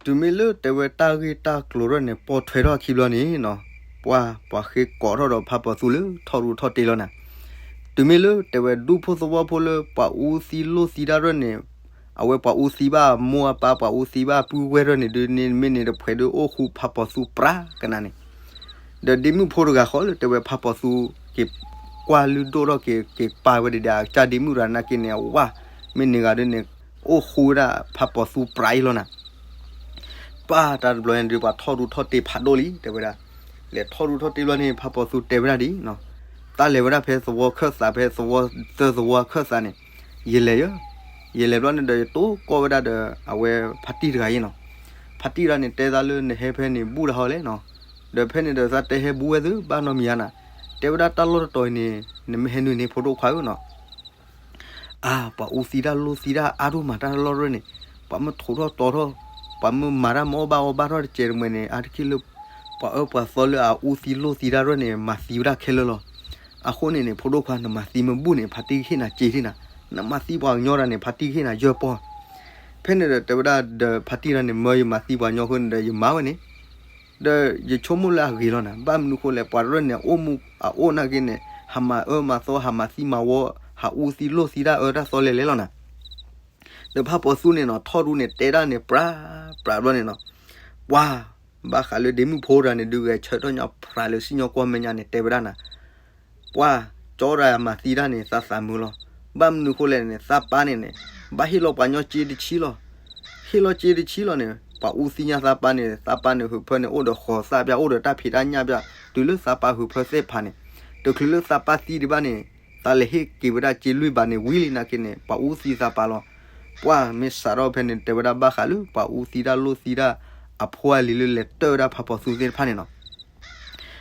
တုၤမ့ၢ်လၢတဲဝဲတၢ်ဂ့ၢ်တၢ်ကျိၤတၢ်န့ၣ် ပိာ်ထွဲထီၣ်အခံဘျီန့ၣ်နီၤ ပှၤ ပှၤဃ့ကိးထီၣ်ဒီးဖးပိာ်သူလၢထီၣ်ရူးထီၣ်တ့ၢ်လီၤနၤ, တုၤမ့ၢ်လၢတဲဝဲဒူဖိသဝီဖိလၢပှၤအူသံလိၣ်သံတၢ်တရၢၢ်န့ၣ် အဝဲပှၤအူသံဘၣ်မိၢ်အပၢ် ပှၤအူသံဘၣ်ပုၢ်ဝဲၢ်တရၢၢ်န့ၣ်ဒုး န့ၣ်မ့ၢ်န့ၣ်တဖှဲးဒုးအိၣ်ဃူဖးပိာ်သူပြးကနၤန့ၣ်, ဒီးဒ့မုၣ်ဖိတဂၤဃီလၢတဲဝဲဖးပိာ်သူ က့ၤကွၢ်လုၢ်ဒိၣ်ထီၣ်က့ၤ က့ၤပာ်ဝဲဒၣ်ဒီးအကစၢ်ဒ့မုၣ်တဂၤနာ်က့န့ၣ် အဝၤ မ့ၢ်န့ၢ်ဂၤဒုးန့ၣ် အိၣ်ဃူဝဲဒၣ်ဖးပိာ်သူပြးအံၤလီၤနၤ ပၢ်တၢ်တဘျီန့ၣ်ဒုး ပှၤထီၣ်ရူးထီၣ်တ့ၢ်ဖးဒိၣ်လံ တဲဝဲဒၣ်, လဲၤထီၣ်ရူးထီၣ်တ့ၢ်ဘျီန့ၣ် ဖးပိာ်သူတဲဝဲဒၣ်ဒ်နီၤ, တၢ်လဲၤဝဲဒၣ်ဖဲသဝီခၢၣ်သး ဖဲသဝီသၢသဝီခၢၣ်သးန့ၣ်, ယလဲၤယၢ, ယလဲၤဘျီန့ၣ်ဒီးယတိၢ်ကီၢ်ဝဲဒၣ်ဒီး အဝဲဖါတံၢ်တဂၤအံၤနီၤ, ဖါတံၢ်တဂၤန့ၣ် တဲသးလၢနဟဲဖဲန့ၣ် ဘူးတၢ်ဟီလဲၣ်နီၤ, ဒီးဖဲန့ၣ်ဒီးသးတဲဟဲဘူးဝဲသု ဘၣ်နီတမံၤဧါနၤ, တဲဝဲဒၣ်တၢ်လီၢ်တတီၤအံၤန့ၣ် နမ့ၢ်ဟဲနုာ်န့ၣ် ဖိဒိၣ်ခွါဧၢနီၤ အါ ပှၤအူသံတၢ်လိၣ်သံတၢ်အါဒိၣ်မးတၢ်လီၢ်တရၢၢ်န့ၣ်, ပှၤမ့ၢ်ထိးထီၣ်တီထီၣ်, ပှၤမ့ၢ်မၤတၢ်မ့ၢ်အီၣ်ဘၣ်အီဘၣ်ထီၣ်တစဲးတမှဲၤန့ၣ် အါတက့ၢ်လၢ ပှၤအၢပှၤသီလၢအအူသံလိၣ်သံတၢ်တရၢၢ်န့ၣ် မၤသံဝဲဒၣ်ခဲလၢာ်လီၤ. အဃိန့ၣ်န့ၣ် ဖိဒိၣ်ခွါ နမၤသံမ့ၢ်ဘူၣ်န့ၣ် ဖါတံၢ်ကဟ့ၣ်နၤစ့ထံၣ်နၤ, နမၤသံပှၤကညီတၢ်န့ၣ် ဖါတံၢ်ကဟ့ၣ်နၤယဲၢ်ပီၢ် ဖဲန့ၣ်ဒီးတဲဝဲဒၣ်ဒီးဖါတံၢ်တဂၤန့ၣ် မၢယမၤသံပှၤကညီအဃိန့ၣ်ဒီး ယမၤဝဲန့ၣ်, ဒီးယဆိကမိၣ်လၢအဂ့ၤလီၤနၤ, ဘၣ်မနုၤအဃိလဲၣ် ပှၤတရၢၣ်န့ၣ် အအိၣ်မူအအိၣ်နာ်က့န့ၣ် ဟးမၤအၢမၤသီ ဟးမၤသံမၤဝီ ဟးအူသံလိၢ်သံတၢ်အၢတၢ်သီလဲၤလဲၤလီၤနၤ. ဒီးဖးပီၤသူန့ၣ်နီၤ ထီၣ်ဒူန့ၣ် တဲဒၣ်န့ၣ် ပြးပြးဘျီန့ၣ်နီၤ, ပှၤ ဘၣ်ဃးလၢဒ့မုၣ်ဖိတဂၤန့ၣ် ဒုးဂဲၤဆၢထၢၣ်ညါဖြးလၢစံၣ်ညီၣ်ကွီၢ်မဲာ်ညါန့ၣ် တဲဝဲဒၣ်နၤ, ပှၤ ကၠီတဂၤမၤသံတၢ်န့ၣ် သးသးမုာ်လီၤ. ဘၣ်မနုၤအဃိလဲၣ်န့ၣ် သးပၢ်န့ၣ်န့ၣ် ဘၣ်ဟ့ၣ်လီၤပှၤကညီစ့တဆံလီၤ. ဟ့ၣ်လီၤစ့တဆံလီၤန့ၣ် ပှၤအူသံညါသးပၢ်န့ၣ် သးပၢ်န့ၣ် ဟုးဖၢန့ၣ် အိၣ်ဒီးဃီၤသၣ်ပျၢ် အိၣ်ဒီးတၢ်ဖံးတၢ်ညၣ်ပျၢ် တုၤလၢသးပၢ်ဟုးဖၢသ့ၣ်တဖၣ်န့ၣ်, တချုးလၢသးပၢ်သံဒံးဘၣ်န့ၣ် သးလဲၤဟ့ၣ်က့ၤဝဲဒၣ်စ့လွံၢ်ဘးန့ၣ် ဝံၤလံနာ်က့န့ၣ် ပှၤအူသံသးပၢ်လီၤ. ပှၤမ့ၢ်စးထီၣ်ဖဲန့ၣ် တဲဝဲဒၣ်ဘၣ်ဃးလၢ ပှၤအူသံတၢ်လိၢ်သံတၢ် အဖိအလံၤလၢလဲၤတၢၢ်ဝဲဒၣ်ဖးပီၤသူသ့ၣ်တဖၣ်န့ၣ်နီၤ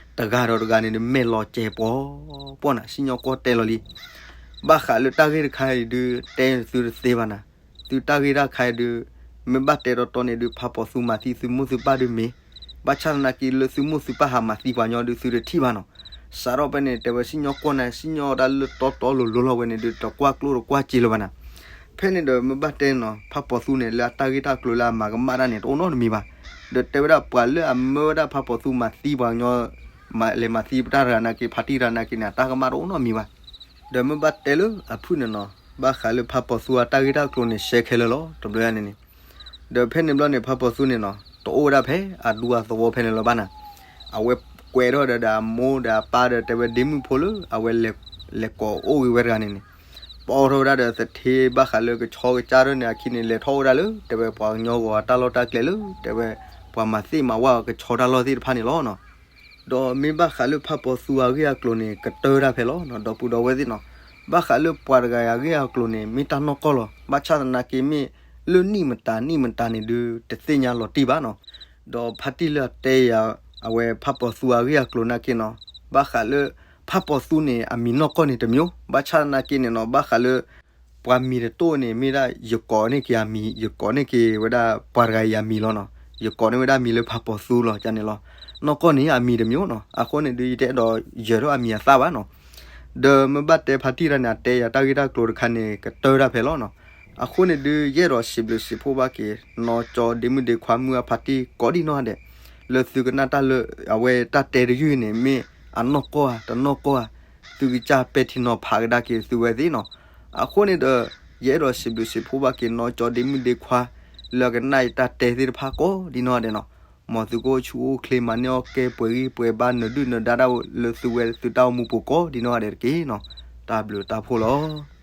တဂၤဒီးတဂၤန့ၣ်ဒီး မဲာ်လီၤစဲၤပှီၤပှီၤနၤ စံၣ်ညီၣ်ကွီၢ်တဲလီၤလံ. ဘၣ်ဃးလၢတၢ်ဂ့ၢ်တခါအံၤဒုး တဲသုတသ့ဘၣ်နၤ, သုတၢ်ဂ့ၢ်တၢ်ခါအံၤဒုး မ့ၢ်ဘၣ်တဲတီတီန့ၣ်ဒုး ဖးပီၤသူမၤသံသုမိၢ်သုပၢ်ဒုးမ့ၢ်, ဘၣ်ဆၣ်သနာ်က့လၢသုမိၢ်သုပၢ်ဟးမၤသံပှၤကညီဒုး သုတထံၣ်ဘၣ်နီၤ. စးထီၣ်ဖဲန့ၣ် တဲဝဲစံၣ်ညီၣ်ကွီၢ်န့ၣ် စံၣ်ညီၣ်တၢ်လၢတီတီလိၤလိၤလီၤဝဲန့ၣ်ဒုး တကွၢ်ကျိၣ်တကွၢ်စ့လၢၤဘၣ်နၤ. ဖဲန့ၣ်ဒီးမ့ၢ်ဘၣ်တဲနီၤ ဖးပီၤသူန့ၣ် လၢအတၢ်ဂ့ၢ်တၢ်ကျိၤလၢအမၤကမၣ်တၢ်န့ၣ် တအိၣ်နီတမံၤဘၣ်. ဒီးတဲဝဲဒၣ်ပှၤလၢအမၢဝဲဒၣ်ဖးပီၤသူမၤသံပှၤကညီ လဲၤမၤသံပတၢ်တဂၤနာ်က့ ဖါတံၢ်တဂၤနာ်က့န့ၣ် အတၢ်ကမၣ်တအိၣ်နီတမံၤဘၣ်. ဒီးမ့ၢ်ဘၣ်တဲလၢအဖုၣ်န့ၣ်နီၤ ဘၣ်ဃးလၢဖးပီၤသူအတၢ်ဂ့ၢ်တၢ်ကျိၤန့ၣ် ရှဲခဲလၢာ်လီၤ တဘျီန့ၣ်န့ၣ်. ဒီးဖဲန့ၣ်ဘျီန့ၣ် ဖးပီၤသူန့ၣ်နီၤ တအိၣ်ဝဲဒၣ်ဖဲအဒူအသဝီဖဲန့ၣ်လၢၤဘၣ်နၤ. အဝဲကွဲးထီၣ်ဒီးဒီးအမိၢ်ဒီးအပၢ်ဒီးတဲဝဲဒ့မုၣ်ဖိလၢ အဝဲ လဲၤကိးအိၣ်ဂ့ၤဝဲတဂၤန့ၣ်န့ၣ် ပိာ်ထီၣ်ဝဲဒၣ်ဒီးသထ့ဘၣ်ဃးလၢကဆီကစၢ်ထီၣ်န့ၣ် အခံန့ၣ် လဲၤထီၣ်ဝဲဒၣ်လၢ တဲဝဲပှၤကညီဂီၤအတၢ်လီၢ်တၢ်ကျဲလၢ တဲဝဲ ပှၤမၤသ့ၣ်မၤဝါအီၤကဆီတၢ်လီၢ်သ့ၣ်တဖၣ်န့ၣ်လီၤနီၤ. ဒီးမ့ၢ်ဘၣ်ဃးလၢဖးပီၤသူအဂ့ၢ်အကျိၤန့ၣ် ကတၢၢ်တၢ်ဖဲလီၤနီၤ ဒီပုၢ်ဒီဝဲၢ်သ့ၣ်နီၤ. ဘၣ်ဃးလၢပှၤတဂၤအဂ့ၢ်အကျိၤန့ၣ် မ့ၢ်တၢ်နီၢ်ကီၢ်လီၤ. ဘၣ်ဆၣ်သနာ်က့မ့ၢ် လၢနံၣ်မတၤနံၣ်မတၤန့ၣ်ဒုး တသ့ၣ်ညါလီၤတံၢ်ဘၣ်နီၤ. ဒီးဖါတံၢ်လၢအတဲယၤ အဝဲဖးပီၤသူအဂ့ၢ်အကျိၤနာ်က့နီၤ ဘၣ်ဃးလၢ ဖးပီၤသူန့ၣ် အမံၤနီၢ်ကီၢ်န့ၣ်တမံၤ, ဘၣ်ဆၣ်သနာ်က့န့ၣ်နီၤ ဘၣ်ဃးလၢ ပှၤမံၤတတိၢ်န့ၣ် မ့ၢ်ဒၣ်ယကိးန့ၢ်က့ၤအမံၤ ယကိးန့ၢ်က့ၤဝဲဒၣ်ပှၤတဂၤအံၤအမံၤလီၤနီၤ. ယကိးန့ၢ်ဝဲဒၣ်မံၤလၢဖးပီၤသူလီၤ ကန့ၣ်လီၤ. နီၢ်ကီၢ်န့ၣ်အမံၤတမံၤနီၤ. အဃိန့ၣ်ဒုး ယတအဲၣ်ဒိးယၢၤထီၣ်အမံၤအသၣ်ဘၣ်နီၤ. ဒီးမ့ၢ်ဘၣ်တဲဖါတံၢ်တၢ်န့ၣ် အတဲယၤတၢ်ဂ့ၢ်တၢ်ကျိၤတခါန့ၣ် ကတၢၢ်တၢ်ဖဲလီၤနီၤ. အဃိန့ၣ်ဒုး ယအဲၣ်ဒိးစံးဘျုးစံးဖှိၣ်ဘၣ်က့ၤ နီၢ်ကၠီဒ့မုၣ်ဒ့ခွါမုၢ်အဖါတံၢ်ကိးဒံနီၢ်ဒဲး လၢသုကနၣ်တၢ်လၢ အဝဲတၢ်တဲတယုၢ်န့ၣ် မ့ၢ်အနီၢ်ကီၢ်ဧါ တနီၢ်ကီၢ်ဧါ သုကစၢ်ပဲာ်ထံနီၤဖးကဒါက့ၤသုဝဲသ့ၣ်နီၤ. အဃိန့ၣ်ဒီး ယအဲၣ်ဒိးစံးဘျုးစံးဖှိၣ်ဘၣ်က့ၤ နီၢ်ကၠီဒ့မုၣ်ဒ့ခွါ လၢအကနၣ်ယတၢ်တဲသ့ၣ်တဖၣ်ကိးဒံနီၢ်ဒဲးနီၤ. မ်သုကအိၣ်ဆူၣ်အိၣ်ချ့မၤန့ၢ်အီၣ်ကဲပှဲၤဂံၢ်ပှဲၤဘါ နဒုၣ်နဒါတၢ်လၢသုဝဲသုတၢ်အိၣ်မူပူၤကိးဒံနီၢ်ဒဲးတက့ၢ်နီၤ. တၢ်ဘျုးတၢ်ဖှိၣ်လီၤ.